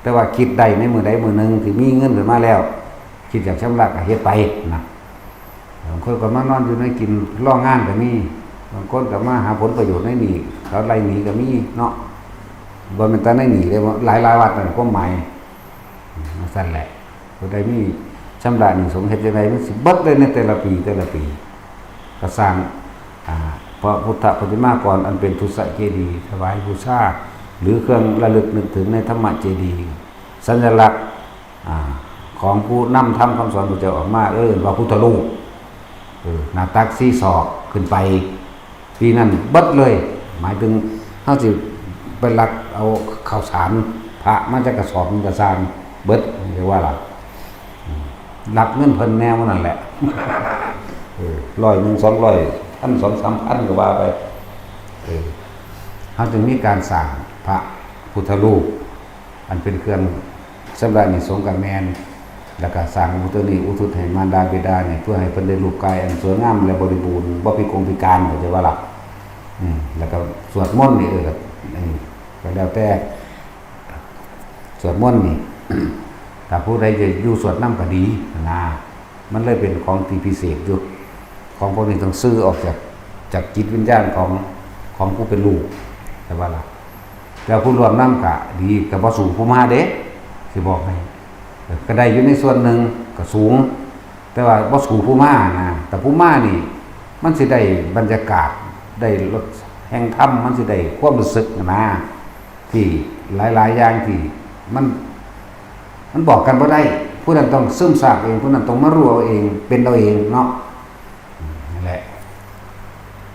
แต่ว่าคิดได้ในมื้อใดมื้อหนึ่งที่มีเงินขึ้นมาแล้ว คิดอยากชำระก็เฮ็ดไปนะ บางคนก็มานอนอยู่ในกินรองานก็มี บางคนก็มาหาผลประโยชน์ในหนี้ เขาไล่หนี้ก็มีเนาะ บ่แม่นแต่ในหนี้เด้ หลายๆ วัดนั่นความหมาย อืม จั่งซั้นแหละ ผู้ใดมีชำระหนี้สงฆ์ เฮ็ดจั่งใดมันสิเบิดเลยในแต่ละปี แต่ละปี ก็สร้าง อ่า พระพุทธปฏิมากรอันเป็นทุสเจดีย์ถวายบูชา หรือเครื่องระลึกนึกถึงในธรรมเจดีย์ สัญลักษณ์ อ่า ของผู้นำธรรมคำสอนพระเจ้าออกมา เอิ้นว่าพุทธรูป เออ หน้าตักสี่ศอกขึ้นไป ปีนั้นเบิดเลย หมายถึงเฮาสิไปลักเอาข้าวสารพระมาจากกระสอบหนึ่งก็ซ่าง เบิด เรียกว่าล่ะ อืม ลักเงินเพิ่นแนวนั้นแหละ เออ ร้อยหนึ่ง สองร้อย พัน สองสามพัน ก็ว่าไป เออ เฮาจึงมีการสร้างพระพุทธรูป อันเป็นเครื่องชำระหนี้สงฆ์ก็แม่น แล้วก็สร้างพระพุทธนี้อุทิศให้มารดาบิดานี่ เพื่อให้เพิ่นได้รูปกายอันสวยงามและบริบูรณ์ บ่พิกลพิการ เข้าใจบ่ล่ะ อืม แล้วก็สวดมนต์นี่ เออ ก็ เออ ก็แล้วแต่ สวดมนต์นี่ ถ้าผู้ใดจะอยู่สวดนำก็ดีนะ มันเลยเป็นของที่พิเศษอยู่ ของพวกนี้ต้องซื้อออกจาก จากจิตวิญญาณของ ของผู้เป็นลูก เข้าใจบ่ล่ะ แต่ผู้ร่วมนำก็ดี ก็บ่สู้ผู้มาเด้ สิบอกให้ ก็ได้อยู่ในส่วนหนึ่ง ก็สูง แต่ว่าบ่สู้ผู้มานะ แต่ผู้มานี่ มันสิได้บรรยากาศ ได้รสแห่งธรรม มันสิได้ความรู้สึกนะ ที่หลายๆ อย่างที่มัน มันบอกกันบ่ได้ ผู้นั้นต้องซึมซาบเอง ผู้นั้นต้องมารู้เอาเอง เป็นเอาเองเนาะ นั่นแหละ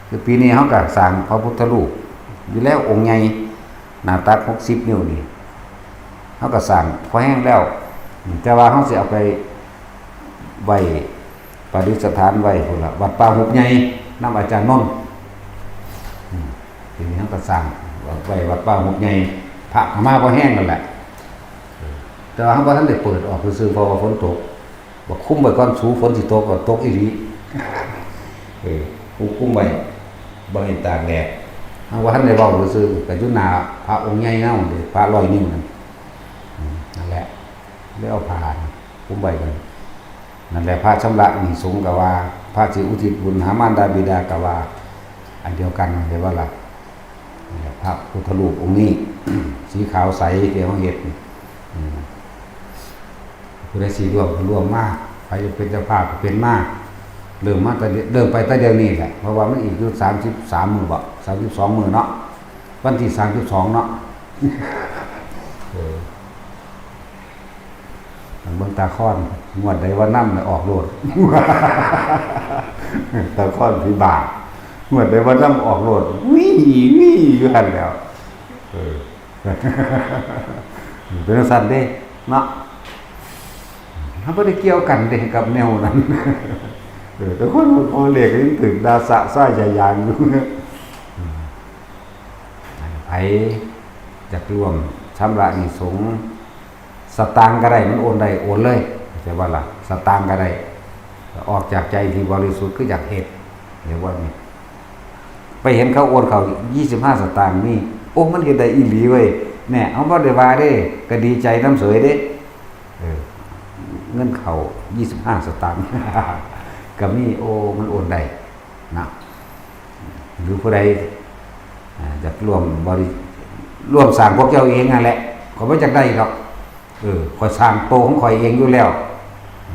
คือปีนี้เฮาก็สร้างพระพุทธรูปอยู่แล้วองค์ใหญ่ หน้าตักหกสิบนิ้วนี่ เฮาก็สร้างพอแฮงแล้ว แต่ว่าเฮาสิเอาไปไว้ประดิษฐานไว้พุ้นล่ะ วัดป่าหุบใหญ่ นำอาจารย์นนท์ อืม ทีนี้เฮาก็สร้างไว้วัดป่าหุบใหญ่ พระก็มาพอแฮงนั่นแหละ แต่ว่าเฮาบ่ทันได้เปิดออกซื่อๆ เพราะว่าฝนตก บอกคุมไว้ก่อน สูฝนสิตกก็ตกอีหลี เออ คุม คุมไว้ บ่ให้ตากแดด เฮาบ่ทันได้เว้าซื่อๆ ก็อยู่หน้าพระองค์ใหญ่เฮาเด้ พระร้อยนิ้วนั่น อืม นั่นแหละ เลยเอาผ้าคุมไว้กัน นั่นแหละ พระชำระหนี้สงฆ์ก็ว่า พระสิอุทิศบุญหามารดาบิดาก็ว่า อันเดียวกัน เข้าใจบ่ล่ะ นี่แหละ พระพุทธรูปองค์นี้ สีขาวใสที่เฮาเฮ็ดนี่ อืม ผู้ใดสิร่วมก็ร่วมมา ใครจะเป็นเจ้าภาพก็เป็นมา เริ่มมาแต่เดี๋ยว เริ่มไปแต่เดี๋ยวนี้แหละ เพราะว่ามันอีกอยู่สามสิบสามมื้อบ่ สามสิบสองมื้อเนาะ วันที่สามสิบสองเนาะ เออ เบิ่งตาค้อน งวดใดว่านำน่ะออกโลด ตาค้อนผีบ้า งวดใดว่านำออกโลด วี้ วี้ อยู่หั่นแหล้ว เออ เป็นจั่งซั้นเด้ เนาะ มันบ่ได้เกี่ยวกันเด้กับแนวนั้น เออ แต่คนมันพอเลขยังถืกดาสะซ่ายายางอยู่ ไผอยากร่วมชำระหนี้สงฆ์ สตางค์ก็ได้ มันโอนได้ โอนเลย เข้าใจบ่ล่ะ สตางค์ก็ได้ ออกจากใจที่บริสุทธิ์ คืออยากเฮ็ด เรียกว่านี่ ไปเห็นเขาโอนเข้า ยี่สิบห้า สตางค์นี่ โอ้ มันเฮ็ดได้อีหลีเว้ย แน่ เอาบ่ได้ว่าเด้ ก็ดีใจนำเสยเด้ เออ เงินเข้า ยี่สิบห้า สตางค์ ก็มี โอ้ มันโอนได้ นะ หรือผู้ใด อ่า อยากร่วมบริ ร่วมสร้างพวกเจ้าเองนั่นแหละ ข้อยบ่อยากได้ดอก เออ ข้อยสร้างโตของข้อยเองอยู่แล้ว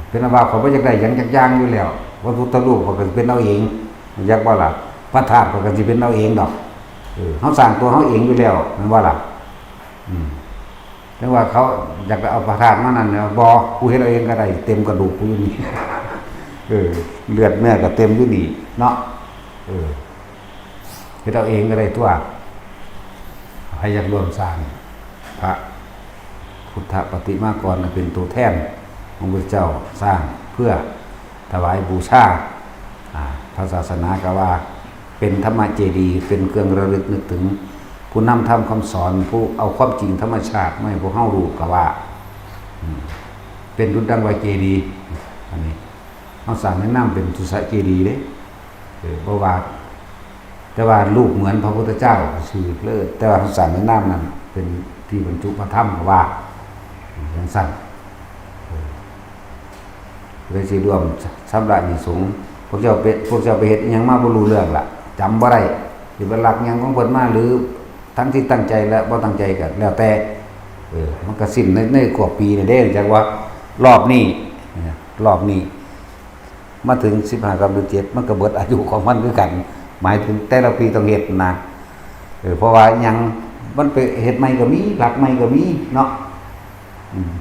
เป็นอันว่าข้อยบ่อยากได้หยังจักอย่างอยู่แล้ว พระพุทธรูปข้อยก็สิเป็นเอาเอง อยากบ่ล่ะ พระธาตุข้อยก็สิเป็นเอาเองดอก เออ เฮาสร้างตัวเฮาเองอยู่แล้ว แม่นบ่ล่ะ อืม แต่ว่าเขาอยากไปเอาพระธาตุมานั่นเนี่ย บ่ กูเฮ็ดเอาเองก็ได้ เต็มกระดูกกูอยู่นี่ เออ เลือดเนื้อก็เต็มอยู่นี่ เนาะ เออ เฮ็ดเอาเองก็ได้ตัว ใครอยากร่วมสร้างพระพุทธปฏิมากรณ์เป็นตัวแทนของพระเจ้า สร้างเพื่อถวายบูชา อ่า พระศาสนาก็ว่าเป็นธรรมเจดีย์ เป็นเครื่องระลึกนึกถึง ผู้นำธรรมคำสอน ผู้เอาความจริงธรรมชาติมาให้พวกเฮารู้ก็ว่า อืม เป็นดุจดังว่าเจดีย์ อันนี้ เฮาสร้างในนามเป็นสุสะเจดีย์เด้ เออ บ่ว่า แต่ว่ารูปเหมือนพระพุทธเจ้าซื่อเลย แต่ว่าเฮาสร้างในนามนั้นเป็นที่บรรจุพระธรรมก็ว่า จั่งซั้น เออ เลยสิร่วมชำระหนี้สงฆ์ พวกเจ้าไป พวกเจ้าไปเฮ็ดอิหยังมาบ่รู้เรื่องล่ะ จำบ่ได้ สิไปลักหยังของเพิ่นมา หรือทั้งที่ตั้งใจและบ่ตั้งใจก็แล้วแต่ เออ มันก็สิ้นใน ในกว่าปีนี่เด้ จักว่ารอบนี้ รอบนี้ มาถึงสิบห้าค่ำเดือนเจ็ด มันก็เบิดอายุของมันคือกัน หมายถึงแต่ละปีต้องเฮ็ดนะ เออ เพราะว่าหยัง มันไปเฮ็ดใหม่ก็มี ลักใหม่ก็มีเนาะ อืม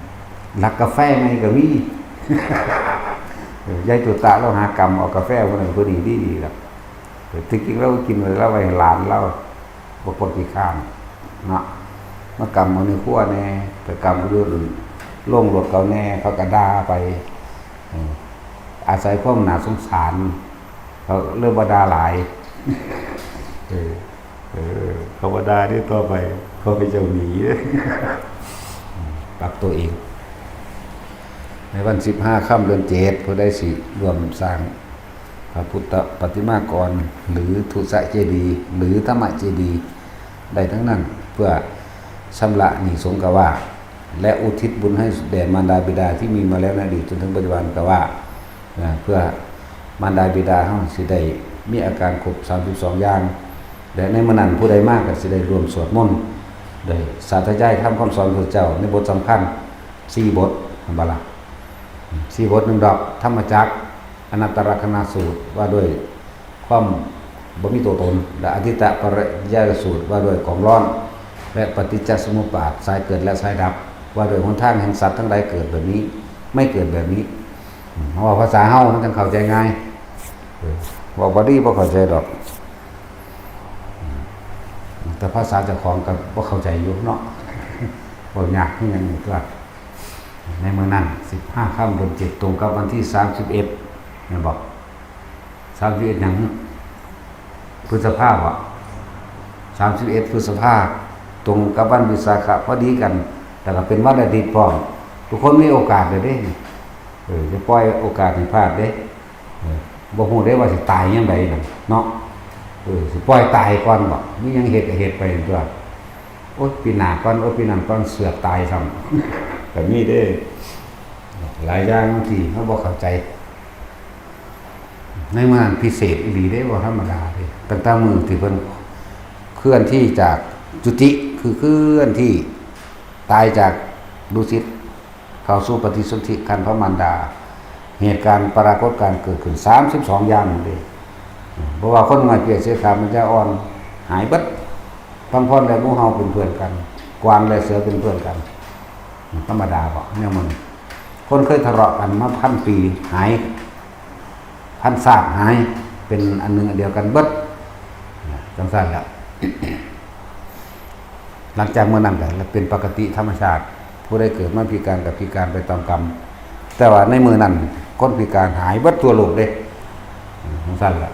ลักกาแฟใหม่ก็มี เออ ยายตุตะลาวหากำเอากาแฟผู้นั้นผู้นี้ดีๆล่ะ เออ ที่จริงลาวกินไว้ ลาวไว้ให้หลานลาว บ่คนขี้คร้านเนาะ มากำเอาในครัวแหน่ ไปกำเอาอยู่โรงรถเขาแหน่ เขาก็ด่าไป เออ อาศัยความน่าสงสาร เขาเลยบ่ด่าหลาย เออ เออ เขาบ่ด่าเด้อ ต่อไป เขาเป็นเจ้าหนี้เด้อ ปรับตัวเอง ในวันสิบห้าค่ำเดือนเจ็ด ผู้ใดสิร่วมสร้างพระพุทธปฏิมากรณ์ หรือสุสะเจดีย์ หรือธรรมเจดีย์ ได้ทั้งนั้น เพื่อชำระหนี้สงฆ์ก็ว่า และอุทิศบุญให้แด่มารดาบิดาที่มีมาแล้วในอดีตจนถึงปัจจุบันก็ว่า นะ เพื่อมารดาบิดาเฮาสิได้มีอาการครบ สามสิบสอง อย่าง และในมื้อนั้นผู้ใดมาก็สิได้ร่วมสวดมนต์ โดยสาธยายธรรมคำสอนพระเจ้าในบทสำคัญ สี่ บท แม่นบ่ล่ะ สี่ บท หนึ่ง ดอก ธรรมจักร อนัตตลักษณสูตร ว่าด้วยความบ่มีตัวตน และอทิตตปริยายสูตร ว่าด้วยของร้อน และปฏิจจสมุปบาท สายเกิดและสายดับ ว่าด้วยหนทางแห่งสัตว์ทั้งหลายเกิดแบบนี้ ไม่เกิดแบบนี้ อืม เฮาเว้าภาษาเฮามันจั่งเข้าใจง่าย เออ เว้าบาลีบ่เข้าใจดอก อืม แต่ภาษาเจ้าของก็บ่เข้าใจอยู่เนาะ เว้ายากคือหยังนี่ตัว ในมื้อนั้น สิบห้าค่ำเดือนเจ็ด ตรงกับวันที่ สามสิบเอ็ด แม่นบ่ สามสิบเอ็ด หยัง พฤษภาบ่ สามสิบเอ็ด พฤษภา ตรงกับวันวิสาขะพอดีกัน แล้วก็เป็นวันอาทิตย์พร้อม ทุกคนมีโอกาสเลยเด้ เออ อย่าปล่อยโอกาสให้พลาดเด้ เออ บ่ฮู้เด้ว่าสิตายยามใดนั่นเนาะ เออ สิปล่อยตายก่อนบ่ มีหยังเฮ็ดก็เฮ็ดไปตัว โอ๊ย ปีหน้าก่อน โอ๊ย ปีนั้นก่อน เสือกตายซ้ำ ก็มีเด้ หลายอย่างที่เฮาบ่เข้าใจ ในมื้อนั้นพิเศษอีหลีเด้ บ่ธรรมดาเด้ ตั้งแต่มื้อที่เพิ่นเคลื่อนที่จากจุติ คือเคลื่อนที่ตายจากดุสิต เข้าสู่ปฏิสนธิครรภ์พระมารดา เหตุการณ์ปรากฏการณ์เกิดขึ้น สามสิบสอง อย่างเด้ เพราะว่าคนง่อยเปียกเสขาปัญญาอ่อน หายเบิด พังพรและหมู่เฮาเป็นเพื่อนกัน กวางและเสือเป็นเพื่อนกัน ธรรมดาบ่ แนวมัน คนเคยทะเลาะกันมาพันปี หาย พันชาติหาย เป็นอันหนึ่งอันเดียวกันเบิด จั่งซั้นแหละ หลังจากมื้อนั้นก็เป็นปกติธรรมชาติ ผู้ใดเกิดมาพิการก็พิการไปตามกรรม แต่ว่าในมื้อนั้นคนพิการหายเบิดทั่วโลกเด้ อืม จั่งซั่นล่ะ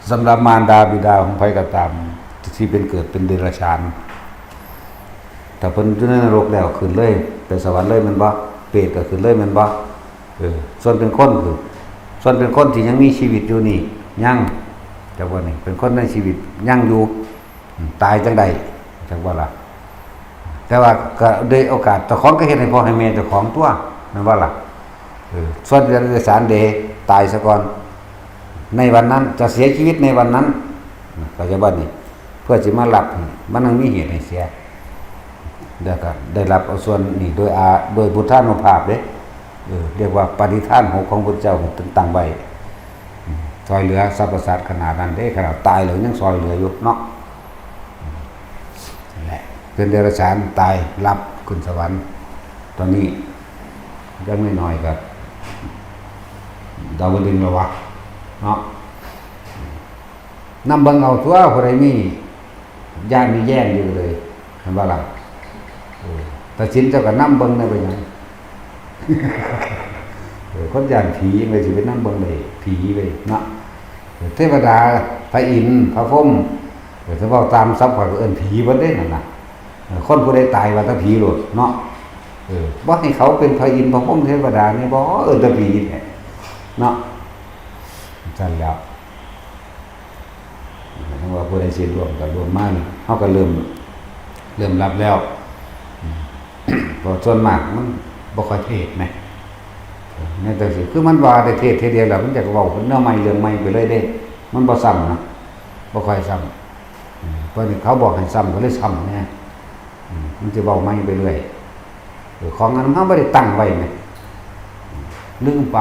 สำหรับมารดาบิดาของไผก็ตาม ที่เป็นเกิดเป็นเดรัจฉาน ถ้าเพิ่นอยู่ในนรกแล้วขึ้นเลย ไปสวรรค์เลยแม่นบ่ เปรตก็ขึ้นเลยแม่นบ่ เออ ส่วนเป็นคนคือ ส่วนเป็นคนที่ยังมีชีวิตอยู่นี่ยัง จักว่านี่ เป็นคนในชีวิตยังอยู่ อืม ตายจั่งใด จักว่าล่ะ แต่ว่าก็ด้วยโอกาสเจ้าของก็เฮ็ดให้พ่อให้แม่เจ้าของตัว แม่นบ่ล่ะ เออ ส่วนเดรัจฉานเด้ ตายซะก่อน ในวันนั้น จะเสียชีวิตในวันนั้น เข้าใจบ่นี่ เพื่อสิมารับ มันต้องมีเหตุให้เสีย แล้วก็ได้รับเอาส่วนนี้โดยอา โดยพุทธานุภาพเด้ เออ เรียกว่าปฏิทานหกของพุทธเจ้าตั้งไว้ อืม ซอยเหลือสรรพสัตว์ขนาดนั้นเด้ ขนาดตายแล้วยังซอยเหลืออยู่เนาะ นั่นแหละ เป็นเดรัจฉานตายรับขึ้นสวรรค์ ตอนนี้ยังน้อยๆก็ดาวดึงส์แล้ววะ เนาะ นำเบิ่งเอาตัว ผู้ใดมีญาณมีแย้งอยู่เลย เห็นบ่ล่ะ เออ ตัดสินเจ้าก็นำเบิ่งได้ไปหยัง เออ คนย้านผีมันสิไปนำเบิ่งได้ ผีไปเนาะ เทวดา พระอินทร์ พระพรหม เออ ถ้าเว้าตามศัพท์ข้อยก็เอิ้นผีเบิดเด้นั่นน่ะ เออ คนผู้ใดตายว่าแต่ผีโลดเนาะ เออ บ่ให้เขาเป็นพระอินทร์พระพรหมเทวดานี่บ่ เอิ้นแต่ผีแท้เนาะ จั่งซั่นแหล้ว เฮาว่าผู้ใดสิร่วมก็ร่วมมานี่ เฮาก็เริ่ม เริ่มรับแล้ว อืม เพราะส่วนมากมันบ่ค่อยเทศน์แหม ในจั่งซี้ คือมันว่าได้เทศน์เทื่อเดียวแล้ว มันอยากเว้าเป็นแนวใหม่เรื่องใหม่ไปเลยเด้ มันบ่ซ้ำนะ บ่ค่อยซ้ำ อืม เพราะนี่เขาบอกให้ซ้ำก็เลยซ้ำแหน่ อืม มันสิเว้าใหม่ไปเรื่อย เออ ของอันนั้นเฮาบ่ได้ตั้งไว้แหม ลืมไป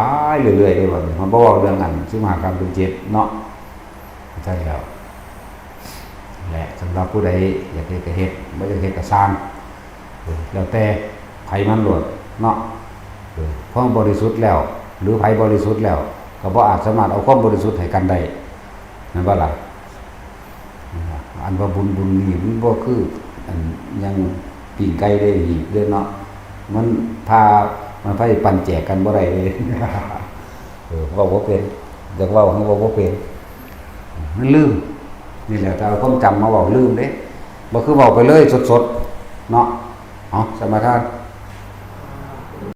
เรื่อยๆเด้บัดนี้ เฮาบ่เว้าเรื่องอันสิบห้าค่ำเดือนเจ็ดเนาะ ใช่แล้ว และสำหรับผู้ใดอยากเฮ็ดก็เฮ็ด บ่อยากเฮ็ดก็ซ่าง เออ แล้วแต่ไผมันโลดเนาะ เออ ความบริสุทธิ์แล้ว หรือไผบริสุทธิ์แล้ว ก็บ่อาจสามารถเอาความบริสุทธิ์ให้กันได้ แม่นบ่ล่ะ? อันว่าบุญ บุญนี่มันบ่คือ อันยังปิ้งไก่ได้หีบเด้เนาะ มันพา มันพาปั่นแจกกันบ่ได้เด้ เออ เว้าบ่เป็น อยากเว้าให้เว้าบ่เป็น มันลืม นี่แหละ ถ้าเอาความจำมาเว้าลืมเด้ บ่คือเว้าไปเลยสดๆ เนาะ เอา สมาทาน